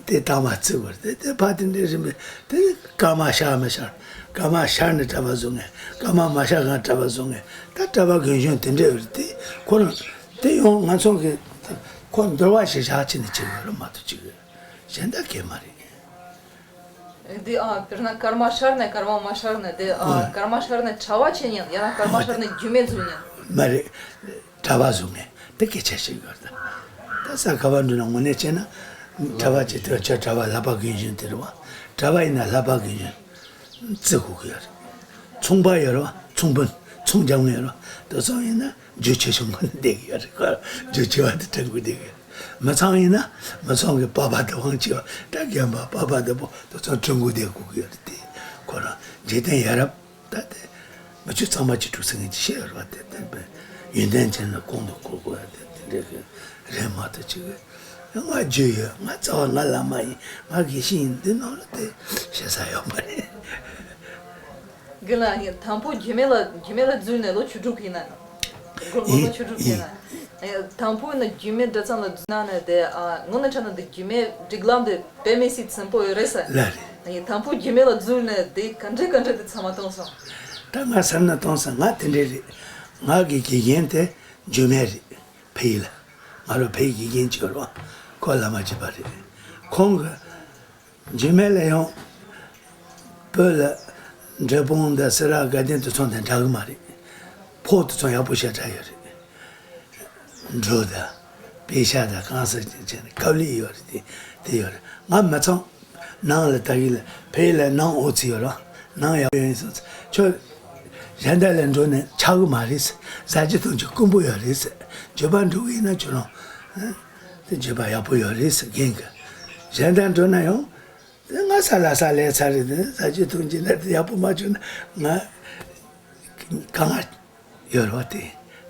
དེ་དང་མ་བརྩི་བར་དེ་དེ་ཕ་དེ་འདྲའི་རིམ་པས་དེ་སྐར་མ་ཤར་མི་ཤར། སྐར་མ་ཤར་ནས་གྲྭ་པ་བཟུང་ངེས། སྐར་མ་མ་ཤར་གང་གྲྭ་པ་བཟུང་ངེས། ད་གྲྭ་པ་རྒན་གཞོན་དེ་འདྲ་ཡོད་རེད། དེ་ཁོ་རང་དེ་ཡང་ང་ཚོ་གི་ཁོ་འདུལ་བ་ཞེས་བཞག་ཅི་ནས་བྱེད་ཡོད་རེད་མ་གཏོགས་ཅིག་གཞན་དག་གས་མ་རེད། དེ་ཨ་དཔེར་ན་སྐར་མ་ཤར་ནས་སྐར་མ་མ་ཤར་ནས་དེ་ཨ་ཨ་སྐར་མ་ཤར་ནས་གྲྭ་པ་བྱེད་ཉན་ཡང་ན་སྐར་མ་ཤར་ནས་རྒྱུད་སྨད་འཛུལ་ཉན། མ་རེད། གྲྭ་པ་བཟུང་ངེས་དེ་སྐད་ཆ་ཞིག་ཡོད་ད། ད་ས་ག་པར་འགྲོ་ན་དངོས་གནས་བྱས་ན་གྲྭ་པ་ཅིག་དེ་ཁྱོད་གྲྭ་པ་བསླབ་པ་རྒན་གཞོན་དེ་རེད་བ། གྲྭ་པ་ཡིན་ན་བསླབ་པ་རྒན་གཞོན་བརྩི་དགོས་ཀྱི་ཡོད་རེད། ཚོང་པ་ཡོད་རེད་བ། ཚོང་དཔོན་ཚོང་རྒྱག་མཁན་ཡོད་རེད་བ། དེ་ཚོ་ཡིན་ན་རྒྱུ་ཆེ་ཆུང་ཁོ་ན་བསྡད་ཀྱི་ཡོད་རེད། ཁོ་རྒྱུ་ཆེ་བ་དེ་དྲན་དགོས་བསྡད་ཀྱི་ཡོད་རེད། མི་ཚང་ཡིན་ན་མི་ཚང་གི་པ་ཕ་དེ་དབང་ཆེ་བ་ད་རྒན་པ་པ་ཕ་དེ་པོ་དེ་ཚོ་ཁྲི་འགུག་དེ་སྒུག་གི་ཡོད་རེད་དེ། ཁོ་རང་འཇིག་རྟེན་ཡ་རབས་ད་དེ་མི་ཆོས་གཙང་མ་གཅིག་སྒྲུབ་ཟེར་མཁན་ཅིག་བཤད་ཡོད་རེད་བ། དེ་དེ་པས་ཡོན་ཏན་ཅན་ལ་གོང་དུ་བཀུར་དགོས་ཡ་དེ་དེ་འདྲའི་གི་རེད་མ་གཏོགས་ཅིག་གི་ང་རྒྱུ་ཡོད། ང་རྩ་བ་ང་བླ་མ་ཡིན། ང་དགེ་བཤེས་ཡིན། འདི་ནང་ལ་དེ་བཤད་ས་ཡོད་མ་རེད། རྒན་ལགས། ཡིན། དང་པོ་རྒྱུད་སྨད་ལ་རྒྱུད་སྨད་ལ་འཛུལ་ནས་ལོ་བཅུ་དྲུག་ཡིན་ན། སྒོར་སྒོར་ལོ་ཡིན་བཅུ་དྲུག་ཡིན་ཡིན། ན། ཡིན། དང་པོ་ཡིན་ན་རྒྱུད་སྨད་གྲྭ་ཚང་ལ་འཛུལ་ན་ནས་དེ་ཨ་དངོས་གནས་དྲང་གནས་དེ་རྒྱུད་སྨད་སྒྲིག་ལམ་དེ་དཔེ་མི་སྲིད་ཚིམ་པོ་ཡོད་རེད་ཟེར། ལགས་རེད། ཡིན། དང་པོ་རྒྱུད་སྨད་ལ་འཛུལ་ནས་དེ་ག་འདྲས་ག་འདྲས་དེ་ཚང་མ་གཏོང་སོང་། ད་ང་བསམ་ན་གཏོང་སོང་། ང་དེ་འདྲས་རེད། ང་གི་དགེ་རྒན་དེ་རྒྱུད་སྨད་རེད། ཕ་ཡུལ་ལ། ང་རང་ཕ་ཡུལ་དགེ་རྒན་ཅིག་ཡོད་རེད་བ། ཁོ་བླ་མ་བྱས་པ་རེད། ཁོང་གི་རྒྱུད་སྨད་ལ་ཡང་བོད་ལ་འབྲས་སྤུངས་དང་སེ་ར་དགའ་ལྡན་དུ་ཚོང་དང་འདྲ་གི་མ་རེད། ཕོ་དུ་ཚོང་ཡག་པོ་ཞེ་དྲག་ཡོད་རེད། འབྲུ་དང་པེ་ཤ་དང་གང་ཟག་ཅན་ཅན་ཀ་ལི་ཡོད་རེད། དེ་དེ་ཡོད་རེད། ང་མི་ཚང་ནང་ལ་ད་གི་ལ་ཕ་ཡུལ་ལ་ནང་ཨོ་ཙི་ཡོད་རེད། ནང་ཡག་པོ་ཡོད་སོང་། ཁྱོད་གཞན་དག་ལ་འགྲོ་ནས་ཆག་གི་མ་རེད། ཟ་རྒྱུ་འཐུང་རྒྱུ་དཀོན་པོ་ཡོད་རེད། འགྱོད་པ་འགྲོ་གི་ཡིན་ན་ཁྱོད་རང་དེ་འགྱོད་པ་ཡག་པོ་ཡོད་རེད་ཟེར་རྒན་གྱིས། གཞན་དག་འགྲོ་ན་ཡང་དེ་ང་ས་ལ་ས་ལས་ཚ་རེད། དེ་ཟ་རྒྱུ་འཐུང་རྒྱུ་ན་དེ་ཡག་པོ་མ་བྱུང་ན་ང་དཀའ་ངལ་ཡོད་རེད་བ། དེ་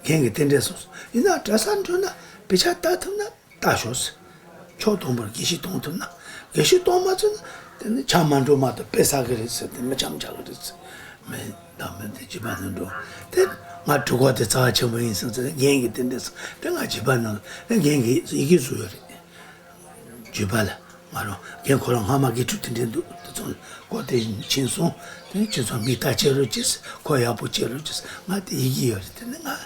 རྒན་གྱིས་དེ་འདྲས་གསུངས་སོང་། ཡིན་ན་གྲྭ་སར་འགྲོ་ན་དཔེ་ཆ་ལྟ་ཐུབ་ན་ལྟ་ཤོག་ཟེར། ཕྱོགས་དང་པོར་དགེ་བཤེས་གཏོང་ཐུབ་ན། དགེ་བཤེས་གཏོང་མ་ཐུབ་ན་དེ་ནི་ཆང་མ་འགྲོ་མ་གཏོགས་དཔེ་ཟ་གི་རེད་ཟེར། དེ་མི་ཆང་ཆག་གི་རེད་ཟེར། མི་དང་མི་དེ་རྒྱུད་པ་ནས་འགྲོ། དེ་ང་གྲུ་གུ་དེ་རྩ་བ་ཆེན་པོ་ཡིན་ཟེར་ཟེར། རྒན་གྱིས་དེ་འདྲས་གསུངས། དེ་ང་རྒྱུད་པ་ནང་ལ་དེ་རྒན་གྱིས་ཡི་གེ་བཟོས་ཡོད་རེད། རྒྱུད་པ་ལ་ང་རང་རྒན་ཁོ་རང་སྔ་མ་དགེ་ཕྲུག་དེ་འདྲས་འདུག་དེ་ཚོ་སྐོར་དེ་ཕྱིན་སོང་། དེ་ཁྱེད་ཚོ་མིག་ལྟ་བྱེད་རོགས་གྱིས། ཁོ་ཡག་པོ་བྱེད་རོགས་གྱིས། ང་དེ་ཡི་གེ་ཡོད་རེད། དེ་ནི་ང་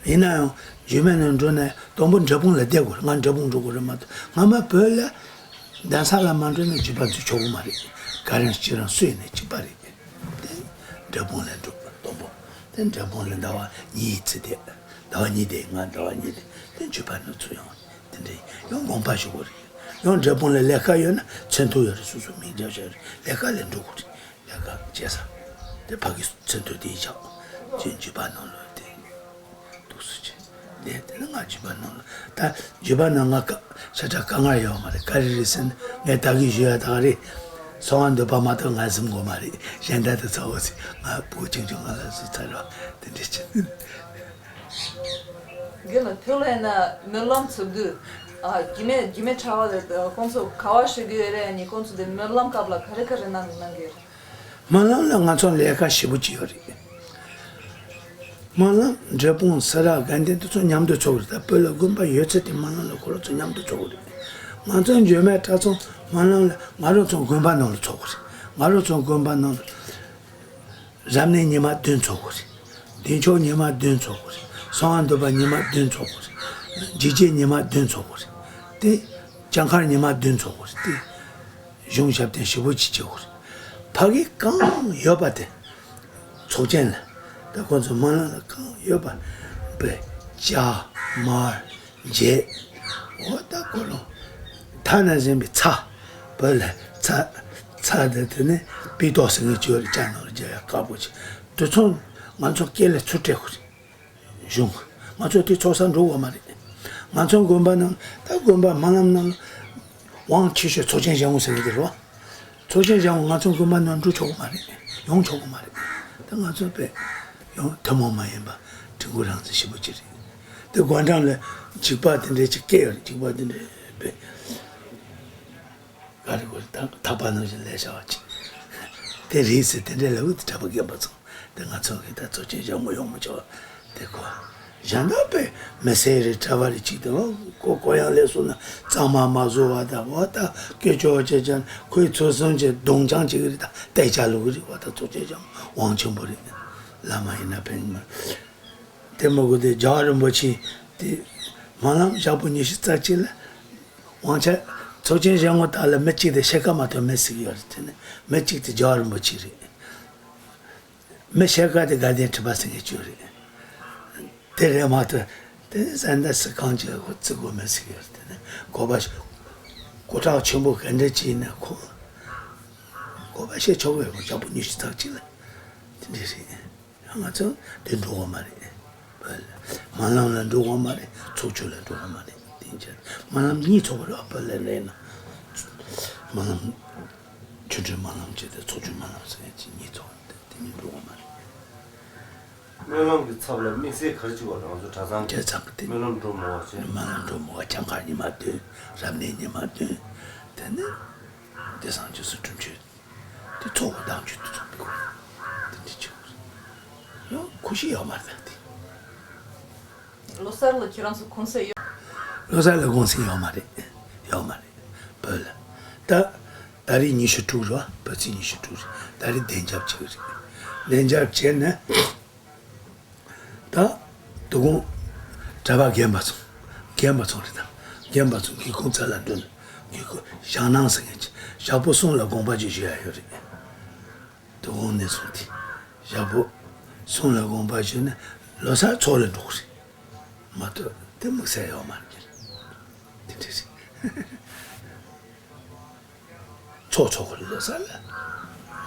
ཡིན་ན་ཡང་རྒྱུད་སྨད་ནས་འགྲོ་ནས་དང་པོ་འབྲས་སྤུངས་ལ་བསྡད་དགོས་རེད། ང་འབྲས་སྤུངས་འགྲོ་དགོས་རེད་མ་གཏོགས། སྔ་མ་བོད་ལ་གདན་ས་ལ་མ་འགྲོ་ན་རྒྱུད་པ་འཛུལ་ཆོག་གི་མ་རེད། ག་རེ་ཡིན་ན་ཁྱེད་རང་སུ་ཡིན་ནའི་གཅིག་པ་རེད། དེ་འབྲས་སྤུངས་ལ་འགྲོ་དང་པོ། དེ་འབྲས་སྤུངས་ལ་ཟླ་བ་གཉིས་ཙམ་བསྡད། ཟླ་བ་གཉིས་བསྡད། ང་ཟླ་བ་གཉིས་བསྡད། དེ་རྒྱུད་པ་ནང་ཚུར་ཡོང་། དེ་འདྲ་ཡང་དགོངས་པ་ཞུ་དགོས་རེད། ཡང་འབྲས་སྤུངས་ལ་ལས་ཀ་ཡོད་ན་མཚན་ཐོ་ཡོད་རེད། སོ་སོ་མིང་རྒྱབ་བཞག་རེད། ལས་ཀ་ལ་འགྲོ་དགོས་རེད། ལས་ཀ་བྱེད་ས་དེ་ཕ་གི་མཚན་ཐོ་དེ་བཞག་ཅིག་རྒྱུད་པ་ནང་ལ་དེ། འདུག་སེ་བྱས། དེ་དེ་ནི་ང་རྒྱུད་པ་ནང་ལ། ད་རྒྱུད་པ་ནང་ང་དཀའ་ཤ་ཁྲག་དཀའ་ངལ་ཡོད་མ་རེད། ག་རེ་རེད་ཟེར་ན་ངས་ད་གིན་ཞུ་ཡ་ད་ག་རེད། གསང་བ་འདུས་པ་མ་གཏོགས་ང་གཟིམ་དགོས་མ་རེད། གཞན་དག་དེ་ཚ་བོ་ཟེར། ང་བུ་ཆུང་ཆུང་ང་ལ་བཟོ་ཚར་བ་དེ་འདྲ་བྱས། རྒན་ལགས། བོད་ལ་ཡིན་ན་སྨོན་ལམ་ཚོགས་དུས། ཨ། རྒྱུད་སྨད་རྒྱུད་སྨད་གྲྭ་བ་དེ་ཁོང་ཚོ་ག་བ་ཞུ་གི་ཡོད་རེད། ཨ་ནི་ཁོང་ཚོ་དེ་སྨོན་ལམ་སྐབས་ལ་ག་རེ་ག་རེ་གནང་གནང་གི་ཡོད་རེད། སྨོན་ལམ་ལ་ང་ཚོ་ལས་ཀ་ཞེ་པོ་ཅིག་ཡོད་རེད། སྨོན་ལམ་འབྲས་སྤུངས་སེ་ར་དགའ་ལྡན་དེ་ཚོ་མཉམ་དུ་ཚོགས་རེད། ད་བོད་ལ་དགོན་པ་ཡོད་ཚད་དེ་སྨོན་ལམ་ལ་ཁོ་རང་ཚོ་མཉམ་དུ་ཚོགས་རེད། ང་ཚོ་འབྲས་སྨད་གྲྭ་ཚང་སྨོན་ལམ་ལ་ང་རང་ཚོ་དགོན་པ་ནང་ལ་ཚོགས་རེད། ང་རང་ཚོ་དགོན་པ་ནང་ལ། རབ་གནས་ཉི་མ་བདུན་ཚོགས་དགོས་རེད། བདེ་མཆོག་ཉི་མ་བདུན་ཚོགས་དགོས་རེད། གསང་བ་འདུས་པ་ཉི་མ་བདུན་ཚོགས་དགོས་རེད། འཇིགས་བྱེད་ཉི་མ་བདུན་ཚོགས་དགོས་རེད། དེ་གྱངས་ཁ་ཉི་མ་བདུན་ཚོགས་དགོས་རེད། དེ་གཞུང་ཞབས་བརྟན་ཞེ་པོ་ཅིག་བྱེད་དགོས་རེད། ཕ་གི་གང་ཡོད་པ་དེ་ཚོགས་ཆེན་ལ། ད་ཁོང་ཚོ་སྨོན་ལམ་ལ་གང་ཡོད་པ་དཔེ་ལྕགས་དམར་འབྱེད། འོ་ད་ཁོ་རང་ཐ་ན་གཞན་པའི་ཚྭ། བོད་ལ་ཚྭ། ཚྭ་དེ་དེ་ནི་པི་ཏོག་ཟེར་མཁན་ཅིག་ཡོད་རེད། ཅ་ནོར་རྒྱག་ཡ་དཀར་པོ་ཅིག་དེ་ཚོ་ང་ཚོ་སྐེ་ལ་ཚུར་སྤྲད་དགོས་རེད། གཞུང་། ང་ཚོ་དེ་ཚོགས་ས་འགྲོ་དགོས་མ་རེད། ང་ཚོ་དགོན་པ་ནང་ད་དགོན་པ་སྨོན་ལམ་ནང་དབང་ཆེ་ཤོས་ཚོགས་ཆེན་བཞེངས་དགོས་ཟེར་གྱི་རེད་བ། ཚོགས་ཆེན་བཞེངས་དགོས། ང་ཚོ་དགོན་པ་ནང་འགྲོ་ཆོག་གི་མ་རེད། ཡོང་ཆོག་གི་མ་རེད། ད་ང་ཚོ་དཔེ་ཡང་ཐུན་མོང་མ་ཡིན་པ་དྲན་སྐུལ་རང་བཙན་ཞེ་པོ་ཅིག་རེད། དེ་དགོན་གྲངས་ལ་འཇིགས་པ་དེ་འདྲའི་ཅིག་སྐྱེ་ཡོད་རེད། འཇིགས་པ་དེ་འདྲའི་དཔེ། ག་རེ་དགོས་རེད། ད་ཐག་པ་ནང་བཞིན་ལས་བྱ་བ་ཅིག་དེ་རེད་ཟེར། དེ་འདྲའི་ལབ་དུས་གྲྭ་པ་རྒན་པ་ཚོ་དེ་ང་ཚོ་གི་ད་ཚོགས་ཆེན་བཞེངས་དགོས་ཡོང་མི་ཆོག་དེ་གོ། གཞན་དག་པས་མི་སེར་རེད། གྲྭ་པ་རེད། ཅིག་དེ་འོ་ཁོ་ཁོ་ཡང་ལས་སོང་ན་གཙང་མ་མ་བཟོ་བ་དང་། འོ་ད་སྐད་ཅོར་བྱས་ཀྱང་ཁོའི་ཚོད་བསྲན་གྱི་གདོང་རྐྱང་ཅིག་རེད། ད་སྟེར་ཆ་ལུག་རེད། འོ་ད་ཚོགས་ཆེན་བཞེངས་དབང་ཆེན་པོ་རེད། བླ་མ་ཡིན་ན་ཕན་མ། དེ་མ་གོ་དེ་རྒྱལ་བ་རིན་པོ་ཆེ་དེ་སྨོན་ལམ་ཞག་པོ་ཉི་ཤུ་རྩ་གཅིག་ལ་དབང་ཆ་ཚོགས་ཆེན་བཞེངས་དགོས་ད་ལ་མི་གཅིག་དེ་ཕྱེད་ཀ་མ་གཏོགས་མེད་ཟེར་གྱི་ཡོད་རེད། དེ་ནི་མི་གཅིག་དེ་རྒྱལ་བ་རིན་པོ་ཆེ་རེད། མི་ཕྱེད་ཀ་དེ་དགའ་ལྡན་ཁྲི་པ་ཟེར་མཁན་ཅིག་རེད། དེ་རེད་མ་གཏོགས་དེ་ནི་ས་གནས་སུ་གང་ཅིག་ལ་ཁོ་བརྩི་དགོས་མེད་ཟེར་གྱི་ཡོད་རེད། དེ་ནི་དགོན་པ་སྐུ་དྲག་ཆེན་པོ་ག་འདྲ་ཅིག་ཡིན་ན་ཁོ་དགོན་པ་ཕྱེ་ཆོག་གི་ཡོད་མ། ཞག་པོ་ཉི་ཤུ་རྩ་གཅིག་ལ་དེ་འདྲ་རེད། ང་ཚོ་དེ་འགྲོ་གི་མ་རེད། སྨོན་ལམ་ལ་འགྲོ་གི་མ་རེད། ཚོགས་ཆོས་ལ་འགྲོ་གི་མ་རེད། དེ་ སྨོན་ལམ་གཉིས་ཚོགས་པ་རེད་བ། བོད་ལ་ལས་ན་སྨོན་ལམ་ཆོ་འཕྲུལ་སྨོན་ལམ་བྱས་ཏེ་ཚོགས་མཆོད་སྨོན་ལམ་ཟེར་མཁན་ཅིག་གཉིས་ཚོགས་པ་རེད། དེ་གཉིས་འགྲོ་བ་མ་རེད། སྨོན་ལམ་གྱི་ཚབ་ལ་དམིགས་བསལ་ག་རེ་བྱེད་པ། རང་ཚོ་གྲྭ་ཚང་གི་གྲྭ་ཚང་གི་དེ་སྨོན་ལམ་འགྲོ་མོ་བ་བྱས། སྨོན་ལམ་འགྲོ་མོ་བ། གྱངས་ཁ་ཉི་མ་བདུན། རབ་གནས་ཉི་མ་བདུན། དེ་ནས་བདེ་གསང་སྤྱོད་གསུམ་སྒྲུབ་མཆོད། དེ་ཚོགས་པ་བདག་རྒྱུད་དུ་ཚོགས་པའི་སྐོར་དེ་འདྲ་བྱེད་དགོས་རེད། ཡང་ཁུ་ཤི་ཡོད་མ་རེད་ད་དེ། ལོ་གསར་ལ་ཁྱེད་རང་ཚོ་གུང་སེང་ཡོད། ལོ་གསར་ལ་གུང་སེང་ཡོད་མ་རེད། ཡོད་མ་རེད། བོད་ལ་ད་ད་རེས་ཉི་ཤུ་དྲུག་རེད་བ། བོད་ཚེས་ཉི་ཤུ་དྲུག་རེད། ད་རེས་བདེ་འཇགས་བྱེད་ཀྱི་རེད། བདེ་འཇགས་བྱས་ནས་ད་དོ་དགོང་གྲྭ་པ་རྒན་པ་ཚོ་རྒན་པ་ཚོ་རེད། ད་རྒན་པ་ཚོ་སྒེའུ་ཁུང་རྩ་ལ་འགྲོ་ནས་སྒེའུ་ཁུང་ཞག་སྣང་ཟེར་མཁན་ཅིག་ཞག་པོ་གསུམ་ལ་དགོངས་པ་ཅིག་ཞུ་ཡ་ཡོད་རེད། དོ་དགོང་ནས་བཟུང་སྟེ་ཞག་པོ་གསུམ་ལ་དགོངས་པ་ཞུས་ནས་ལོ་གསར་ཚོགས་ལ་འགྲོ་གི་རེད། མ་གཏོགས་དེ་དམིགས་བསལ་ཡོད་མ་རེད། དེ་འདྲ་རེད། ཚོགས་ཚོགས་གི་རེད་ལོ་གསར་ལ།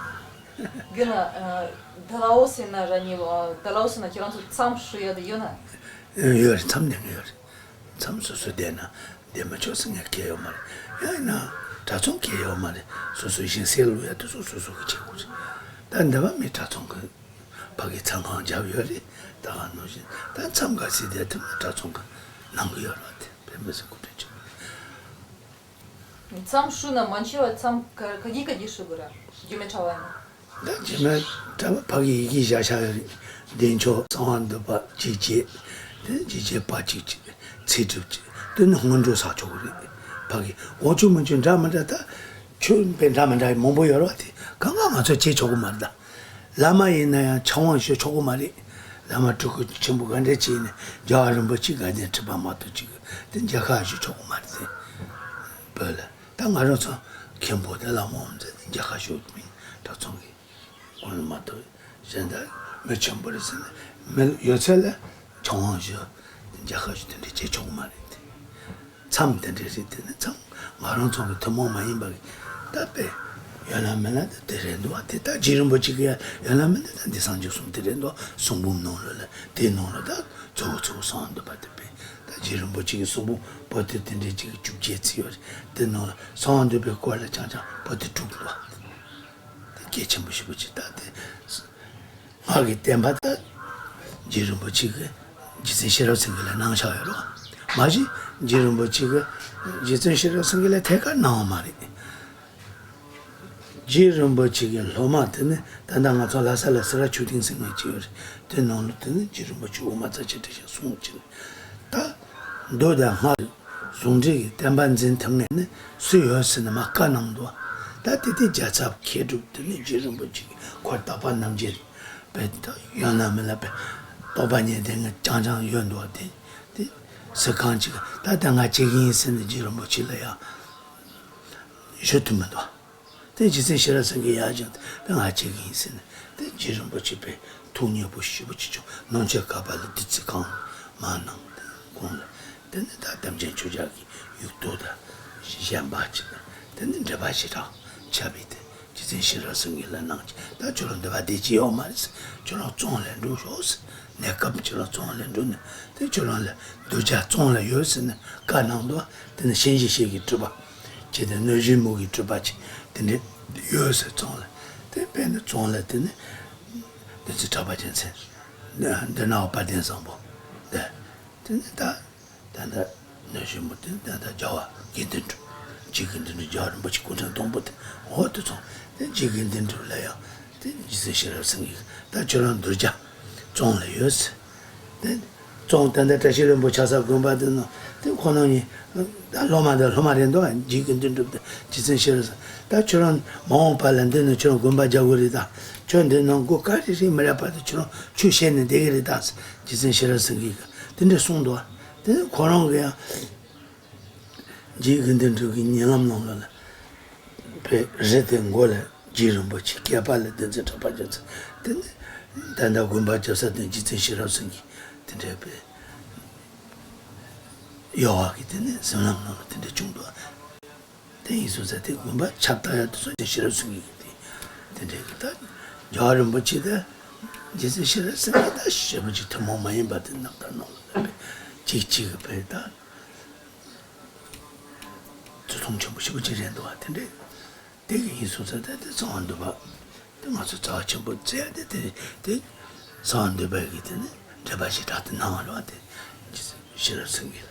རྒན་ལགས། ད་ལའོ་སི་ན་ར་ནི་ད་ལའོ་སི་ན་ཁྱེད་རང་ཚོ་མཚམས་ཧྲུལ་ཡ་དེ་ཡོད་ན། ཡོད་རེད། མཚམས་ནས་ཡོད་རེད། མཚམས་སོ་སོ་བསྡད་ན་བསྡད་མི་ཆོག་ཟེར་མཁན་གང་ཡང་ཡོད་མ་རེད། ཡང་ཡིན་ན་གྲྭ་ཚང་གང་ཡང་ཡོད་མ་རེད། སོ་སོའི་སྦྱིན་སྲེག་བླུག་ཡ་དེ་ཚོ་སོ་སོ་གིས་བྱེད་དགོས་རེད། ད་འདི་པ་མི་གྲྭ་ཚང་གི་ཕ་གི་ཚང་ཁང་བརྒྱབ་ཡོད་རེད། ད་ག་ནང་བཞིན་ད་མཚམས་ག་ཚོད་བསྡད་ཐུབ་ན་གྲྭ་ཚང་གི་གནང་གི་ཡོད་རེད་བ། དེ་དཔེ་མི་སྲིད་གོ་སྒྲིག་བྱེད་དགོས་རེད། མཚམས་ཧྲུལ་ན་མ་འཆི་བ་མཚམས་ག་ག་གི་ག་གི་ཧྲུལ་དགོས་ར། རྒྱུ་མེད་གྲྭ་པ་ཡིན་ན། ད་རྒྱུ་མེད་གྲྭ་པ་ཕ་གི་ཡི་གེ་བཞག་བཞག་ཡོད་རེད། བདེ་མཆོག་གསང་བ་འདུས་པ་གཅིག་བྱས། དེ་གཅིག་བྱས་པ་གཅིག་བྱས། ཚེ་སྒྲུབ་བྱས། དེ་ནི་སྔོན་འགྲོ་བསགས་ཆོག་གི་རེད། ཕ་གི་འོག་ཆོས་མིན་ཆོས་འདྲ་མི་འདྲ། ད་ཆོས་དཔེ་འདྲ་མི་འདྲ་མང་པོ་ཡོད་རེད་བ། དེ་གང་ག་ང་ཚོས་བྱེད་ཆོག་གི་མ་རེད་ད། བླ་མ་ཡིན་ན་ཡང་ཕྱག་དབང་ཞུ་ཆོག་གི་མ་རེད། བླ་མ་སྤྲུལ་སྐུ་ཆེན་པོ་ག་འདྲ་ཅིག་ཡིན་ན་རྒྱལ་བ་རིན་པོ་ཆེ་དགའ་ལྡན་ཁྲི་པ་མ་གཏོགས་ཅིག་དེ་མཇལ་ཁ་ཞུ་ཆོག་གི་མ་རེད་དེ། བོད་ལ་ད་ང་རང་ཚོ་མཁན་པོ་དེ་བླ་མ་འོང་ཚེ་མཇལ་ཁ་ཞུ་མི་གྲྭ་ཚང་གི་དགོན་ལ་མ་གཏོགས་གཞན་དག་མི་ཆེན་པོ་རེད་ཟེར་ནས་མི་ཡོད་ཚད་ལ་ཕྱག་དབང་ཞུ་མཇལ་ཁ་ཞུ་དེ་འདྲ་བྱེད་ཆོག་གི་མ་རེད་དེ། མཚམས་དེ་འདྲ་རེད། དེ་ནི་མཚམས་ང་རང་ཚོ་གི་ཐུན་མོང་མ་ཡིན་པ་གི་ད་དཔེ་ཡོད་ན་མེད་ན་དེ་དེ་རེད་འདུག་བ། དེ་ད་རྗེ་རིན་པོ་ཆེ་གི་ཡང་ཡོད་ན་མེད་ན་ད་འདི་སངས་རྒྱས་གསུང་དེ་རེད་འདུག་གསུང་འབུམ་ནང་ལོགས་ལ་དེའི་ནང་ལ་ད་གཙོ་བོ་གཙོ་བོ་གསང་བ་འདུས་པ་དེ་དཔེ་ད་རྗེ་རིན་པོ་ཆེ་གི་གསུང་འབུམ་པོ་ཏི་དེ་འདྲའི་ཅིག་བཅུ་བརྒྱད་ཙམ་ཡོད་རེད། དེ་ནང་ལ་གསང་བ་འདུས་པའི་སྐོར་ལ་རྐྱང་རྐྱང་པོ་ཏི་དྲུག་འདུག་བ། དེ་གལ་ཆེན་པོ་ཞེ་པོ་ཅིག་ད་དེ། སྔགས་ཀྱི་བསྟན་པ་ད་རྗེ་རིན་པོ་ཆེ་གིས་རྗེ་བཙུན་ཤེས་རབ་སེང་གེ་ལ་གནང་བཞག་ཡོད་རེད། མ་གཞི་རྗེ་རིན་པོ་ཆེ་གིས་རྗེ་བཙུན་ཤེས་རབ་སེང་གེ་ལ་ཐད་ཀར་གནང་བ་མ་རེད། རྗེ་རིན་པོ་ཆེ་གི་སློབ་མ་དེ་ནི་ད་ལྟ་ང་ཚོ་ལྷ་ས་ལ་སེ་ར་ཆོས་སྡིངས་ཟེར་མཁན་ཅིག་ཡོད་རེད། དེ་ནང་ལ་དེ་ནི་རྗེ་རིན་པོ་ཆེ་དབུ་མ་རྩ་ཆེན་བཀྲ་ཤིས་གསུང་ཅིག་ད་མདོ་དང་སྔགས་ཟུང་འབྲེལ་གྱི་བསྟན་པ་འཛིན་ཐུབ་མཁན་ནི་སུ་ཡོད་ཟེར་ནས་མར་བཀའ་གནང་འདུག་ད་དེ་དུས་རྒྱལ་ཚབ་མཁས་གྲུབ་དེ་ནི་རྗེ་རིན་པོ་ཆེ་གི་འཁོར་དག་པ་རྣམ་རྒྱལ་དཔེ་ད་ཡོད་ན་མེད་ན་དཔེ་རྟོགས་པ་ཉིད་ལྡན་གྱི་རྐྱང་རྐྱང་ཡོད་འདུག་དེ་དེ་ཟུར་ཁང་ཅིག་ད་ལྟ་ང་བྱེད་ཀྱི་ཡིན་ཟེར་ནས་རྗེ་རིན་པོ་ཆེ་ལ་ཡང་ཞུ་ཐུབ་མི་འདུག་དེ་རྗེ་བཙུན་ཤེས་རབ་སེང་གེ་ཡར་བཞེངས་ཏེ་ང་བྱེད་ཀྱི་ཡིན་ཟེར་ནས་དེ་རྗེ་རིན་པོ་ཆེ་དཔེ་ཐུགས་མཉེས་པོ་ཞེ་པོ་ཅིག་བྱུང་། ནམ་མཁའི་ཁ་པར་ལ་བདུད་རྩི་གང་མར་གནང་སྟེ་དགུང་ལ་དེ་ནས་ད་དམ་ཅན་ཆོས་རྒྱལ་གྱི་ཡུལ་དུ་ད་བཞེངས་པ་ཅིག་དང་དེ་ནས་འབྲེལ་པ་ཞེ་དྲག་ཆགས་པས་དེ་རྗེ་བཙུན་ཤེས་རབ་སེང་གེ་ལ་གནང་ཅིག་ད་ཁྱོད་རང་འདི་པར་བསྡད་ཀྱི་ཡོད་མ་རེད་ཟེར། ཁྱོད་རང་བཙོན་ལ་འགྲོ་ཤོག་ཟེར། གནས་སྐབས་ཁྱོད་རང་བཙོན་ལ་འགྲོ་ནས་དེ་ཁྱོད་རང་ལ་གདུལ་བྱ་བཙོན་ལ་ཡོད་ཟེར་ནས་བཀའ་གནང་འདུག་དེ་ནས་གཤིན་རྗེ་གཤེད་ཀྱི་སྤྲུལ་པ། ཅེས་དེ་གནོད་སྦྱིན་མོ་གི་སྤྲུལ་པ་ཅིག་དེ་འདྲ་ཡོད་ཟེར་བཙོན་ལ། དེ་དཔེར་ན་བཙོན་ལ་དེ་ནི་བདུད་རྩི་གྲགས་པ་རྒྱལ་མཚན། འདི་ནའོ་དཔལ་ལྡན་བཟང་པོ། འདི་དེ་ནི་ད་ད་ལྟ་གནོད་སྦྱིན་མོ་དེ་ནི་ད་ལྟ་རྒྱལ་བ་དགེ་འདུན་གྲུབ། རྗེ་དགེ་འདུན་གྲུབ་རྒྱལ་བ་རིན་པོ་ཆེ་སྐུ་ཕྲེང་དང་པོ་དེ་འོ་དེ་ཚོ་དེ་རྗེ་དགེ་འདུན་གྲུབ་ལ་ཡང་དེ་རྗེ་བཙུན་ཤེས་རབ་སེང་གེ་ད་ཁྱོད་རང་གདུལ་བྱ་བཙོན་ལ་ཡོད་ཟེར། དེ་བཙོན་ད་ལྟ་བཀྲ་ཤིས་ལྷུན་པོ་ཆགས་ས་དགོན་པ་དེ་ནང་དེ་ཁོ་རང་གཉིས་ད་སློབ་མ་དང་སློབ་མ་རེད་འདུག་རྗེ་དགེ་འདུན་གྲུབ་དང་རྗེ་བཙུན་ཤེས་རབ་སེང་གེ་ད་ཁྱོད་རང་མ་འོངས་པ་ལ་འདི་ནང་ཁྱོད་རང་དགོན་པ་རྒྱག་དགོས་རེད་ད། ཁྱོད་འདི་ནང་སྒོ་ག་རེ་རེ་མི་རག་བར་དུ་ཁྱོད་རང་ཆོས་བཤད་ནས་བསྡད་ཀྱི་རེད་ད། རྗེ་བཙུན་ཤེས་རབ་སེང་གེས་དེ་འདྲ་གསུངས་འདུག་དེ་ཁོ་རང་གིས་ཡང་རྗེ་དགེ་འདུན་གྲུབ་ཀྱི་ཉེ་ལམ་ནང་ལོགས་ལ་དཔེ་རི་དེ་མགོ་ལ་རྗེ་རིན་པོ་ཆེ། སྐེད་པ་ལ་བདུད་རྩི་གྲགས་པ་རྒྱལ་མཚན། དེ་ནི་ད་ལྟ་དགོན་པ་རྒྱབ་ས་དེ་རྗེ་བཙུན་ཤེས་རབ་སེང་གེ་དེ་འདྲའི་དཔེ་ཡོད་པ་གི་དེ་ནི་གཟིམ་ལམ་ནང་ལ་དེ་འདྲ་བྱུང་འདུག་དེ་ཡིན་སོང་ཙང་དེ་དགོན་པ་ཁྱབ་བསྒྲགས་ཡག་དེ་ཚོ་རྗེ་ཤེས་རབ་སེང་གེ་གི་དེ་དེ་འདྲའི་གི་ད་རྒྱལ་བ་རིན་པོ་ཆེ་དང་རྗེ་བཙུན་ཤེས་རབ་སེང་གེ་ད་ཞེ་པོ་ཅིག་ཐུན་མོང་མ་ཡིན་པ་དེ་རྣམ་ཐར་ནང་ལ་ལབ་པའི་གཅིག་གཅིག་གི་དཔེ་ད། ཚོང་ཆེན་པོ་ཞེ་པོ་ཅིག་རེད་འདུག་བ། དེ་འདྲས་དེ་གི་ཡིན་སོང་ཙང་དེ་དེ་གསང་བ་འདུས་པ་དེ་ང་ཚོ་རྩ་བ་ཆེན་པོ་བཙལ་ཏེ་དེ་དེ་གསང་བ་འདུས་པ་གི་དེ་ནི་འགྲེལ་པ་ཞེ་དྲག་ཏུ་གནང་བ་རེད་བ། དེ་རྗེ་བཙུན་ཤེས་རབ་སེང་གེ་ལ་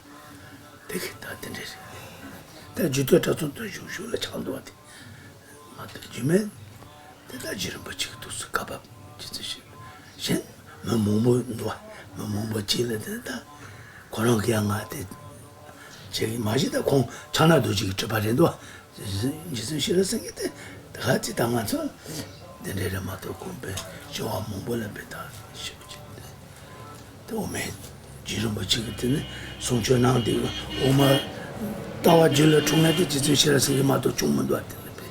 དེ་གི་ད་དེ་འདྲས་རེད། ད་རྒྱུད་སྟོད་གྲྭ་ཚང་དུ་བཞུགས་བཞུགས་ལ་ཆགས་འདུག་བ། དེ་མ་གཏོགས་རྒྱུད་སྨད་དེ་ད་རྗེ་རིན་པོ་ཆེ་གི་ཐུགས་སུ་བཀའ་བབས་རྗེ་བཙུན་ཤེས་རབ་གཞན་མི་མང་པོ་འདུག་བ། མི་མང་པོ་ཅིག་ལ་དེ་ད་ཁོ་རང་གི་ཡང་ང་དེ་བྱས་མ་གཞི་ད་ཁོང་ཕྱག་ན་རྡོ་རྗེ་གི་སྤྲུལ་པ་རེད་འདུག་བ། རྗེ་བཙུན་ཤེས་རབ་སེང་གེ་དེ་ད་ག་ཚོད་ད་ང་ཚོ་དེ་འདྲས་རེད་མ་གཏོགས་དགོན་པའི་སྐྱེ་བ་མང་པོ་ལ་དཔེ་ད་ཞེ་པོ་ཅིག་དེ་འོ་མའི་རྗེ་རིན་པོ་ཆེ་གི་དེ་ནི་གསུང་ཆོས་གནང་དེ་འོ་མ་ལྟ་བ་རྒྱུད་ལ་འཁྲུངས་ནས་དེ་རྗེ་བཙུན་ཤེས་རབ་སེང་གེ་མ་གཏོགས་བྱུང་མི་འདུག་བ། དེ་ལ་དཔེ་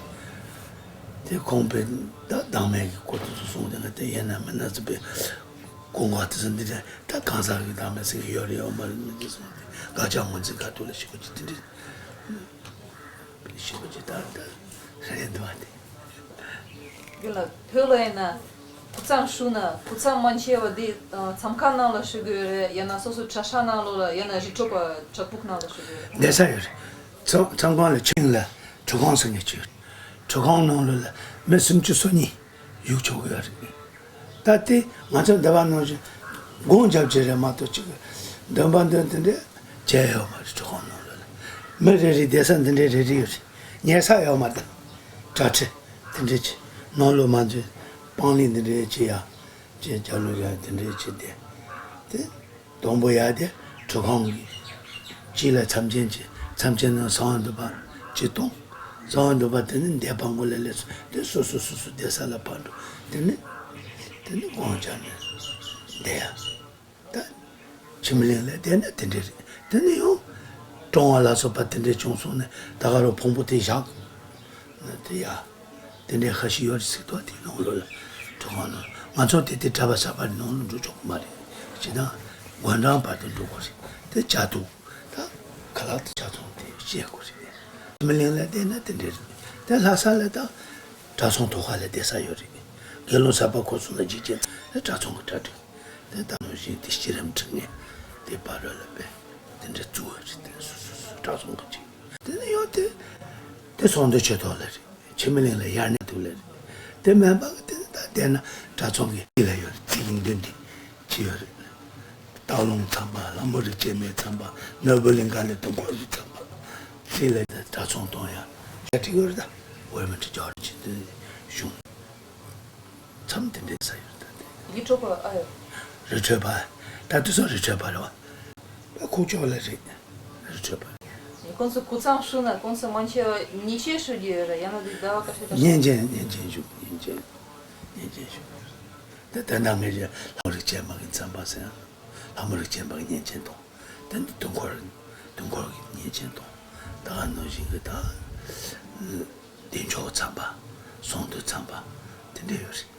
དེ་ཁོང་དཔེ་ད་བདག་མེད་ཀྱི་སྐོར་དེ་ཚོ་གསུངས་དེ་ང་དེ་ཡིན་ན་མིན་ན་ཚོ་དཔེ་གོང་ག་དེ་ཚོ་འདི་འདྲ་ད་གང་ཟག་གི་བདག་མེད་སེང་གེ་ཡོད་རེད་ཡོད་མ་རེད་མི་འདི་གསུངས་དེ་དགག་བྱ་ངོས་འཛིན་ག་ཐུག་ལ་ཞེ་པོ་ཅིག་དེ་འདྲ། ཞེ་པོ་ཅིག་ལྟར་ལྟར་རེད་འདུག་བ་དེ། རྒན་ལགས་བོད་ལ་ཡིན་ན་སྐུ་མཚམས་བཞུགས་ན་སྐུ་མཚམས་མ་འཁེལ་བ་འདི་མཚམས་ཁང་ནང་ལ་བཞུགས་དགོས་རེད། ཡང་ན་སོ་སོའི་གྲྭ་ཤག་ནང་ལོགས་ལ་ཡང་ན་རི་ཁྲོད་པ་བྲག་ཕུག་ནང་ལ་བཞུགས་དགོས་རེད། བསྡད་ས་ཡོད་རེད། མཚམས་མཚམས་ཁང་ལ་ཆིངས་ལ་གྲུ་ཁང་ཟེར་མཁན་ཅིག་ཡོད་རེད། གྲུ་ཁང་ནང་ལོགས་ལ་མི་སུམ་ཅུ་སོ་གཉིས་བཞུགས་ཆོག་གི་ཡོད་རེད། ད་ལྟའི་ང་ཚོ་འདི་པ་ནང་བཞིན་སྒོམ་རྒྱབ་ཀྱི་རེད་མ་གཏོགས་ཅིག་འདོན་པ་འདོན་དེ་འདྲས་བྱས་ཡོད་མ་རེད། གྲུ་ཁང་ནང་ལོགས་ལ་མི་རེ་རེའི་བསྡད་ས་འདི་འདྲས་རེ་རེ་ཡོད་རེད། ཉལ་ས་ཡོད་མ་རེད། གྲྭ་ཁྲི་དེ་འདྲས་ཅིག་ནང་ལོགས་མ་འཛུལ་སྤང་ལེབ་འདི་འདྲས་ཅིག་ཡ་ཅིག་རྒྱབ་ལོགས་ཡ་དེ་འདྲས་ཅིག་བསྡད་དེ། དང་པོ་ཡར་དེ་གྲུ་ཁང་གི་དཀྱིལ་ལ་མཚམས་ཆེན་གྱི་མཚམས་ཆེན་ནང་གསང་བ་འདུས་པ་གཅིག་གཏོང་། གསང་བ་འདུས་པ་དེ་ནི་འདས་པ་འགོ་ལ་སླེབས་སོང་དེ་སོ་སོ་སོ་སོ་བསྡད་ས་ལ་ཕར་འགྲོ། དེ་ནི་དེ་ནི་དགོངས་འཇགས་ནས་བསྡད་ཡ། ད་ཕྱི་མི་གླིང་ལ་བསྡད་ན་དེ་འདྲས་རེད། དེ་ནི་ཡང་སྤྲང་བ་ལ་སོགས་པ་དེ་འདྲས་བྱུང་སོང་ནས་ད་ག་རང་ཕུང་པོ་དེ་བཞག་ན་དེ་ཡ། དེ་འདྲའི་ཁ་ཤས་ཡོད་རེད་ཟེར་ཏོ། དེ་ནང་ལོགས་ལ་གྲུ་ཁང་ནང་ང་ཚོ་དེ་དེ་གྲྭ་པ་གསར་པ་ནང་ལ་འགྲོ་ཆོག་གི་མ་རེད། སྤྱིར་བཏང་དགོན་གྲྭ་བར་དུ་འགྲོ་དགོས་རེད། དེ་བཅའ་ཐུབ་ད་ཁ་ལག་དེ་ཆ་ཚང་དེ་བཤད་དགོས་རེད། མི་གླིང་ལ་བསྡད་ན་དེ་འདྲ་རེད། དེ་ལྷ་ས་ལ་ད་གྲྭ་ཚང་ཐོག་ཁ་ལ་བསྡད་ས་ཡོད་རེད། དགེ་སློང་གསར་པ་ཁོ་ཚོ་ལ་འཇིགས་རྐྱེན་དེ་གྲྭ་ཚང་གི་གྲ་སྒྲིག་དེ་ད་ནང་བཞིན་དེ་སྐྱིད་རམ་ཁྲི་ངན་དེ་བར་ལ་བས་དེ་འདྲ་བཙུགས་ཡོད་རེད། དེ་སོ་སོ་སོ་གྲྭ་ཚང་གི་ཅིག་དེ་ནས་ཡོད་དེ་དེ་ཚོང་འདུས་ཆོས་ཐོག་ལ་རེད། ཕྱི་མི་གླིང་ལ་དབྱར་གནས་དུ་ལ་རེད། དེ་མིན་པ་གི་དེ་ད་བསྡད་ན་གྲྭ་ཚང་གི་དེ་ལ་ཡོད་རེད། ཚེ་རིང་མདུན་དེ་ཅི་ཡོད་རེད། སྟག་ལུང་མཚམས་པ་ལྷ་མོ་རིགས་ཅན་མའི་མཚམས་པ་ནོར་བུ་གླིང་ག་ལ་དུ་འཁོར་གྱི་མཚམས་པ་དེ་ལ་ད་གྲྭ་ཚང་གཏོང་ཡ་ཅ་ཁྲི་ཡོད་རེད། ད་འོས་མི་ཁྲི་རྒྱ་རི་ཅི་དེ་གཞུང་མཚམས་དེ་འདྲའི་ས་ཡོད་ད་དེ། རི་ཁྲོད་པ་ཨ་ཡོད། རི་ཁྲོད་པ། ད་དུས་སང་རི་ཁྲོད་པ་རེད་བ། ཁུག་ཀྱོག་ལ་རེད། རི་ཁྲོད་པ། ཁོང་ཚོ་སྐུ་མཚམས་བཞུགས་ན་སྐུ་མཚམས་མ་འཁེལ་བ་ཉིན་ཤས་བཞུགས་རྒྱུ་ཡོད་རེད། ཡང་ན་དེ་ཟླ་བ་ཁ་ཤས་ཁ་ཤས། ཉིན་བྱེད་ཉིན་བྱེད་བཞུགས་ཉིན་བྱེད་ཉིན་བྱེད་བཞུགས། དེ་ད་ལྟ་ངས་ཀྱི་ལྷ་མོ་རིགས་ཅན་མ་གི་མཚམས་པ་ཟེར། ལྷ་མོ་རིགས་ཅན་མ་གི་ཉིན་བྱེད་དང་། དེ་ནི་དུས་འཁོར་དུས་འཁོར་གྱི་ཉིན་བྱེད་དང་། ད་ག་ནང་བཞིན་གྱི་ད་བདེ་མཆོག་མཚམས་པ་གསང་འདུས་མཚམས་པ་དེ་འདྲ་ཡོད་རེད།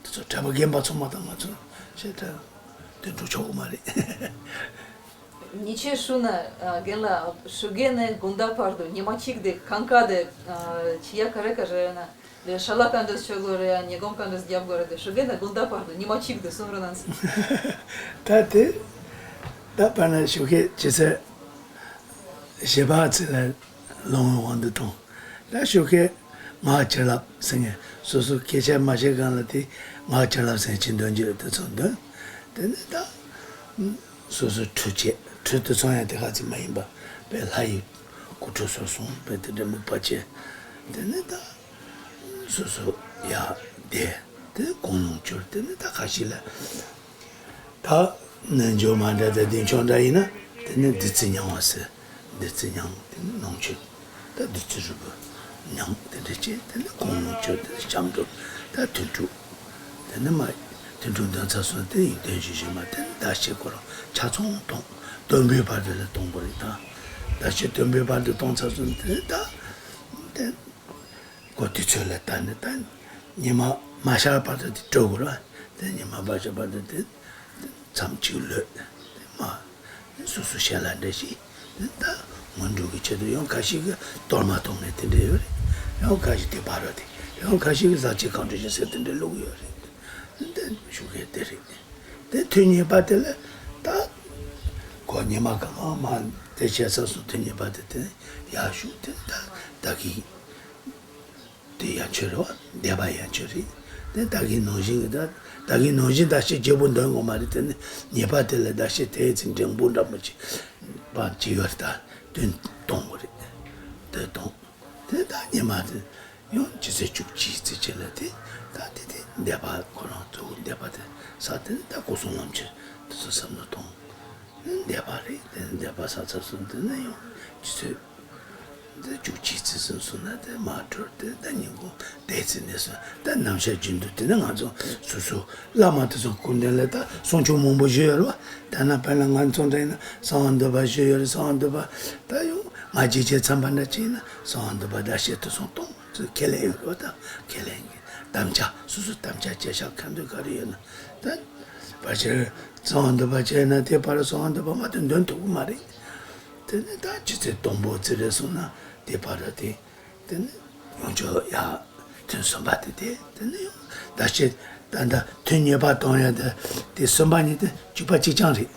དེ་ཚོ་གྲྭ་པ་རྒན་པ་ཚང་མ་དང་ང་ཚོ་བཤད་གྲྭ་དེ་འགྲོ་ཆོག་གི་མ་རེད། ཉིན་བྱེད་བཞུགས་ན་རྒན་ལགས་ཞོགས་ཀས་ནས་དགོང་དག་བར་དུ་ཉི་མ་གཅིག་དེ་གང་ག་དེ་ཕྱི་ཡ་ག་རེ་ག་རེ་ཡོད་ན་དེ་ཧྲ་ལ་ག་འདྲས་མཆོད་དགོས་རེད་ཡ་ཉལ་གོམ་ག་འདྲས་རྒྱབ་དགོས་རེད་དེ་ཞོགས་ཀས་ནས་དགོང་དག་བར་དུ་ཉི་མ་གཅིག་དེ་གསུང་རོགས་གནང་ཟེར། ད་དེ་ད་པ་ན་ཞོགས་ཀས་ཇི་སྲིད་བཞི་པ་ཚེ་ལ་ལོང་བའི་དབང་དུ་བཏང་། ད་ཞོགས་ཀས་ངག་བྱིན་རླབས་ཟེར་མཁན་སོ་སོ་སྐད་ཆ་མ་བཤད་གོང་ལ་དེ་ངག་བྱིན་རླབས་ཟེར་མཁན་ཅིག་འདོན་རྒྱུ་རེད། དེ་ཚོ་འདོན། དེ་ནས་ད་སོ་སོ་ཁྲུས་བྱེད། ཁྲུས་དེ་ཚོ་ཡང་དེ་ག་ཚོད་མ་ཡིན་པ་དཔེ་ལྷ་ཡི་སྐུ་ཁྲུས་སོགས་སོང་དཔེ་དེ་འདྲ་མུག་པ་བྱེད། དེ་ནས་ད་སོ་སོ་ཡར་བསྡད་དེ་དགུང་ལོ་བཅུར་དེ་ནས་ད་ཁ་ཤས་ལ། ད་རྣལ་འབྱོར་མ་འདྲ་དང་བདེ་མཆོག་འདྲ་ཡིན་ན་དེ་ནི་བདུད་རྩི་མྱང་བ་ཟེར། བདུད་རྩི་མྱང་དེ་ནི་ནང་མཆོད། ད་བདུད་རྩི་རིལ་བུ་མྱང་དེ་འདྲ་བྱས་དེ་ནི་དགུང་ལོ་བཅུ་དེ་ནི་སྐྱབས་འགྲོ། ད་དུས་དྲུག་དེ་ནི་མ་དུས་དྲུག་འདོན་ཚར་སོང་དེ་ཡིན་དོན་བཞི་བཞི་མ་དེ་ནི་ཟླ་ཕྱེད་ཁོ་རང་ཆ་ཚང་གཏོང་། སྟོན་པའི་བར་དུ་ལ་གཏོང་དགོས་རེད་ད། ཟླ་ཕྱེད་སྟོན་པའི་བར་དུ་གཏོང་ཚར་སོང་དེ་ནི་ད་དེ། ཁོ་དུས་ཚོད་ལ་ལྟ་ནས་ད་ཉི་མ་མ་ཤར་བར་དུ་དེ་སྤྲོ་དགོས་ར། དེ་ཉི་མ་མ་ཤར་བར་དུ་དེ་མཚམས་གཅིག་ལོད། དེ་མ་སོ་སོ་ཞལ་ལ་འདྲ་ཞིག་དེ་ད་སྔོན་འགྲོ་གི་ཆེད་དུ་ཡང་ཁ་ཤས་ཀྱིས་གཏོར་མ་གཏོང་ནས་དེ་འདྲ་ཡོད་རེད། ཡང་ཁ་ཤས་དེ་བར་ར་དེ་ཡང་ཁ་ཤས་ཀྱིས་ཟག་བཅས་གང་འདྲ་ཞིག་ཟེར་དེ་འདྲ་བླུགས་ཡོད་རེད། དེ་ཞུ་མཁན་དེ་རེད། དེ་དུས་གཉིས་པ་དེ་ལ་ད་ཁོ་ཉི་མ་གང་མ་ དེ་བྱས་ཚར་སོང་། དེ་ཉེས་པ་དེ་དེ་ཡག་ཤོས་དེ་ད་ད་གི་དེ་ཡན་ཆོད་རེད་བ། འདས་པ་ཡན་ཆོད་རེད། དེ་ད་གི་ནང་བཞིན་གི་ད་ད་གི་ནང་བཞིན་ད་ཤི་བརྗེ་པོ་འདོན་དགོས་མ་རེད། དེ་ནི་ཉེས་པ་དེ་ལ་ད་ཤི་དེ་ཚེ་འབྲིང་པོ་འདྲ་མོ་ཅིག་པ་ཅི་ཡོད་རེད། ད་དོན་གཏོང་དགོས་རེད། དེ་གཏོང་དེ་ད་ཉེས་པ་དེ། ཡང་ཇི་སྲིད་བཅུ་གཅིག་ཚེ་ཅིག་ལ་དེ་ད་དེ་དེ་འདས་པ་ཁོ་རང་གཙོ་བོ་འདས་པ་དེ་ས་དེ་ད་སྐུ་གསུང་ལམ་ཁྱེར་དེ་ཚོ་བསམ་བློ་གཏོང་། འདས་པ་རེད། དེ་འདས་པ་ས་ཚར་སོང་། དེ་ནས་ཡང་ཇི་སྲིད་དེ་བཅུ་གཅིག་ཚེ་ཟིན་སོང་ན་དེ་མ་གྲོལ། དེ་ད་ཉིན་གུང་དེ་ཚེ་ནས་སོང་ད་ནམ་ཞག་རྒྱུན་དུ་དེ་ནས་ང་ཚོ་སོ་སོ་བླ་མ་དེ་ཚོ་སྐུ་མདུན་ལ་ད་གསུང་ཆོས་མང་པོ་ཞུས་ཡོད་རེད་བ། ད་ན་དཔེར་ན་ང་ཚོ་འདྲ་ཡིན་ན་གསང་བ་འདུས་པ་ཞུས་ཡོད་རེད། གསང་བ་འདུས་པ་ད་ཡང་ང་རྗེས་ཆེ་ཚན་པ་འདྲ་ཅིག་ཡིན་ན་གསང་བ་འདུས་པ་ད་བཤད་དུ་སོང་གཏོང་། ཁས་ལེན་ཡོད་རེད་བ། ད་ཁས་ལེན་གྱི་དམ་བཅའ་སོ་སོ་དམ་བཅའ་བཅའ་བཞག་ཁ་འདོན་ག་རེ་ཡོད་ན་ད་ཕལ་ཆེར་གསང་བ་འདུས་པ་བྱས་ན་དེ་ཕར་གསང་བ་འདུས་པ་མ་གཏོགས་འདོན་ཐུབ་ཀྱི་མ་རེད། དེ་ནི་ད་ཇི་ཚེ་སྡོང་པོ་ཙི་རེ་སོང་ན་དེ་ཕར་དེ་དེ་ནི་ཡོངས་ཆོག་ཡ་ཐུན་གསུམ་པ་དེ་དེ་དེ་ནི་ཡང་ད་ཤེ་ད་ད་ཐུན་གཉིས་པ་གཏོང་ཡ་དེ་དེ་གསུམ་པ་གཉིས་དེ་གཅིག་པ་གཅིག་རྐྱང་རེད།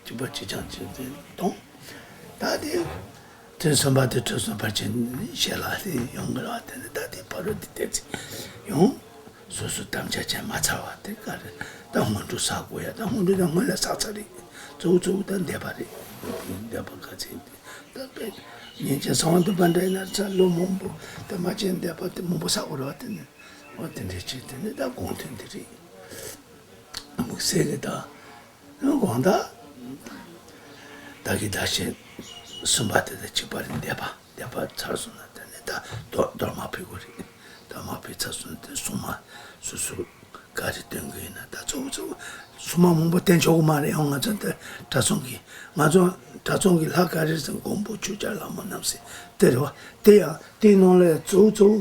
གཅིག་པ་གཅིག་རྐྱང་གཅིག་དེ་གཏོང་། ད་དེ་ཐུན་གསུམ་པ་དེ་ཐུན་གསུམ་པར་བྱས་ནས་ཞལ་ལག་དེ་ཡོང་གི་རེད་བ། དེ་ནི་ད་དེ་ཕ་རོལ་དེ་དེ་ཚེ་ཡོང་། སོ་སོ་དམ་བཅའ་བྱས་མ་ཚར་བ་དེ་ག་རེ་ད་སྔོན་འགྲོ་བསགས་དགོས་ཡ། ད་སྔོན་འགྲོ་དེ་སྔོན་ལ་བསགས་ཚར་རེད། གཙོ་བོ་གཙོ་བོ་ད་འདས་པ་རེད། འདས་པ་ག་ཚད་དེ་ད་དཔེ་ཉིན་བྱེད་གསང་བ་འདུས་པ་འདྲ་ཡིན་ན་ཚར་ལོ་མང་པོ་ད་མ་བྱས་འདས་པ་དེ་མང་པོ་བསགས་དགོས་རེད་བ། དེ་ནི་འོ་དེ་འདྲས་བྱས་དེ་ནི་ད་དགོངས་དོན་དེ་རེད། དམིགས་བསལ་གྱི་ད་དགོངས་དག་ད་གི་ད་ཤེས་གསུམ་པ་དེ་ད་གཅིག་པ་རེད། འདས་པ་འདས་པ་ཚར་སོང་ན་དེ་ནི་ད་རྡོར་རྡོར་མ་ཕུལ་དགོས་རེད། རྡོར་མ་ཕུལ་ཚར་སོང་ན་དེ་སྲུང་མ་སོ་སོ་ག་རེ་སྟོན་གི་ཡིན་ན་ད་གཙོ་བོ་གཙོ་བོ་སྲུང་མ་མང་པོ་བསྟེན་ཆོག་གི་མ་རེད། ཡང་ང་ཚོ་འདི་གྲྭ་ཚང་གི་ང་ཚོ་གྲྭ་ཚང་གི་ལྷ་ག་རེ་ཟེར་མགོན་པོ་ཆོས་རྒྱལ་ལྷ་མོ་རྣམ་སྲས་དེ་རེད་བ། དེ་ཡང་དེའི་ནང་ལ་གཙོ་བོ་གཙོ་བོ་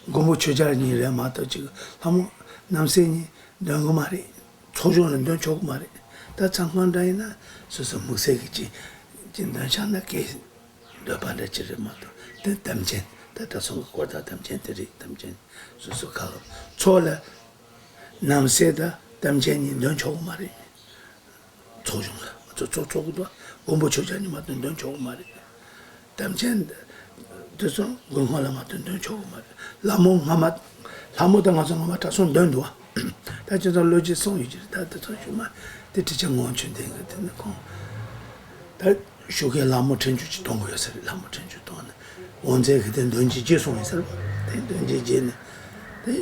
མགོན་པོ་ཆོས་རྒྱལ་གཉིས་རེད་མ་གཏོགས་ཅིག་ལྷ་མོ་རྣམ་སྲས་གཉིས་འདོན་གི་མ་རེད། ཚོགས་ཆུང་ལ་འདོན་ཆོག་གི་མ་རེད། ད་ཚང་མ་འདྲ་ཡིན་ན་སོ་སོ་དམིགས་བསལ་གྱི་ཅི་ཅི་འདོན་ཆགས་ན་སྐད་འདོད་པ་འདྲ་ཅི་རེད་མ་གཏོགས་དེ་དམ་ཅན་ད་གྲྭ་ཚང་གི་སྐོར་དང་དམ་ཅན་དེ་རེད། དམ་ཅན་སོ་སོ་ག་ཚོགས་ལ་རྣམ་སྲས་དང་དམ་ཅན་གཉིས་འདོན་ཆོག་གི་མ་རེད། ཚོགས་ཆུང་ལ་ང་ཚོ་ཚོགས་ཚོགས་ཀྱི་འདུག་མགོན་པོ་ཆོས་རྒྱལ་གཉིས་མ་གཏོགས་འདོན་ཆོག་གི་མ་རེད། དམ་ཅན་དེ་ཚོ་མགོན་ཁང་ལ་མ་གཏོགས་འདོན་ཆོག་གི་མ་རེད། ལྷ་མོ་སྔ་མ་ལྷ་མོ་དང་ང་ཚོ་སྔ་མ་གྲྭ་ཚང་འདོན་འདུག་བ། ད་ཁྱེད་ཚོ་ལོ་རྒྱུས་གསུངས་ཡོད་ཀྱི་རེད། ད་དེ་ཚོ་ཞུ་མ་དེ་ཁྲི་ཆེན་ངོ་ཆོས་ལྡན་གྱི་དེ་ནི་ཁོང་ད་ཞུ་མཁན་ལྷ་མོ་ཁྲེང་ཆུ་ཅིག་གཏོང་གི་ཡོད་ས་རེད། ལྷ་མོ་ཁྲེང་ཆུ་གཏོང་ནས་དབང་རྫས་ཀྱི་དེ་འདོན་གྱི་རྗེས་སོང་ཡིན་ས་རེད། དེ་འདོན་གྱི་རྗེས་ནས་དེ་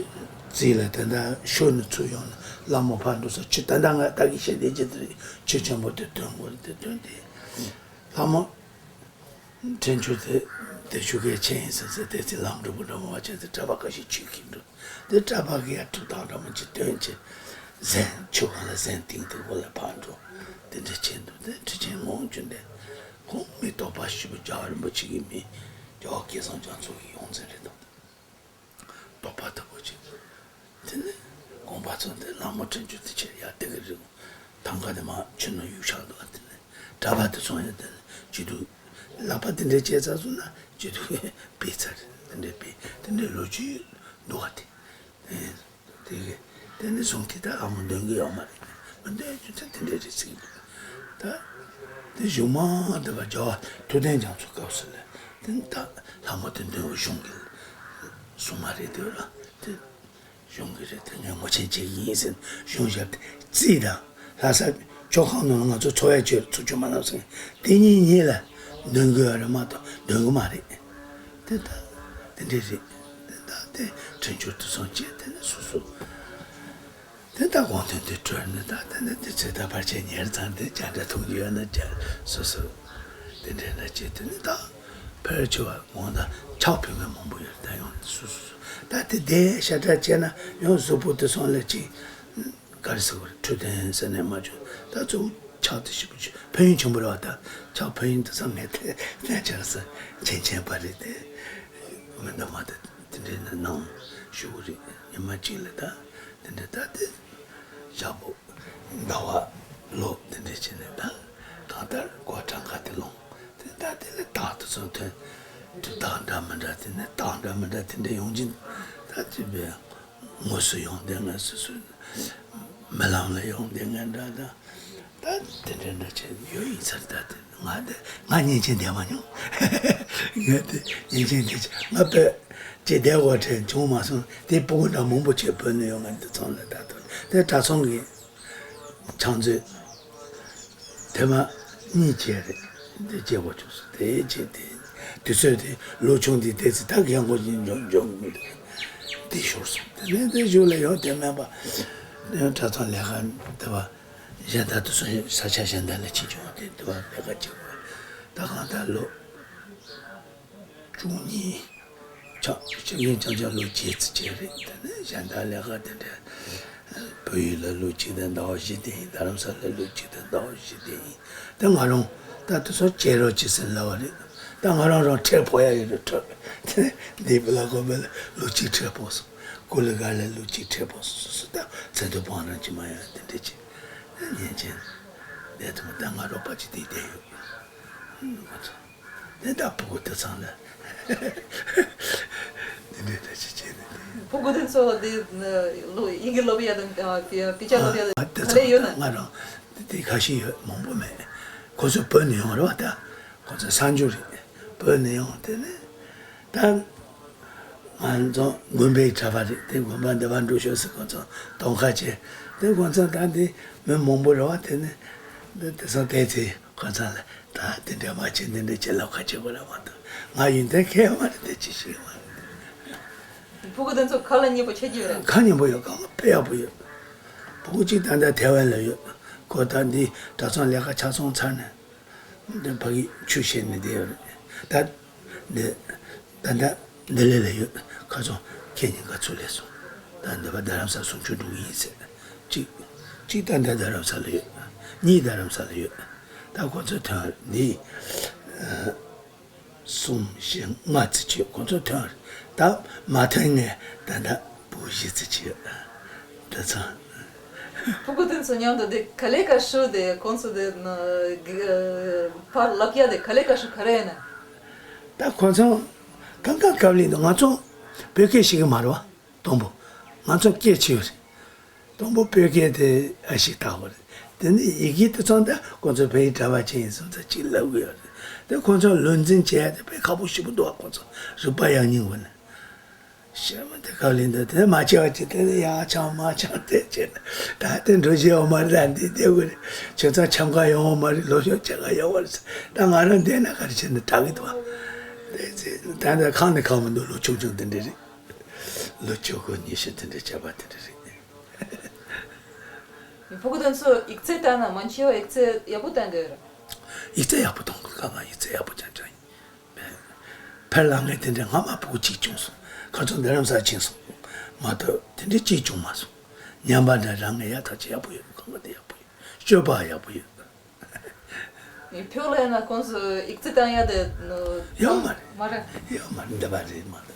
རྩིས་ལ་དེ་འདྲ་ཤོར་ནས་ཚུར་ཡོང་ནས་ལྷ་མོ་ཕར་འགྲོ་ས་ཆུ་ད་ལྟ་ང་ད་གི་བཤད་བསྡད་ཀྱི་དེ་རེད། ཆུ་ཆེན་པོ་དེ་འདོན་དགོས་རེད། དེ་འདོན་དེ། ལྷ་མོ་ཁྲེང་ཆུ་དེ་དེ་ཆུ་ཁའི་ཆེན་ཡིན་ཟེར་ཟེར་དེ་ཚེ་ལམ་འགྲོ་བུ་འགྲོ་མོ་བ་ཆེ་དེ་གྲྭ་པ་ཁ་ཤས་ཆུ་ཁྱེར་འགྲོ་དེ་གྲྭ་པ་གི་ཡ་ཐུག་ཐག་འདྲ་མོ་ཅིག་སྟོན་ཅིག་གཟན་ཆུ་གང་ལ་གཟན་ཏིང་ཏིང་པོ་ལ་ཕར་འགྲོ་དེ་འདྲ་བྱེད་འདུག་དེ་ཁྲི་ཆེན་ངོ་ཆུ་འདི་ཁོང་མི་རྟོགས་པ་ཞིག་རྒྱལ་བ་རིན་པོ་ཆེ་གི་མི་རྒྱལ་བ་སྐལ་བཟང་རྒྱ་མཚོ་གི་ཡོངས་འཛིན་རེད་འདུག་རྟོགས་པ་ལྟ་བུ་ཅིག་དེ་ནས་དགོན་པ་ཚོ་འདི་ལྷ་མོ་ཁྲེང་ཆུ་དེ་ཆེ་ཡ་དེ་གི་རིང་ཐང་ག་དེ་མ་ཆུ་ནང་གཡུག་བཞག་འདུག་དེ་ནས་གྲྭ་པ་དེ་ཚོ་ཡང་དེ་ནས་སྐྱིད་སྡུག་ལག་པ་དེ་འདྲས་བྱས་ཚར་སོང་ན་སྐྱིད་སྡུག་སྤེལ་ཚར་དེ་འདྲས་སྤེལ་དེ་འདྲས་ལོ་རྒྱུས་འདུག་བ། དེ་དེ་གི་དེ་ནས་བཟུང་གི་ད་ལྷ་མོ་འདོན་གི་ཡོད་མ་རེད། མི་འདོན་རྒྱུ་ཚན་དེ་འདྲས་རེད་ཟེར་གི་འདུག་ད་དེ་གཞུག་མ་འདི་བ་རྒྱལ་བ་ཐུབ་བསྟན་རྒྱ་མཚོ་སྐབས་སུ་ལ་དེ་ནས་ད་ལྷ་མོ་དེ་འདོན་གཞུང་གི་སྲུང་མ་རེད་དེ་ར་དེ། གཞུང་གི་རེད། དེ་ངས་ངོ་ཆེན་བྱེད་ཀྱི་ཡིན་ཟེར་གཞུང་ཞབས་དེ་རྩིས་དང་ལྷ་ས་ཆོས་ཁང་ནང་ལ་ང་ཚོ་འཚོ་བའི་ཆོས་ཚུར་ཆོས་མ་ལབ་ཟེར་དེ་གཉིས་གཉིས་ལ་འདོན་དགོས་རེད་མ་གཏོགས་འདོན་གི་མ་རེད། དེ་ད་དེ་འདྲས་རེད། དེ་ད་དེ་ཁྲེང་ཆུ་དུ་སོང་བྱས་དེ་ནས་སོ་སོ་དེ་ད་དགོངས་དོན་དེ་གྲོལ་ནས་ད་དེ་ནས་དེ་ཚེ་ད་བར་ཆད་ཉེར་ཚང་དེ་བྱ་འདྲ་ཐུག་རྒྱུ་ཡོད་ན་བྱ་སོ་སོ་དེ་འདྲས་ན་བྱས་དེ་ནས་ད། ཕལ་ཆེ་བ་ངོ་ན་ཕྱག་ཕུལ་མཁན་མང་པོ་ཡོད་རེད། ད་ཡང་སུ་སུ་སུ་ད་དེ་བསྡད་ཤ་ཁྲག་བྱས་ན་ཡང་གཟུགས་པོ་དེ་སོང་ལ་ཅིག་ག་རེ་ཟེར་དགོས་རེད། འཕྲོད་བསྟེན་ཟེར་ནས་མ་བྱུང་། ད་གཙོ་བོ་ཕྱག་དེ་ཞིབ་པོ་བྱས་ཕན་ཡོན་ཆེན་པོ་རེད་བ། ད་ཕྱག་ཕན་ཡོན་དེ་ཚང་མེད་དེ་ཕན་ཆེ་ར་ཟེར་མཁྱེན་མཁྱེན་པ་རེད་དེ། མི་འདྲ་མ་དེ་དེ་འདྲའི་ནང་ཞུ་གི་རེད། ཉི་མ་གཅིག་ལ་ད་དེ་འདྲ་ད་དེ། ཞག་པོ་ཟླ་བ་ལོ་དེ་འདྲས་བྱས་ནས་ད་གང་ལྟར་སྒོ་གྲངས་ཀ་དེ་ལོངས་དེ་ད་དེ་ལས་རྟགས་དེ་ཚོ་ཐོན། དུས་རྟགས་འདྲ་མི་འདྲ་དེ་ནས་རྟགས་འདྲ་མི་འདྲ་དེ་འདྲས་ཡོང་གིན་ད་དེ་བས་དངོས་སུ་ཡོང་བསྡད་ངེས་སོ་སོའི་རྨི་ལམ་ལ་ཡོང་བསྡད་ངེས་འདྲ་ད་ད་དེ་འདྲས་འདྲ་བྱས་ཡོད་ཡིན་ཚར། ད་དེ་ ང་དེ་ང་གཉན་ཆེན་བསྡད་མ་མྱོང་། ང་དེ་གཉན་ཆེན་བསྡད་ཅི་ང་བོད་ཅི་བསྡད་དགོས་དྲན་བྱུང་མ་སོང་། དེ་ཕྲུ་གུ་འདྲ་མང་པོ་ཅིག་བོད་ནས་ཡོང་། ང་འདི་ཚང་ལ་ད་དུང་དེ་གྲྭ་ཚང་གི་ཕྱག་མཛོད་དེ་མ་གཉིས་བྱས་རེད། འདི་བྱེད་དགོས་བྱུང་སོང་། དེ་བྱས་དེ་དུས་ཚོད་དེ་ལོ་ཆུང་དེ་དེ་ཚེ་ད་རྒན་གོག་ཅིག་འཇོམས་འཇོམས་དགོས་འདུག་དེ་ཤོར་སོང་། དེ་ནས་དེ་གཞུག་ལ་ཡང་དེ་མིན་པ་གྲྭ་ཚང་ལས་ཀ་དེ་བ། གཞན་དག་ཏུ་སོང་ས་ཆ་གཞན་དག་ལ་ཕྱིན་བྱུང་བ་དེ་དུ་བ་ལས་ཀ་བྱེད་དགོས། ད་གང་ལྟར་ལོ་བཅུ་གཉིས་ཆགས་ཤེས་མཁན་ཆགས་ཆགས་ལོ་བརྒྱད་ཙམ་བྱས་རེད། དེ་ནས་གཞན་དག་ལས་ཀ་དེ་འདྲ་བོད་ཡུལ་ལ་ལོ་གཅིག་དང་ཟླ་བ་བཞི་དེ་ཡིན། རྡ་རམ་ས་ལ་ལོ་གཅིག་དང་ཟླ་བ་བཞི་དེ་ཡིན། ད་ང་རང་ད་དུ་སོ་བྱེད་རོགས་བྱེད་ཟེར་ལབ་པ་རེད། ད་ང་རང་རང་ཁྲལ་ཕོག་ཡ་ཡོད་རེད། ཁྲལ་འདི་བུ་ལ་གོ་བ་ལ་ལོ་གཅིག་ཁྲལ་ཕོག་སོང་། ཀུ་ལི་ག་ལ་ལོ་གཅིག་ཁྲལ་ཕོག་སོང་སོ་སོ། ད་ཚེ་ཐུབ་དབང་རང་གཅིག་མ་ཡོང་དེ་འདྲ་བྱས། ཉན་ཅན། ལས་དུ་མ་ད་ང་རོགས་པ་ཅིག་དེ་བསྡད་ཡོད། ང་ཚོ། དེ་ད་ཕྲུ་གུ་དེ་ཚང་ལ། དེ་འདྲའི་ད་ཅི་བྱས་ནས་དེ། ཕྲུ་གུ་དེ་ཚོ་དེ་ལོ་ཡི་གེ་སློབ་ཡ་དང་དཔེ་ཆ་སློབ་ཡ་དང་དེ་ག་ཚོ་ལས་ཡོད་ན། ང་རང་དེ་དེ་ཁ་ཤས་ཡོད། མང་པོ་མེད། ཁོ་ཚོ་བོད་ནས་ཡོང་རེད་བ། ད་ཁོ་ཚོ་གསར་འབྱོར་རེད། བོད་ནས་ཡོང་། དེ་ནས་ད། ང་ཚོ་དགོན་པའི་གྲྭ་པ་རེད། དེ་དགོན་པ་འདི་བར་འགྲོ་ཤོག་ཟེར། ཁོ་ཚོ་གདོང་ཁ་བྱས། དེ་ཁོ་ཚོ་ད་འདི་མི་མང་པོ་རེད་བ། དེ་ནི་འདི་དེ་ཚོ་བལྟས་ཚེ་ཁོ་ཚོ་ལ་ད་དེ་འདྲ་མ་བྱེད། འདི་འདྲ་བྱེད། ལབ་ཁ་བྱེད་དགོས་ལབ་མ་གཏོགས་ང་ཡོན་ཏན་གང་ཡང་མ་རེད། དེ་ཅི་ཞིག་མ་རེད། ཕྲུ་གུ་དེ་ཚོ་ཁ་ལ་མཉེས་པོ་ཆེ་གི་རེད། ཁ་མཉེས་པོ་ཡོད། གང་དཔེ་ཡག་པོ་ཡོད། ཕྲུ་གུ་གཅིག་ད་ལྟ་ཐའེ་ཝན་ལ་ཡོད། ཁོ་ད་འདི་གྲྭ་ཚང་ལས་ཀ་ཆ་ཚང་ཚར་ནས། འདི་ཕ་གི་ཆུ་བཤལ་ནས་བསྡད་ཡོད་རེད། ད་འདི་ད་ལྟ་འདི་ལས་ལ་ཡོད། ཁ་སང་ཁྱེད་གཉིས་ཀ་ཚུར་སླེབས་སོང་། ད་འདི་པ་རྡ་རམ་ས་གསུང་ཆོས་འགྲོ་གི་ཡིན་ཟེར། གཅིག་གཅིག་ད་ལྟ་རྡ་རམ་ས་ལ་ཡོད། གཉིས་རྡ་རམ་ས་ལ་ཡོད། ད་ཁོ་ཚོ་ཐོན་འདི། གསུམ་བཞི་ལྔ་ཙམ་ཅིག་ཁོང་ཚོ་ཐོན་རེད། ད་མ་ཐོན་ངས་ད་ལྟ་བུ་བཞི་ཙམ་ཅིག་ཡོད། དེ་ཚོ། ཕྲུ་གུ་དེ་ཚོ་མཉམ་དུ་དེ་ག་ལེ་ཀ་ཧྲུལ་དེ་ཁོང་ཚོ་དེ་ཕར་ལབ་ཡ་དེ་ག་ལེ་ཀ་ཧྲུལ་ག་རེ་ཡིན་ན། ད་ཁོང་ཚོ་གང་གང་སྐབས་ལེན་དུ་ང་ཚོ་བོད་སྐད་ཤེས་ཀྱི་མ་རེད་བ། དང་པོ་ང་ཚོ་སྐད་ཆེ་བ་རེད། དང་པོ་བོད་སྐད་དེ་ཨ་ཞིག་བཏགས་པ་རེད། དེ་ནས་ཡི་གེ་དེ་ཚང་ད་ཁོང་ཚོ་བོད་ཡིག་གྲྭ་པ་ཅིག་ཡིན་སོང་ཙང་ཅིག་ལབ་གི་ཡོད་རེད། དེ་ཁོང་ཚོ་ལུས་འཛིན་བྱས་ཏེ་དཔེ་ཁག་པོ་ཞེ་པོ་འདུག་ཁོང་ཚོ་རིག་པ་ཡང་སྙིང་བ་ནས། ཤེས་མ་དེ་ག་ལེན་དུ་དེ་མ་བྱས་པ་ཅིག་དེ་ནས་ཡང་ཆང་མ་ཆང་དེ་བྱས་ནས་ད་དེ་འགྲོ་བཞིན་ཡོད་མ་རེད། ད་འདི་བསྡད་དགོས་རེད། ཁྱོད་ཚོ་འཆམ་ག་ཡོང་བ་མ་རེད། ལོ་ཤོག་ཆེ་ག་ཡོང་བ་རེད། ད་ང་རང་བསྡད་ན་ག་རེ་བྱས་ནས་དྲག་གི་འདུག་དེ་ཚེ་ད་ད་ཁང་ནས་ཁང་མི་འདུག་ལོ་ཆུང་ཆུང་དེ་འདྲ་རེད། ལོ་བཅུ་དགུ་ཉི་ཤུ་དེ་འདྲའི་བྱ་བ་དེ་འདྲ་རེད། ཕྲུ་གུ་དེ་ཚོ་ཡིག་ཚད་བལྟས་ན་མང་ཆེ་བ་ཡིག་ཚད་ཡག་པོ་བཏང་གི་ཡོད་རེད། ཡིག་ཚད་ཡག་པོ་གཏོང་དགོས། ཁ་མ་ཡིག་ཚད་ཡག་པོ་རྐྱང་རྐྱང་ཡིན། ཕར་ལ་ངས་དེ་འདྲའི་སྔ་མ་ཕྲུ་གུ་གཅིག་བྱུང་སོང་། ཁ་ཚོ་རྡ་རམ་ས་ཕྱིན་སོང་། མ་གཏོགས་དེ་འདྲའི་གཅིག་བྱུང་མ་སོང་། ཉམས་པ་འདྲ་རང་ངས་ཡག་ཐག་ཆོད་ཡག་པོ་ཡོད། གང་ག་དེ་ཡག་པོ་ཡོད། སྤྱོད་པ་ཡག་པོ་ཡོད། ངས་ཕྱོགས་ལ་ཡིན་ན་ཁོང་ཚོ་ཡིག་ཚད་བཏང་ཡ་དེ་ནོ། ཡོད་མ་རེད། མ་རེད། ཡོད་མ་རེད། འདི་པ་རེད་མ་རེད།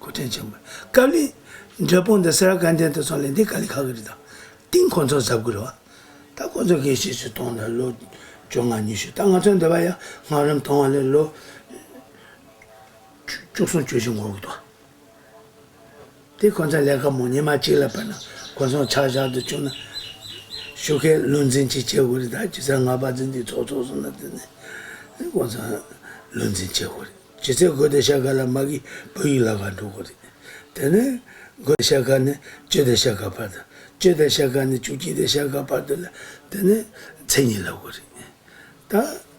གོ་དྲན་ཆེན་པོ། དཀའ་ལས་འབྲས་སྤུངས་དང་སེ་ར་དགའ་ལྡན་དུ་སོང་ལས་འདི་དཀའ་ལས་ཁག་གི་རེད། ད་གཏིང་ཁོང་ཚོ་གཟབ་དགོས་རེད་བ། ད་ཁོང་ཚོ་དགེ་བཤེས་སུ་གཏོང་ན་ལོ་བཅོ་ལྔ་ཉི་ཤུ། ད་ང་ཚོ་འདི་པ་ཡ་སྔ་རམ་གཏོང་བ་ལས་ལོ་བཅུ་གསུམ་བཅུ་བཞི་འགོར་གི་འདུག་དེ་ཁོ་ཚོ་ལས་ཀ་མོ་ཉི་མ་གཅིག་ལ་དཔེར་ན་ཁོ་ཚོ་ཆ་བཞག་ཏུ་བཅུག་ན་ཤོག་ཁའི་ལུས་འཛིན་ཅིག་བྱེད་དགོས་རེད། ད་ཇི་ཚ་ང་པ་འཛིན་དུས་ཚོགས་ཚོགས་སོང་ན་དེ་ནས་ཁོ་ཚོ་ལུས་འཛིན་བྱེད་དགོས་རེད། ཇི་ཚེ་དགོས་དེ་ཤ་ཁ་ལ་མ་གི་བོད་ཡིག་ལ་ག་འགྲོ་དགོས་རེད། དེ་ནས་དགོས་དེ་ཤ་ཁ་ནས་བཅུ་དེ་ཤ་ཁ་བར་དུ། བཅུ་དེ་ཤ་ཁ་ནས་བཅུ་གཅིག་དེ་ཤ་ཁ་བར་དུ་ལ་དེ་ནས་མཚན་ཉིད་ལ་དགོས་རེད། ད།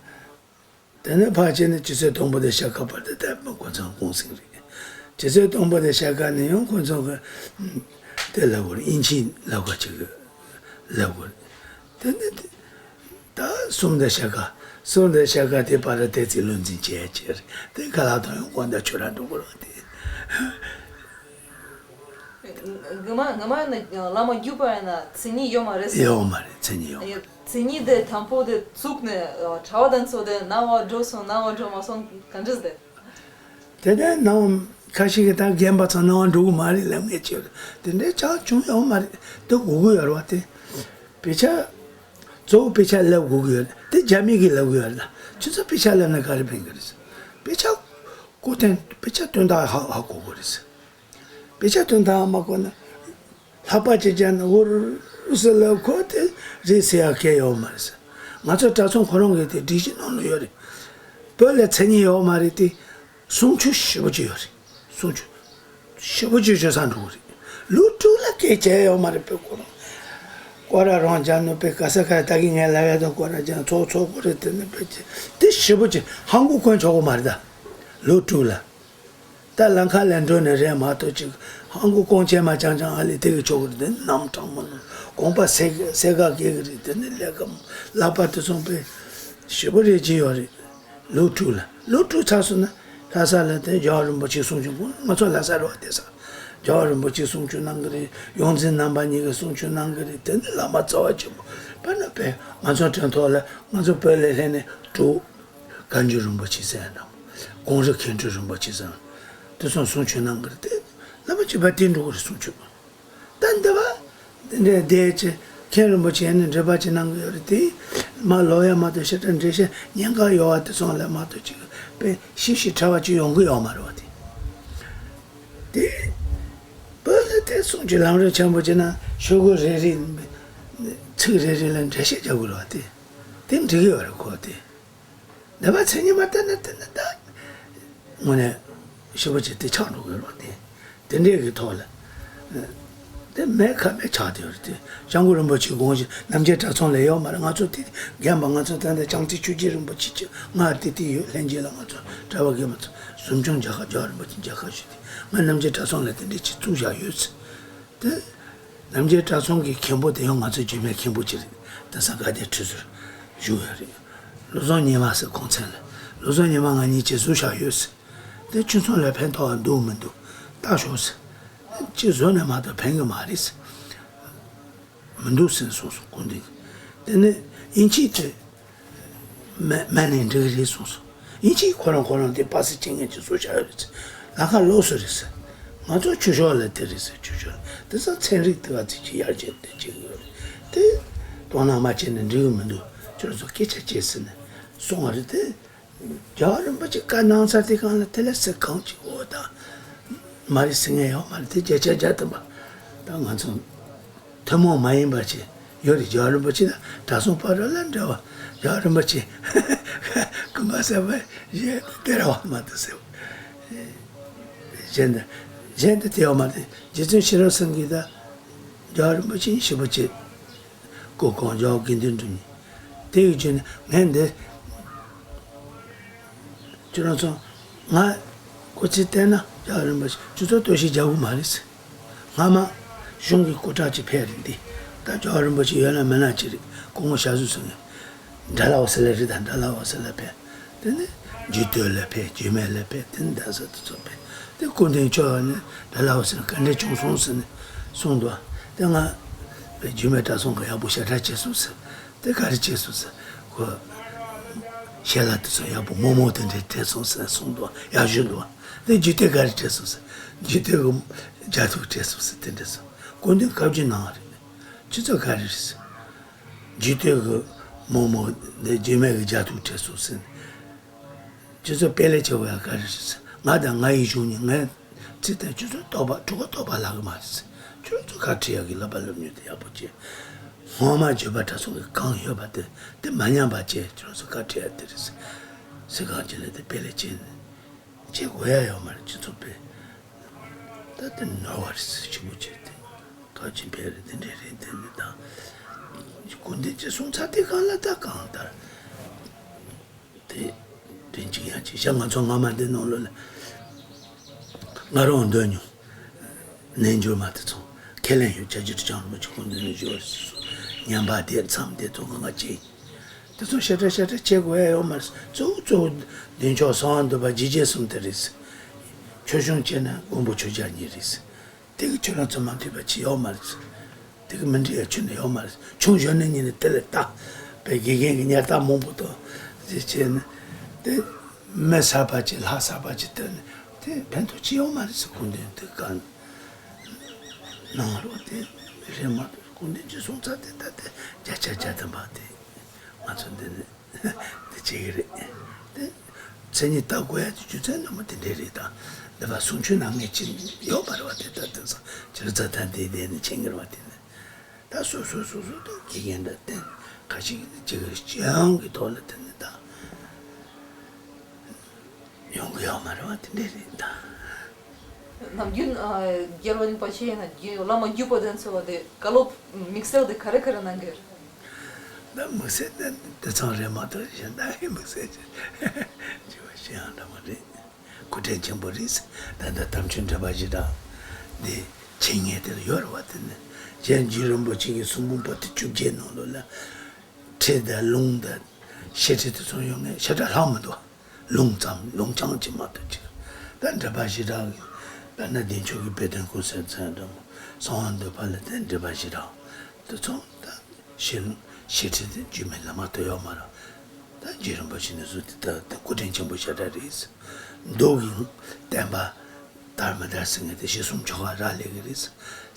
དེ་ནས་ཕར་ཕྱིན་ནས་ཆུ་ཚོད་དང་པོ་དེ་ཤ་ཁ་བར་དུ་བསྡད་པ་ཁོ་ཚོ་གུང་སེང་རེད། ཆུ་ཚོད་དང་པོ་དེ་ཤ་ཁ་ནས་ཡང་ཁོ་ཚོ་གི་དེ་ལབ་དགོས་རེད། ཨིན་ཇི་ལབ་དགོས་ཅིག་གི་ལབ་དགོས་རེད། དེ་ནས་དེ་ད་གསུམ་དེ་ཤ་ཁ། གསུམ་དེ་ཤ་ཁ་དེ་བར་དེ་ཚིག་ལུས་འཛིན་བྱས་བྱས་རེད། དེ་ཁ་ལག་དང་ཡང་དགོང་དག་ཆོས་ར་འགྲོ་དགོས་རེད་དེ། ངོ་མ་ངོ་མ་ནི་བླ་མ་རྒྱུད་པ་ཡིན་ན་མཚན་ཉིད་ཡོད་མ་རེད་ཟེར། ཡོད་མ་རེད། མཚན་ཉིད་ཡོད་མ་རེད། མཚན་ཉིད་དེ་དང་པོ་དེ་བཙུགས་ནས་གྲྭ་པ་དེ་ཚོ་དེ་ནང་པ་འགྲོ་སོང་ནང་པ་འགྲོ་མ་སོང་ག་འདྲ་ཟེར། དེ་ནས་ནང་པ་ཁ་ཤས་ཀྱིས་ད་རྒན་པ་ཚོ་ནང་པ་འགྲོ་གི་མ་རེད་ལབ་མཁན་ཅིག་ཡོད་རེད། དེ་འདྲའི་ཅང་བྱུང་ཡོད་མ་རེད། དེ་དགོས་ཀྱི་ཡོད་རེད་བ། དེ་དཔེ་ཆ་གཙོ་བོ་དཔེ་ཆ་ལབ་དགོས་ཀྱི་ཡོད་རེད། དེ་རྒྱ་མི་གིས་ལབ་གི་ཡོད་རེད། ད་ཁྱོད་ཚོ་དཔེ་ཆ་ལབ་ན་ག་རེ་ཕན་གི་རེད། དཔེ་ཆ་གོ་དོན་དཔེ་ཆ་དོན་དག་ཧ་ཧ་གོ་གི་རེད། དཔེ་ཆ་དོན་དག་མ་གོ་ན་ལྷག་པ་ཅིག་བྱས་ན་འུར་ཟེར་ལབ། ཁོ་དེ་རེད་ཟེར་ཡ་གལ་ཡོད་མ་རེད། ང་ཚོ་གྲྭ་ཚང་ཁོ་རང་གི་དེ་སྒྲིག་གཞི་ནང་ལ་ཡོད་རེད། བོད་ལ་མཚན་ཉིད་ཡོད་མ་རེད་དེ། གསུང་ཆོས་ཞེ་པོ་ཅིག་ཡོད་རེད། གསུང་ཆོས་ཞེ་པོ་ཅིག་བརྗོད་ས་འགྲོ་གི་རེད། ལོ་དྲུག་ལ་སྐད་ཆ་ཡོད་མ་རེད། བོད་ཁོ་རང་སྐོར་ར་རང་རྒྱག་ནོ་པའི་ག་ས་ག་ད་གི་ངས་ལབ་ཡ་དང་སྐོར་ར་རྒྱག་ཚོགས་ཚོགས་གོ་རེད། དེ་ནི་བོད་ཀྱི་དེ་ཞེ་པོ་ཅིག་ཧང་གོ་གོན་ཆོག་གི་མ་རེད་ད། ལོ་དྲུག་ལ། ད་ལམ་ཁ་ལ་འགྲོ་ནས་རེད་མ་གཏོགས་ཅིག་ཧང་གོ་གོང་ཆེན་མ་ཅང་ཅང་ཨ་ལི་དེ་གི་ཆོག་གི་རེད། དེ་ནི་རྣམ་གྲངས་མ་ནོར་དགོངས་པ་སེ་སེ་ག་གེ་གི་རེད། དེ་ནི་ལས་ཀ་ལག་པ་དེ་ཚོང་པས་ཞེ་པོ་རེད་ཀྱི་ཡོད་རེད། ལོ་དྲུག་ལ་ལོ་དྲུག་ཚར་སོང་ན་ལྷ་ས་ལ་དེ་རྒྱལ་བ་རིན་པོ་ཆེ་གསུང་ཆོས་ང་ཚོ་ལྷ་ས་རེད་བ། དེ་ས་རྒྱལ་བ་རིན་པོ་ཆེ་གསུང་ཆོས་གནང་གི་རེད། ཡོངས་འཛིན་རྣམ་པ་གཉིས་ཀྱིས་གསུང་ཆོས་གནང་གི་རེད། དེ་ནི་བླ་མ་རྩ་བ་ཆེན་པོ་དཔེར་ན་བོད་ང་ཚོ་དོན་ཐོག་ལ་ང་ཚོ་བོད་ལ་སླེབས་ནས་དྲུག་བཀའ་འགྱུར་རིན་པོ་ཆེ་ཟེར་ཡ་དང་། ཀོང་རུ་མཁན་སྤྲུལ་རིན་པོ་ཆེ་ཟེར་ཡ་དེ་ཚོ་གསུང་ཆོས་གནང་གི་རེད་དེ། བླ་མ་བཅུ་པ་དེ་འགྲོ་གི་རེད་གསུང་ཆོས། ད་འདི་བ་འདི་འདྲའི་སྡེ་ཆེ་མཁན་རིན་པོ་ཆེ་ནི་འགྲེལ་པ་ཅིག་གནང་གི་ཡོད་རེད་དེ། མ་ལོག་ཡ་མ་གཏོགས་ཞེ་དྲག་འགྲེལ་བཤད་ཉེན་ཁ་ཡོད་བ་དེ་ཚོ་ལ་མ་གཏོགས་ཅིག་དཔེ་ཞིབ་ཞིབ་ཕྲ་བ་ཅིག་ཡོང་གི་ཡོད་མ་རེད་བ་དེ། དེ་བོད་ལ་དེ་གསུང་ཆོས་ལམ་རིམ་ཆེན་པོ་བྱས་ན་ཤོག་གུ་རེ་རེ་ཚིག་རེ་རེ་ལ་འགྲེལ་བཤད་རྒྱག་དགོས་རེད་བ་དེ། དེ་འགྲིག་གི་ཡོད་རེད་ཁོ་དེ། ནད་པ་མཚན་ཉིད་མ་བསྟན་ན་བསྟན་ན་ད། དངོས་གནས་ཞེ་པོ་ཅིག་དེ་ཆགས་འགྲོ་གི་རེད་དེ། དེ་འདྲའི་གི་ཐོག་ལ། དེ་མེད་ཁ་མེད་ཆགས་བསྡད་ཡོད་རེད་དེ། སྐྱབས་མགོན་རིན་པོ་ཆེའི་དགོངས་གཞི་རྣམ་རྒྱལ་གྲྭ་ཚང་ལ་ཡོད་མ་རེད། ང་ཚོ་དེ་རྒན་པ་ང་ཚོ་ད་ལྟ་བྱང་ཁྲི་ཆོས་རྗེ་རིན་པོ་ཆེ་ཆེ་ང་དེ་དེ་ཡོད། ལྷན་རྒྱས་ལ་ང་ཚོ་གྲྭ་པ་རྒན་པ་ཚོ་གཟིམ་ཆུང་མཇལ་ཁ་རྒྱལ་བ་རིན་པོ་ཆེ་མཇལ་ཁ་ཞུས་ཏེ་ང་རྣམ་རྒྱལ་གྲྭ་ཚང་ལ་དེ་འདྲའི་ཅིག་བཙུགས་བཞག་ཡོད་ཚེ། དེ། རྣམ་རྒྱལ་གྲྭ་ཚང་གི་མཁན་པོ་དེ་ཡང་ང་ཚོའི་རྒྱུད་སྨད་མཁན་པོ་ཅིག་རེད། དེང་སང་དགའ་ལྡན་ཁྲི་ཟུར་བཞུགས་ཡོད་རེད། བློ་བཟང་ཉི་མ་ཟེར་གོང་ཚད་ལ། བློ་བཟང་ཉི་མ་ང་གཉིས་ཀྱིས་བཟོས་བཞག་ཡོད་ཟེར། དེ་ཁྱོད་ཚོ་ལ་ཕན་ཐོགས་འདུག་མི་འདུག་ལྟ་ཤོག་ཟེར། ཅིག་བཟོས་ནས་མ་གཏོགས་ཕན་གི་མ་རེད་ཟེར། མི་འདུག་ཟེར་གསུངས་སོང་སྐུ་མདུན་གྱིས། དེ་ནས་དབྱིན་ཇིས་དེ། མ་མ་ནས་འགྲིག་རེད་གསུངས་སོང་། ཡིན་གཅིག་ཁོ་རང་ཁོ་རང་དེ་པ་སེ་བྱེད་མཁན་ཅིག་བཟོ་བྱ་ཡོད་རེད་ཟེར། ལམ་ཁ་ལོགས་སུ་རེད་ཟེར། ང་ཚོ་ཆོས་ཕྱོགས་ལ་དེ་རེད་ཟེར། ཆོས་ཕྱོགས་ལ་དེ་ཚོ་ཚན་རིག་དེ་ག་ཚིག་ཅིག་ཡར་རྒྱས་དེ་བྱེད་ཀྱི་ཡོད་རེད་དེ། དོ་སྣང་མ་བྱས་ན་འགྲིག་གི་མི་འདུག་ཁྱོད་ཚོ་སྐད་ཆ་བྱེད་ཟེར་ནས་གསུངས་པ་རེད་དེ། རྒྱལ་བ་རིན་པོ་ཆེ་བཀའ་གནང་ཚར་དེ་གང་ལ་དེ་ལ་ཟེར་གང་ཅིག་འོ་ད་མ་རེད་ཟེར་མཁན་ཡོད་མ་རེད་དེ། བརྒྱ་ཆ་བརྒྱ་ཐམ་པ་ད་ང་ཚོ། ཐུན་མོང་མ་ཡིན་པ་ཅིག་ཡོད་རེད། རྒྱལ་བ་རིན་པོ་ཆེ་དང་གྲྭ་ཚང་བར་ལ་འབྲེལ་བ། རྒྱལ་བ་རིན་པོ་ཆེ་སྐུ་འབག་ཟེར་བ་ཡེ་སྟེར་བ་མ་གཏོགས་ཟེར། གཞན་དུ་གཞན་དུ་དེ་ཡོད་མ་རེད། རྗེ་བཙུན་ཤེས་རབ་སེང་གེ་དང་རྒྱལ་བ་རིན་པོ་ཆེ་ཞེ་པོ་ཅིག་སྐུ་གོང་རྒྱལ་བ་དགེ་འདུན་གྲུབ་གཉིས་དེ་ཡི་རྗེས་ནས་ངས་འདི། ཁྱོད་རང་ཚོ་ང་སྐུ་ཚེ་བརྟན་ན་རྒྱལ་བ་རིན་པོ་ཆེ་ཁྱོད་ཚོ་ལྟོས་ཤིག་རྒྱག་གི་མ་རེད་ཟེར། སྔ་མ་གཞུང་གི་སྐུ་དྲག་ཅིག་ཕེབས་རེད་འདི། ད་རྒྱལ་བ་རིན་པོ་ཆེ་ཡོད་ན་མེད་ན་ཅི་རེད། སྐུ་ངོ་ཞབས་བསིལ་ཟེར་ནས་དགྲ་ལྷ་འོད་ཟེར་ལ་རེད། ད་དགྲ་ལྷ་འོད་ཟེར་ལ་ཕེབས། དེ་ནས་རྒྱུད་སྟོད་ལ་ཕེབས། རྒྱུད་སྨད་ལ་ཕེབས། དེ་ནས་གདན་ས་དེ་ཚོ་ཕེབས། དེ་སྐུ་མདུན་ཆོས་ནས་དགྲ་ལྷ་འོད་ཟེར་ག་འདྲ་བྱུང་སོང་ཟེར་ནས་གསུངས་འདུག་དེ་ང་རྒྱུད་སྨད་གྲྭ་ཚང་གི་ཡག་པོ་ཞེ་དྲག་བྱས་སོང་ཟེར། དེ་ག་རེ་བྱས་སོང་ཟེར། ཁོ། ཞལ་ལག་དེ་ཚོ་ཡག་པོ་མོག་མོག་དེ་འདྲའི་སྤྲད་སོང་ཟེར་གསུངས་འདུག་ཡག་ཤོས་འདུག་དེ་རྒྱུད་སྟོད་ག་རེ་སྤྲད་སོང་ཟེར། རྒྱུད་སྟོད་ཀྱི་རྒྱ་ཐུག་སྤྲད་སོང་ཟེར་དེ་འདྲ་སོང་། སྐུ་མདུན་བཀའ་བརྒྱུད་གནང་བ་རེད། ཁྱོད་ཚོ་ག་རེ་རེད་ཟེར། རྒྱུད་སྟོད་ཀྱི་མོག་མོག་འདི་རྒྱུད་སྨད་ཀྱི་རྒྱ་ཐུག་སྤྲད་སོང་ཟེར། ཁྱོད་ཚོ་དཔེ་ལས་ཆེ་བ་ཡང་ག་རེ་རེད་ཟེར། ང་དང་ང་ཡི་གཞུང་ནི་ངའི་ཚིག་དང་ཁྱོད་ཚོ་རྟོགས་པ་གྲུ་ག་རྟོགས་པ་ལྷག་གི་མ་རེད་ཟེར། ཁྱོད་ཚོ་བཀའ་ཁྲིད་ཡག་གི་བསླབ་པ་སློབ་གཉེར་དེ་ཡག་པོ་བྱེད། སྔོན་མ་བརྒྱུད་པ་གྲྭ་ཚང་གི་གང་ཡོད་པ་དེ་དེ་མ་ཉམས་པ་བྱེད། ཁྱོད་ཚོ་བཀའ་ཁྲིད་ཡག་དེ་རེད་ཟེར། ཟེར་གང་བྱེད་ལས་དེ་དཔེ་ལས་བྱེད་ནས་བྱེད་དགོས་ཡ་ཡོད་མ་རེད། སྤྱི་ཚོགས་དཔེ་ད་དེ་ནོར་བ་རེད་ཟེར། ཆི་མོ་བྱེད་དེ་ཐོག་ཅིག་ཕེབས་རེད། དེ་འདྲས་རེད། དེ་འདྲས་དང་སྐུ་མདུན་གྱི་གསུང་ཚར་དེ་གང་ལ་ད་གང་ལྟར། དེ་དྲིན་གཅིག་ཡང་གཅིག་བྱ། ང་ཚོ་སྔ་མ་འདི་ནང་ལོགས་ལ་ང་རང་འདོན་མྱོང་། རྣལ་འབྱོར་མ་དེ་ཚོ་ཁས་ལེན་ཡོད། བྱ་རྒྱུད་བྱང་རིན་པོ་ཆེ་སྐུ་མདུན་ལ་བཞུགས་པ་རེད་ཟེར་སོང་། ཉན་པ་དེ་མཚམས་དེ་ཚོ་ང་ང་བྱས། དེ་ཚོ་ཞེ་དྲག་ཞེ་དྲག་བྱེད་དགོས་ཡ་ཡོད་མ་རེད། གཙོ་བོ་གཙོ་བོ་མདུན་ཕྱོགས་གསང་བ་འདུས་པ་འཇིགས་བྱེད་གསུམ་དེ་རེད་ཟེར། ཆོས་སྐྱོང་བྱས་ན་མགོན་པོ་ཆོས་རྒྱལ་གཉིས་རེད་ཟེར། དེ་གི་ཁྱོད་རང་ཚོ་མ་མཐུན་པ་ཅི་ཡོད་མ་རེད་ཟེར། དེ་གི་མི་འགྲིག་ཡ་ཁྱོན་ནས་ཡོད་མ་རེད། ཆུང་གཞོན་ནུ་གཉིས་ནས་དེ་ལས་ལྟ། པའི་དགེ་རྒན་གྱི་ཉར་ཐག་མང་པོ་དང་དེ་བྱས་ནས་དེ་མི་གསར་པ་ཅིག་ལྷ་གསར་པ་ཅིག་བཏོན་ནས་དེ་ཕན་ཐོགས་ཅི་ཡོད་མ་རེད་ཟེར། སྐུ་མདུན་དེ་ག་གནང་རོགས་དེ་རེད་མ་གཏོགས། སྐུ་མདུན་གྱི་གསུང་ཚར་དེ་ད་དེ་བརྒྱ་ཆ་བརྒྱ་ཐམ་པ་དེ་ང་ཚོ་འདི་ནས། དེ་བྱེད་ཀྱི་རེད། དེ་མཚན་ཉིད་ལྟ་དགོས་ཡ་དེ་རྒྱུ་མཚན་ནི་མོ་དེ་འདྲས་རེད། ད་འདི་བ་གསུང་ཆོས་ནང་ངས་ཅི་ཡོད་པ་རེད་བ། དེ་ལྟར་དེང་སང་ཅི་རིགས་ད་འདི་བསྡད་ནས་བྱེད་ཀྱི་རེད་བ། དེ་ནི་ད་སོ་སོ་སོ་སོ་དང་དགེ་རྒན་འདྲ་བསྟེན། ཁ་ཅིག་གིས་ཅིག་སྤྱི་ཡོངས་ཀྱི་ཐོག་ལ་དེ་ནི་ད་ཡོང་གི་ཡོད་མ་རེད་བ། དེ་འདྲ་རེད་ད། ནམ་རྒྱུན་ཨ་རྒྱལ་བ་རིན་པོ་ཆེ་ཡིན་ན་རྒྱུན་བླ་མ་བརྒྱུད་པ་དེ་ཚོ་བ་དེ་བཀའ་སློབ་དམིགས་བསལ་དེ་ག་རེ་ག་རེ་གནང་གི་ཡོད་རེད། ད་དམིགས་བསལ་དེ་དེ་ཚང་རེད་མ་གཏོགས་གཞན་དག་གི་དམིགས་བསལ་ཅིག་ཅིག་བ་ཞེ་ཡང་འདྲ་མ་རེད། སྐུ་དྲིན་ཆེན་པོ་རེད། ད་ལྟ་དམ་ཆོས་འགྲེལ་པ་བཞི་སྦྲགས་འདི་འཆད་ཉན་དེ་ལ་ཡོད་རེད་བ། དེ་ནི་རྗེ་རྗེ་རིན་པོ་ཆེ་གི་གསུང་འབུམ་པོ་ཏི་བཅུ་བརྒྱད་ནང་ལོགས་ལ་ཁྲིད་དང་ལུང་དང་བཤད་ཁྲིད་དེ་ཚོ་ཡོད་ངེས་ཞེ་དྲག་ལྷག་མི་འདུག་ལུང་ཙམ་ལུང་སྦྱང་གཅིག་མ་གཏོགས་ཅིག་ད་འགྲེལ་པ་བཞི་སྦྲགས་ཀྱི་དཔེར་ན་བདེ་མཆོག་གི་དཔེ་དོན་ཀུན་གསལ་མཚོན་འགྲེལ་མ་གསང་བ་འདུས་པ་ལ་བརྟེན་འགྲེལ་པ་བཞི་སྦྲགས་དེ་ཚོ་ད་བཤད་ལུང་བཤད་ཁྲིད་དེ་རྒྱུད་སྨིན་ལ་མ་གཏོགས་ཡོད་མ་རེད། ད་རྗེ་རིན་པོ་ཆེ་ནས་བཟུང་དེ་ལྟར་དེ་སྐུ་དྲིན་ཆེན་པོ་ཞེ་དྲག་རེད། མདོ་གི་བསྟན་པ་དར་མི་དར་ཟེར་མཁན་དེ་ཞེ་གསུམ་ཆོ་ག་རག་ལས་ཀྱི་རེད། གསང་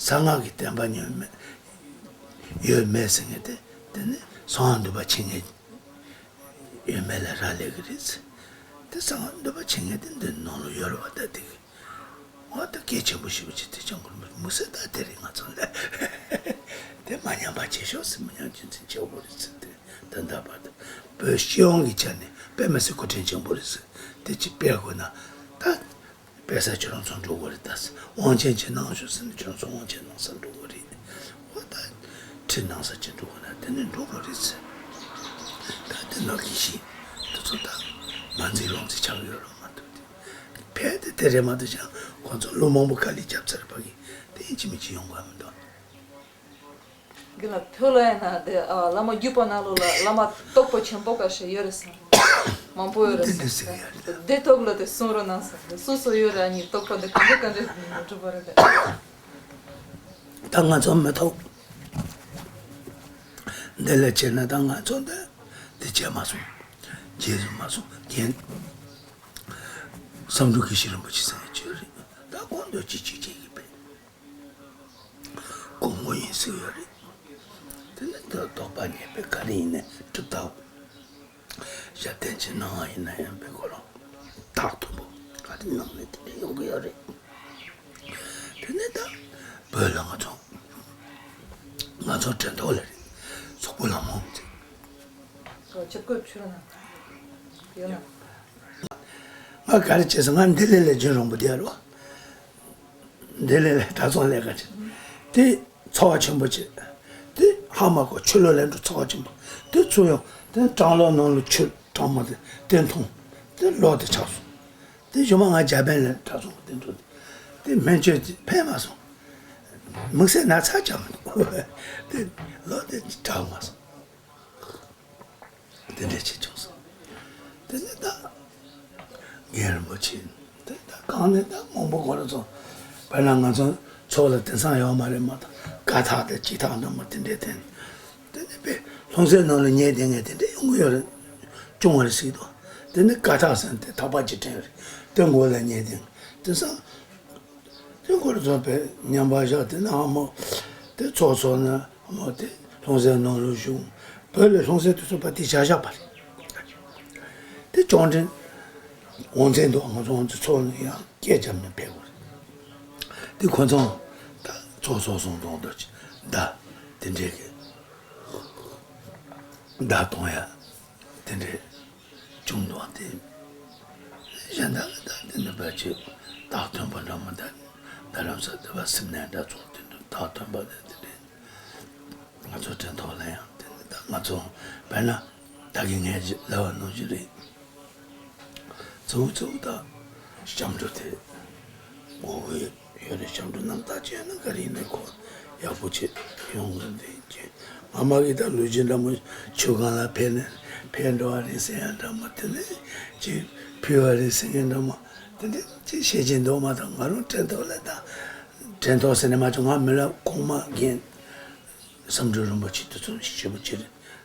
སྔགས་ཀྱི་བསྟན་པ་ཉམས་མེད་ཡོད་མེད་ཟེར་མཁན་དེ་དེ་ནི་གསང་བ་འདུས་པ་འཆད་མཁན་ཡོད་མེད་ལ་རག་ལས་ཀྱི་རེད། དེ་གསང་བ་འདུས་པ་འཆད་མཁན་དེ་འདི་ནང་ལ་ཡོད་རེད་བ། ད་དེ་གི་འོ་ད་གལ་ཆེན་པོ་ཞེ་པོ་ཅིག་དེ་སྐྱབས་མགོན་རིན་པོ་ཆེ་དམིགས་བསལ་ད་དེ་རེད། ང་ཚོ་ལ་དེ་མ་ཉམས་པ་བྱེད་ཤོག་ཟེར། མི་ཉམས་རྒྱུན་འཛིན་བྱེད་དགོས་རེད་ཟེར། དེ་ད་ལྟ་བར་དུ་བོད་སྤྱི་ཡོངས་ཀྱི་ཆ་ནས་དཔེ་མི་སྲིད་སྐུ་དྲིན་ཆེན་པོ་རེད་ཟེར། དེ་ཅིག་སྤེལ་དགོས་ན་ད་སྤེལ་ས་ཁྱོད་རང་ཚོ་འགྲོ་དགོས་རེད། ད་དབང་ཆེན་ཅིག་གནང་ཤོག་ཟེར་ན་ཁྱོད་རང་ཚོ་དབང་ཆེན་གནང་ས་འགྲོ་དགོས་རེད། འོ་ད་ཁྲིད་གནང་ས་ཅིག་འགྲོ་དགོས་ན་དེ་ནས་འགྲོ་དགོས་རེད་ཟེར། ད་དེ་ནང་གི་ཤིང་དེ་ཚོ་ད་མ་འཛིན་རོང་འཛིན་ཆགས་ཡོད་རོགས་མ་གཏོགས་དེ། ཕལ་དེ་དེ་རེད་མ་གཏོགས་ཀྱང་ཁོང་ཚོ་ལོ་མང་པོ་དཀའ་ལས་བརྒྱབ་ཚར་བ་གི་དེ་ཡིན་གཅིག་མིན་གཅིག་ཡོང་གི་མི་འདུག་དགེ་ལགས། བོད་ལ་ཡིན་ན་དེ་ཨ་བླ་མ་བརྒྱུད་པ་ནང་ལོགས་ལ་བླ་མ་རྟོགས་པ་ཆེན་པོ་ཁ་ཤས་ཡོད་རེད་ཟེར། མང་པོ་ཡོད་རེད་འདི་འདི་ཟེར། ཟེར་ཡ་རེད། དེ་ཐོག་ལ་དེ་གསུང་རོགས་གནང་ཟེར། སུ་སུ་ཡོད་རེད། ཨ་ནི་རྟོགས་པ་འདི་ག་འདྲ་ག་འདྲ་གྲུབ་པ་རེད། ད་ང་ཚོ་མི་ཐོག་འདི་ལ་བྱས་ན་ད་ང་ཚོ་འདི་འདི་བྱས་མ་སོང་། རྗེས་སུ་མ་སོང་རྒན་བསམ་འགྲུབ་དགེ་བཤེས་རིན་པོ་ཆེ་ཟེར་ནས་བྱོས་རེད། ད་ཁོང་འདོད་ཅིག་ཅིག་ཅིག་གིས་ཕེབས། སྐུ་ངོ་ཡིན་ཟེར་ཡོད་རེད། དེ་ནས་ད་རྟོགས་པ་ཉེས་པའི་ག་རེ་ཡིན་ནའི་གྲུབ་རྟགས། ཞབས་བརྟན་ཅིག་གནང་བ་ཡིན་ན་ཡང་པའི་སྐོར་ལ་རྟགས་མཐོན་པོ་ག་རེ་གནང་ནས་དེ་འདྲ་ཡོང་གི་ཡོད་རེད། དེ་ནས་ད་བོད་ལ་ང་ཚོ་ང་ཚོ་དྲན་ཐོག་ལ་རེད། སོག་པོ་ལ་མོ་ཟེར། ང་ག་རེ་བྱས་སོང་། ང་འདི་ལས་ལས་རྒྱུན་རིང་པོ་བསྡད་རོགས། འདི་ལས་ལས་གྲྭ་ཚང་ལས་ཀ་བྱེད། དེ་ཚོར་བ་ཆེན་པོ་བྱེད། དེ་ཧ་མ་གོ་ཆུ་ལོག་ལས་འགྲོ་ཚོར་བ་ཆེན་པོ། དེ་ཚུར་ཡོང་དེ་གྲང་ལོག་ནང་ལ་ཆུ་གྲང་མོ་དེ་དེ་འཐུང་། དེ་ལོག་དེ་ཆགས་སོང་། དེ་གཞུག་མ་ང་འཇར་པན་ལ་གྲྭ་ཚང་དེ་འགྲོ། དེ་སྨན་བཅོས་དེ་ཕན་མ་སོང་། དམིགས་བསལ་ན་ཚ་ཅང་མི་འདུག་དེ་ལོག་དེ་དྲག་མ་སོང་། དེ་འདྲ་བྱེད་བྱུང་སོང་། དེ་ནས་ད་རྒན་རིན་པོ་ཆེ་དེ་ད་གང་ནས་ད་མང་པོ་གོ་ར་སོང་། དཔེར་ན་ང་ཚོ་ཚོགས་ལ་དེང་སང་ཡོད་མ་རེད་མ་གཏོགས་དཀའ་ཐག་དེ་ཅི་ཐག་འདྲ་མོ་དེ་འདྲའི་དེ་ནས་དེ་ནས་དཔེ་ལྷུང་བཟེད་ནང་ལ་ཉལ་བསྡད་མཁན་དེ་འདྲ་ཡོང་གི་ཡོད་རེད། བྱུང་བ་རེད་ཟེར་གི་འདུག་དེ་ནས་དཀའ་ཐག་ཟེར་ནས་དེ་ཐག་པ་ཅིག་དྲན་རེད། དེ་མགོ་ལ་ཉལ་བསྡད་མཁན་དེང་སང་། དེ་འཁོར་ཚོ་བས་ཉམས་པ་བཞག་དེ་ན་ཨ་མ་དེ་ཚོགས་ཚོགས་ན་ཨ་མ་དེ་ལྷུང་བཟེད་ནང་ལ་བཞུགས། བོད་ལ་ལྷུང་བཟེད་དུ་ཚོགས་པ་དེ་བྱ་བཞག་པ་རེད། དེ་སྐྱོང་འདྲེན་དབང་ཚན་འདུག་ང་ཚོ་ཚོགས་ནས་ཡང་སྐད་རྒྱབ་ནས་ཕེབས་དགོས་རེད། དེ་ཁོ་ཚོ་ད་ཚོགས་ཚོགས་སོང་དོང་དུ་ཅི་ད་དེ་འདྲས་ཀྱི་ད་གཏོང་ཡ་དེ་འདྲས། བྱུང་འདུག་པ་དེ། གཞན་དག་ལ་ད་དེ་ནི་བེད་སྤྱོད་རྟགས་ཐོན་པ་འདྲ་མོ་ད་རྡ་རམ་ས་དེ་བ་སིམ་ནས་འདྲ་ཚོགས་དེ་འདུག་རྟགས་ཐོན་པ་དེ་དེ་རེད། ང་ཚོ་དྲན་ཐོག་ལ་ཡང་དེ་ནི་ད་ང་ཚོ་བས་ན་ད་གི་ངས་ལབ་པ་ནང་བཞིན་རེད། གཙོ་བོ་གཙོ་བོ་ད་སྐྱབས་འགྲོ་དེ་དགོས་ཀྱི་ཡོད་རེད། སྐྱབས་འགྲོ་རྣམ་དག་ཅན་ན་ག་རེ་ཡིན་ན་ཁོ་ཡག་པོ་བྱེད་ཡོང་གི་འདུག་ཅེས། ང་མ་གི་ད་ལོ་རྒྱུས་འདྲ་མོ་ཆུ་སྒང་ལ་ཕེབས་ནས་ཕེབས་འགྲོ་བ་རེད་ཟེར་ཡ་འདྲ་མོ་དེ་ནས་ཅིག་ཕུལ་བ་རེད་ཟེར་མཁན་འདྲ་མོ་དེ་འདྲ་ཅིག་བཤད་ཀྱིན་འདུག་མ་གཏོགས་ང་རང་དྲན་ཐོག་ལ་ད་དྲན་ཐོག་ཟེར་ནས་མ་བྱུང་། ང་མི་ལ་གོང་མ་རྒན་བསམ་གྲུབ་རིན་པོ་ཆེ་དེ་ཚོ་ཞེ་པོ་ཅིག་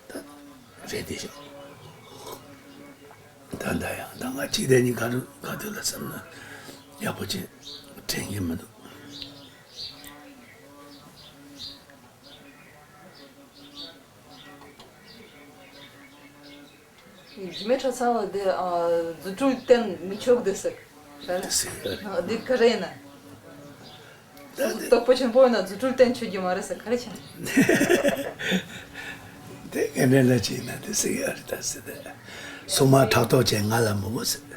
ད་རེད་དེ་ཤག་ད་ལྟ་ཡང་ད་ང་གཅིག་དེ་གཉིས་ག་རུ་ག་དུས་ལ་བསམ་ན་ཡག་པོ་ཅིག་དྲན་གྱི་མི་འདུག་རྒྱུད་སྨད་གྲྭ་ཚང་ལ་དེ་ཨ་རྫུ་འཕྲུལ་བསྟན་མི་ཆོག་དེ་ཟེར། དེ་ཟེར་ཡོད་རེད། འདི་ག་རེ་ཡིན་ན། ད་དེ་རྟོགས་པ་ཆེན་པོ་ཡིན་ན་རྫུ་འཕྲུལ་བསྟན་ཆོག་གི་མ་རེད་ཟེར་ག་རེ་བྱས་ན། དེ་ག་ ཨེ་འདྲ་ལ་ཅིག་ན་དེ་ཟེར་ཡ་རེད་ད་ཟེར་ཏེ། སྲུང་མ་ཕྲག་དོག་ཅན་ང་ལ་མི་དགོས་ཟེར།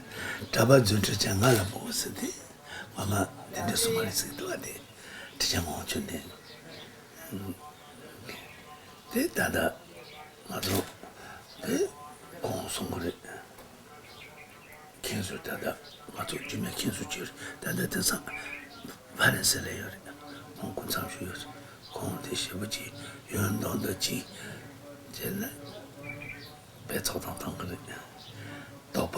གྲྭ་པ་རྫུ་འཕྲུལ་ཅན་ང་ལ་མི་དགོས་ཟེར་ཏེ། ང་མ་དེ་འདྲ་སྲུང་མ་རེད་ཟེར་འདུག་བ་དེ། ཁྲི་ཆེན་ངག་དབང་ཆོས་ལྡན། དེ་ད་ལྟ་ང་ཚོ་དེ་ཁོང་གསུང་གི་རེད། མཁན་ཟུར་ད་ལྟ་ང་ཚོ་རྒྱུད་སྨད་མཁན་ཟུར་གྱི་ད་ལྟ་དེང་སང་ཕ་རན་སི་ལ་ཡོད་རེད། ཁོང་སྐུ་མཚམས་བཞུགས་ཡོད་རེད། ཁོང་དེ་ཞེ་པོ་ཅིག་ཡོན་མདོག་མདོག་ཅིག་བྱས་ན་དཔེ་ཚོགས་དང་གཏོང་གི་རེད། དོགས་པ་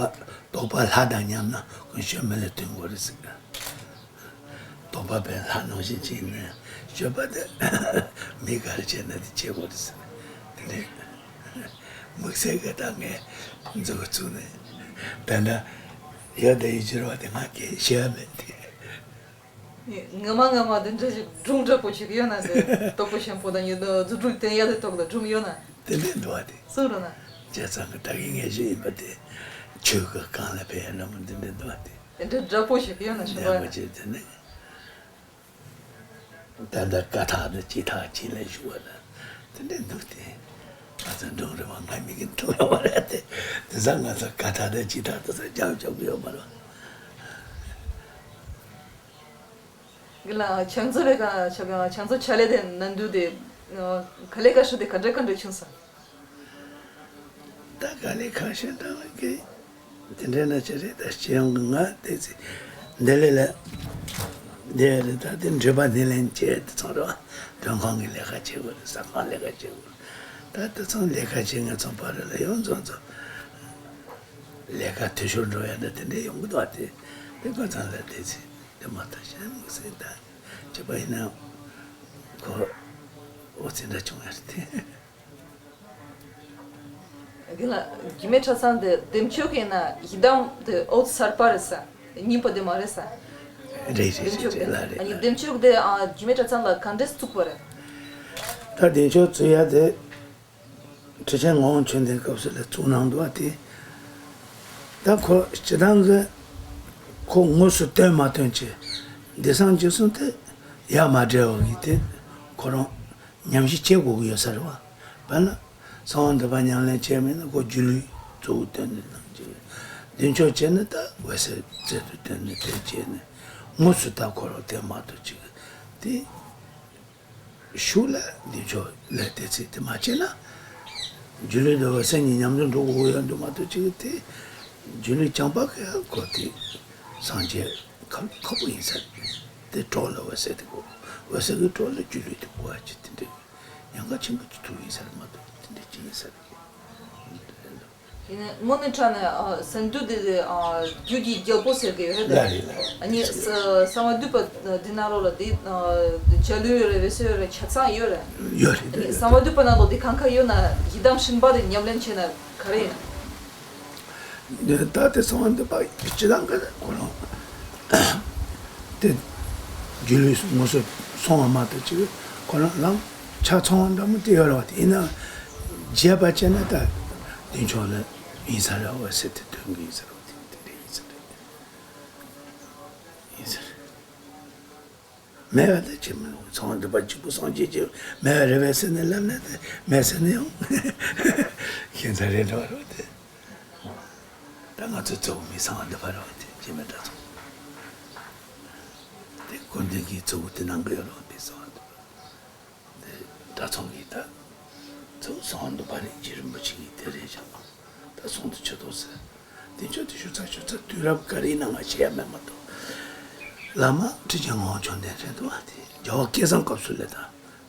དོགས་པ་ལྷ་དང་མཉམ་ན་ཀུན་སྤྱོད་མི་ལ་སྟོན་དགོས་རེད་ཟེར། དོགས་པ་པའི་ལྷ་ནང་བཞིན་བྱས་ནས་སྤྱོད་པ་དེ་མི་ག་རེ་བྱས་ན་དེ་བྱེད་དགོས་རེད་ཟེར། དེ་ནས་དམིགས་བསལ་གྱི་ད་ངས་མཛུབ་བཙུགས་ནས་ད་ལྟ་ཡོད་དེ་ཡིན་ཕྱིར་བ་དེ་ང་གིས་ཤེས་ཡ་མེད་དེ། ངོ་མ་ངོ་མ་དེ་འདྲ་ཞིག་སྒྲུང་འདྲ་པོ་ཞིག་ཡོད་ན་དེ་དོག་པོ་ཞན་པོ་དང་ཉིད་དུ་རྫུ་འཕྲུལ་བསྟན་ཡ་དེ་ཐོག་ལ་སྒྲུང་ཡོད་ན། དེ་འདྲའི་འདུག་བ་དེ། གསུང་རོགས་གནང་། བྱས་ཙང་གི་ད་གིན་ངས་ཞུས་ཡིན་པ་དེ། ཆོས་ཀྱི་གང་ལ་ཕེབས་ཡ་འདྲ་མོ་འདི་འདྲའི་འདུག་བ་དེ། དེ་འདྲ་འདྲ་པོ་ཞིག་ཡོད་ན་ཞུ་བ་འདྲ་པོ་ཡིན། ཅིག་དེ་ནི། ད་ལྟ་ཀ་ཐག་དང་ཅི་ཐག་ཅི་ལ་ཞུ་བ་ལ། དེ་འདྲའི་འདུག་སྟེ། ང་ཚོ་འབྲོང་རི་བ་ང་མི་གི་འགྲོ་ཡོང་བ་རེད་དེ། དེ་ཚང་ང་ཚོ་ཀ་ཐག་དང་ཅི་ཐག་དེ་ཚོ་རྒྱབ་རྒྱབ་གི་ཡོད་མ་རེད། གི་ལ་ཕྱག་མཛོད་ལས་ཀ་ཕྱག་ཕྱག་མཛོད་ཕྱག་ལས་དེ་ནན་དུ་དེ་ག་ལས་ཀ་ཧྲུ་དེ་ག་འདྲ་ག་འདྲ་བྱུང་སོང་། ད་ག་ལས་ཁ་ཤས་འདྲ་བ་གི་དེ་འདྲ་ན་ཅི་རེད། ད་སྤྱི་ཡོངས་ཀྱི་ང་དེ་ཚེ་འདི་ལས་ལ་འདི་རེད། ད་དེ་འགྲུལ་པ་སྣེ་ལེན་བྱས་དེ་ཚང་རེད་བ། དོན་ཁང་གི་ལས་ཀ་བྱེད་དགོས་རེད། ཟ་ཁང་ལས་ཀ་བྱེད་དགོས་རེད། ད་དེ་ཚང་ལས་ཀ་བྱེད་མཁན་ཚང་བར་ལ་ཡོང་ཚོང་ཚོ་ལས་ཀ་འཐུས་ཤོར་འགྲོ་ཡ་ད་དེ་འདྲ་ཡོང་གི་འདུག་བ། དེ་དེ་ཁོ་ཚང་ལ་དེ་ཚེ་དེ་མ་ཐག་ཞན་མི་སྲིད། ད་བྱས་པ་ཡིན་ན་ཁོ་འོ་ཚེ་འདྲ་བྱུང་ཡ་རེད་དེ། དེ་ལ་རྒྱུད་སྨད་གྲྭ་ཚང་དེ་བདེ་མཆོག་གི་ན་ཡི་དམ་དེ་འོད་གསལ་བ་རེད་ས། རྙིང་པ་དེ་མ་རེད་ས། རེད་རེད་རེད་རེད། ལ་རེད། ཨ་ནི་ལ་བདེ་མཆོག་དེ་ཨ་རྒྱུད་སྨད་གྲྭ་ཚང་ལ་ག་འདྲས་བཙུགས་པ་རེད། ད་བདེ་མཆོག་བཙུགས་ཡ་དེ་ཁྲི་ཆེན་ངག་དབང་ཆོས་ལྡན་སྐབས་སུ་ལ་བཙུགས་གནང་འདུག་བ་དེ། ད་ཁོ་སྤྱི་བཏང་གི་ཁོ་དངོས་སུ་བཏོན་མ་བཏོན་ཅི། འདི་སང་རྗེས་སུ་དེ་ཡ་མ་བྲལ་བ་གི་དེ་ཁོ་རང་། ཉམས་ཞིབ་བྱེད་དགོས་ཀྱི་ཡོད་ས་རེད་བ། དཔེར་ན། གསང་བ་འདུས་པ་ཉམས་ལེན་བྱས་མིན་ན་ཁོ་སྒྱུ་ལུས་གཙོ་བོ་བཏོན་ནས་གནང་གི་ཡོད། བདེ་མཆོག་བྱས་ན་ད་འོད་གསལ་རྩལ་དུ་བཏོན་ནས་དེ་བྱས་ནས་དངོས་སུ་ད་ཁོ་རང་དེ་མ་གཏོགས་ཅིག་དེ། ཤུགས་ལ་བདེ་མཆོག་ལ་དེ་ཚིག་དེ་མ་བྱས་ན། སྒྱུ་ལུས་དང་འོད་གསལ་གཉིས་མཉམ་དུ་འགྲོ་དགོས་ཀྱི་ཡོད་འདུག་མ་གཏོགས་ཅིག་དེ། སྒྱུ་ལུས་རྐྱང་པ་གི་ཁོ་དེ་སངས་རྒྱས་ཁག་ཁག་པོ་ཡིན་ས་རེད། དེ་གྲོགས་ལ་འོད་གསལ་དེ་དགོས། འོད་གསལ་གྱི་གྲོགས་ལ་སྒྱུ་ལུས་དེ་དགོས་པ་ཅིག་དེ་འདྲའི་ཡང་ག་ཆེན་པོ་ཅིག་ཐུག་ཡིན་ས་རེད་མ་གཏོགས་དེ་འདྲའི་ཅིག་ཡིན་ས་རེད། ཡིན་ནའི་དངོས་གནས་དྲང་གནས་ཨ་གསང་འདུས་དེ་དེ་ཨ་རྒྱུད་ཀྱི་རྒྱལ་པོ་ཟེར་གྱི་ཡོད་རེད་དེ། ལགས་རེད་ལགས་རེད། ཨ་ནི་ས་གསང་བ་འདུས་པ་འདི་ནང་ལོགས་ལ་དེ་ཨ་འཇའ་ལུས་ཡོད་རེད། འོད་གསལ་ཡོད་རེད། ཆ་ཚང་ཡོད་རེད། ཡོད་རེད། ཨ་ནི་གསང་བ་འདུས་པ་ནང་ལོགས་དེ་གང་ག་ཡོད་ན་ཡི་དམ་གསུམ་པ་དེ་ཉམས་ལེན་བྱས་ན་ག་རེ་ཡིན། ད་དེ་གསང་བ་འདུས་པ་སྤྱི་བཏང་གི་ཁོ་རང་དེ་སྒྱུ་ལུས་ངོ་སོ་སོང་བ་མ་གཏོགས་ཅིག་ཁོ་རང་ལམ་ཆ་ཚང་བ་འདྲ་མོ་དེ་ཡོད་རེད་བ། དེ་ཡིན་ན་རྒྱས་པ་བྱས་ན་ད་བདེ་མཆོག་ལ་ཡིན་ས་རེད་བ་ཟེར་དེ་དོན་གྱི་ཡིན་ས་རེད་བ། དེ་དེ་འདྲ་ཡིན་ས་རེད། ཡིན་ས་རེད། མེད་པ་དེ་ཅི་མིན་ནོ། གསང་བ་འདུས་པ་གཅིག་པུ་སངས་རྒྱས་ཀྱི་མེད་པ་རེད་པས་ཟེར་ནས་ལབ་ན་དེ་མེད་ཟེར་ནས་ཡང་ཤིང་ཚ་རེད་འགྲོ་བ་རེད་དེ། ད་ང་ཚོའི་གཙོ་བོ་མི་གསང་བ་འདུས་པ་རེད་བ། དེ་རྗེ་མི་དྲག་ཚོགས་དེ་ཀུན་ལྡན་གྱི་གཙོ་བོ་དེ་ནང་གི་ཡོད་རེད་བ། མི་གསང་བ་འདུས་པ་དེ་དྲག་ཚོགས་ཀྱི་ད་གཙོ་བོ་གསང་བ་འདུས་པ་རེད། རྗེ་རིན་པོ་ཆེ་གི་དེ་རེད་བཞག་ད་གསུང་དུ་ཆུད་དོ་ཟེར། དེ་ཆོས་དེ་ཞུ་ཚ་ཞུ་ཚ་དུས་རབས་ག་རེ་ཡིན་ན་ང་ཤེས་ཡ་མེད་མ་གཏོགས། བླ་མ་ཁྲི་ཆེན་ངག་དབང་ཆོས་ལྡན་རེད་འདུག་བ། དེ་རྒྱལ་བ་སྐལ་བཟང་སྐབས་སུ་ལས་ད་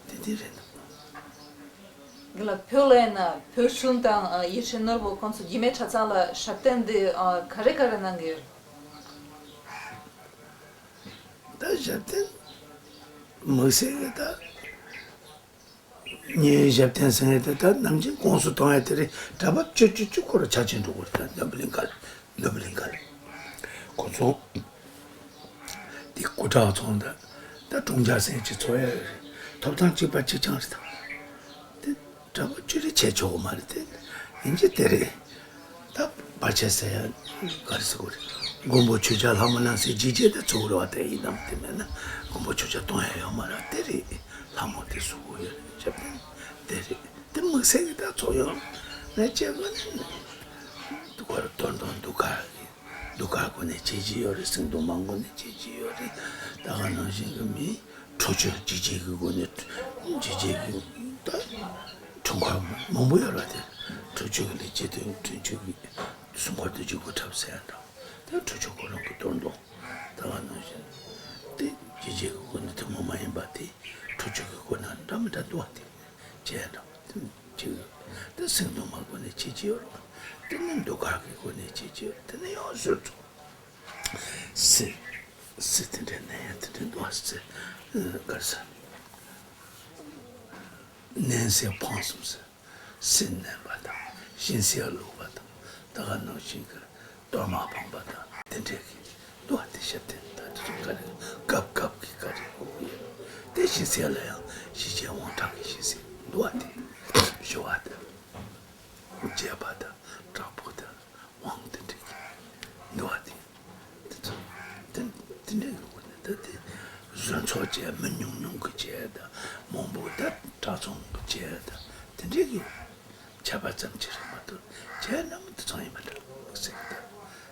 དེ་དེ་རེད་འདུག་འདི་ལ་བོད་ལ་ཡིན་ན་བོད་གཞུང་དང་ཡེ་ཤེས་ནོར་བུ་ཁོང་ཚོ་རྒྱུད་སྨད་གྲྭ་ཚང་ལ་ཞབས་བརྟན་འདི་ག་རེ་ག་རེ་གནང་གི་ཡོད། ད་ཞབས་བརྟན་མི་སེར་གི་ད། ངའི་ཞབས་བརྟན་ཟེར་མཁན་དེ་ད་ནམ་རྒྱུན་ཁོངས་སུ་གཏོང་ཡ་དེ་རེད། གྲྭ་པ་བཅུ་བཅུ་བཅུ་ཁོ་རང་ཆ་ཆེན་འགྲོ་གི་རེད། ད་ནོར་བུ་གླིང་ཁ་ལ་ནོར་བུ་གླིང་ཁ་ལ་ཁོ་ཚོ་དེ་སྐུ་དྲག་ཚོང་ད་ད་དྲུང་འཇགས་ཟེར་གྱི་ཚོགས་ཡ་རེད། ཐོབ་ཐང་གཅིག་པ་གཅིག་རྐྱང་རེད། ད་དེ་གྲྭ་པ་བཅུ་རེ་བྱས་ཆོག་གི་མ་རེད། དེ་ཡིན་གྱི་དེ་རེད། ད་བར་ཆད་ཟེར་ཡ་ག་རེ་ཟེར་དགོས་རེད། མགོན་པོ་ཆོས་རྒྱལ་ལྷ་མོ་རྣམ་སྲས་འཇིགས་བྱེད་དེ་ཚུགས་རེད་བ། དེ་ཡིན་ནམ་དེ་མེད་ན་མགོན་པོ་ཆོས་རྒྱལ་གཏོང་ཡ་ཡོད་མ་རེད། དེ་རེད། ལྷ་མོ་དེ་ཚུགས་དགོས་ཡོད་རེད། ཞབས་བརྟན་དེ་རེད། དེ་དམིགས་བསལ་གྱི་ད་ཚོགས་ཡོང་ནས་བྱེད་དགོས་ནས། གདུགས་དཀར་གཏོར་མདོང་གདུགས་དཀར་གྱི་གདུགས་དཀར་སྒོ་ནས་བྱེད་ཀྱི་ཡོད་རེད། སེང་གདོང་མ་སྒོ་ནས་བྱེད་ཀྱི་ཡོད་རེད། ད་ག་ནང་བཞིན་གྱི་མི་ཁྲོ་ཆོས་འཇིགས་བྱེད་ཀྱི་སྒོ་ནས་འཇིགས་བྱེད་ཀྱི་ད་འཁྲུལ་འཁོར་མང་པོ་ཡོད་རེད་དེ། ཁྲོ་ཆོས་ཀྱི་ལས་བྱེད་དོན་ཁྲོ་ཆོས་ཀྱི་སྲུང་འཁོར་དུ་འཇུག་དགོས་འཁྲབ་ཟེར་ཡ་འདྲ། ད་ཁྲོ་ཆོས་ཁོ་རང་གི་གཏོར་མདོང་ད་ག་ནང་བཞིན་དེ་འཇིགས་བྱེད་ཀྱི་སྒོ་ནས་ཐུན་མོང་མ་ཡིན་པ་དེ་ཁྲོ་ཆོས་ཀྱི་སྒོ་ནས་འདྲ་མི་འདྲ་འདུག་བ། དེ་བྱས་འདྲ་བ་དེ་ཅིག་དེ་སེང་གདོང་མ་སྒོ་ནས་བྱེད་ཀྱི་ཡོད་རེད། དེ་ནི་གདུགས་དཀར་གྱི་སྒོ་ནས་བྱེད་ཀྱི་ཡོད་རེད། དེ་ནི་ཡང་ཟུར་དུ་གསེར་གསེར་དེ་འདྲའི་ནས་ཡང་དེ་འདྲའི་འདུག་བ། གསེར་ག་རེ་ཟེར། མནན་གསེར་འཕངས་གསུམ་ཟེར། གསེར་མནན་པ་དང་སྦྱིན་སྲེག་བླུགས་པ་དང་ད་ག་ནང་བཞིན་གྱི་གཏོར་མ་འཕངས་པ་དང་དེ་འདྲའི་གི་འདུག་བ། དེ་ཞབས་བརྟན་ད་དེ་ཚོ་ག་རེ་སྐབས་སྐབས་ཀྱི་ག་རེ་དགོས་ཀྱི་ཡོད། དེ་སྦྱིན་སྲེག་ལ་ཡང་ཞི་བྱེད་དབང་དྲག་གི་སྦྱིན་སྲེག་འདུག་བ། དེ་ཞི་བ་དང་བཅས་པ་དང་དྲག་པོ་དང་དབང་དེ་འདྲའི་གི་འདུག་བ། དེ་དེ་ཚོ་དེ་དེ་འདྲའི་གི་སྒོ་ནས་ད་དེ་བཟོ་ཚོགས་བཅས་མི་ཉུང་ཉུང་གི་བཅས་དང་མང་པོ་ད་གྲྭ་ཚང་གི་བཅས་དང་དེ་འདྲའི་གི་ཁྱད་པར་ཙམ་ཅིག་རེད་མ་གཏོགས་གཞན་རྣམས་དེ་ཚང་ཡིན་པ་འདྲ་མི་སྲིད་ཀྱི།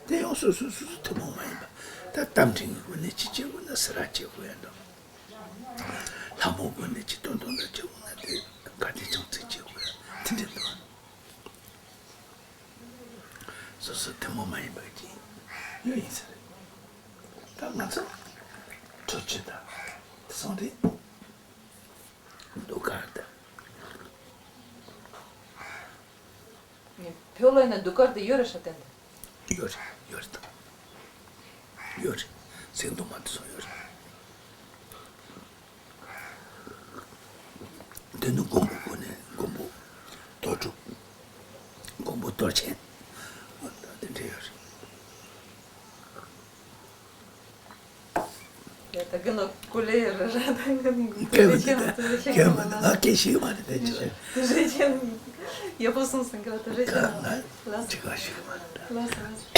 ད་དེ་ཡང་སོ་སོ་སོ་སོ་ཐུན་མོང་མ་ཡིན་པ། ད་རྟ་མགྲིན་གྱི་སྒོ་ནས་ཅི་བྱེད་དགོས་ན་སེ་ར་བྱེད་དགོས་ཡ་འདྲ། ལྷ་མོ་སྒོ་ནས་ཅི་སྟོན་སྟོན་ལ་བྱེད་དགོས་ན་དེ་ག་དེ་ཅང་ཚིག་བྱེད་དགོས་ཡ་དེ་འདྲ་འདུག། སོ་སོ་ཐུན་མོང་མ་ཡིན་པ་ཅིག་ཡོད་ཡིན་ཟེར། ད་ང་ཚོ་ཁྲོ་ཆུ་དང་དེ་སོང་རེད། གདུགས་དཀར་དང་། བོད་ལ་ཡིན་ན་གདུགས་དཀར་དེ་ཡོད་རེད་ཤག་བསྟན་ཏེ། ཡོད་རེད། ཡོད་རེད་དང་། ཡོད་རེད། སེང་གདོང་མ་དེ་ཚོ་ཡོད་རེད། དེ་ནི་མགོན་པོ་སྒོ་ནས་མགོན་པོ་གཏོར་སྒྲུབ། མགོན་པོ་གཏོར་ཆེན། དེ་འདྲ་ཡོད་རེད། ཡ་ད་གིན་ལ་ཀུ་ལེ་ཡོད་རེད་ར། ད་གིན་ཀུ་ལེ་ཆེན་ང་ཚོ་ལ་ཤེས་གི་མ་ལ། ང་སྐད་ཤེས་མ་རེད་དེ་ཅི། དེ་རེད་ཅན་ཡག་པོ་གསུངས་སོང་གི་ལ། དེ་རེད་ཅན་ང་ལ་ཅི་ག་ཤེས་མ་རེད། ལ་ས་ལ་ས།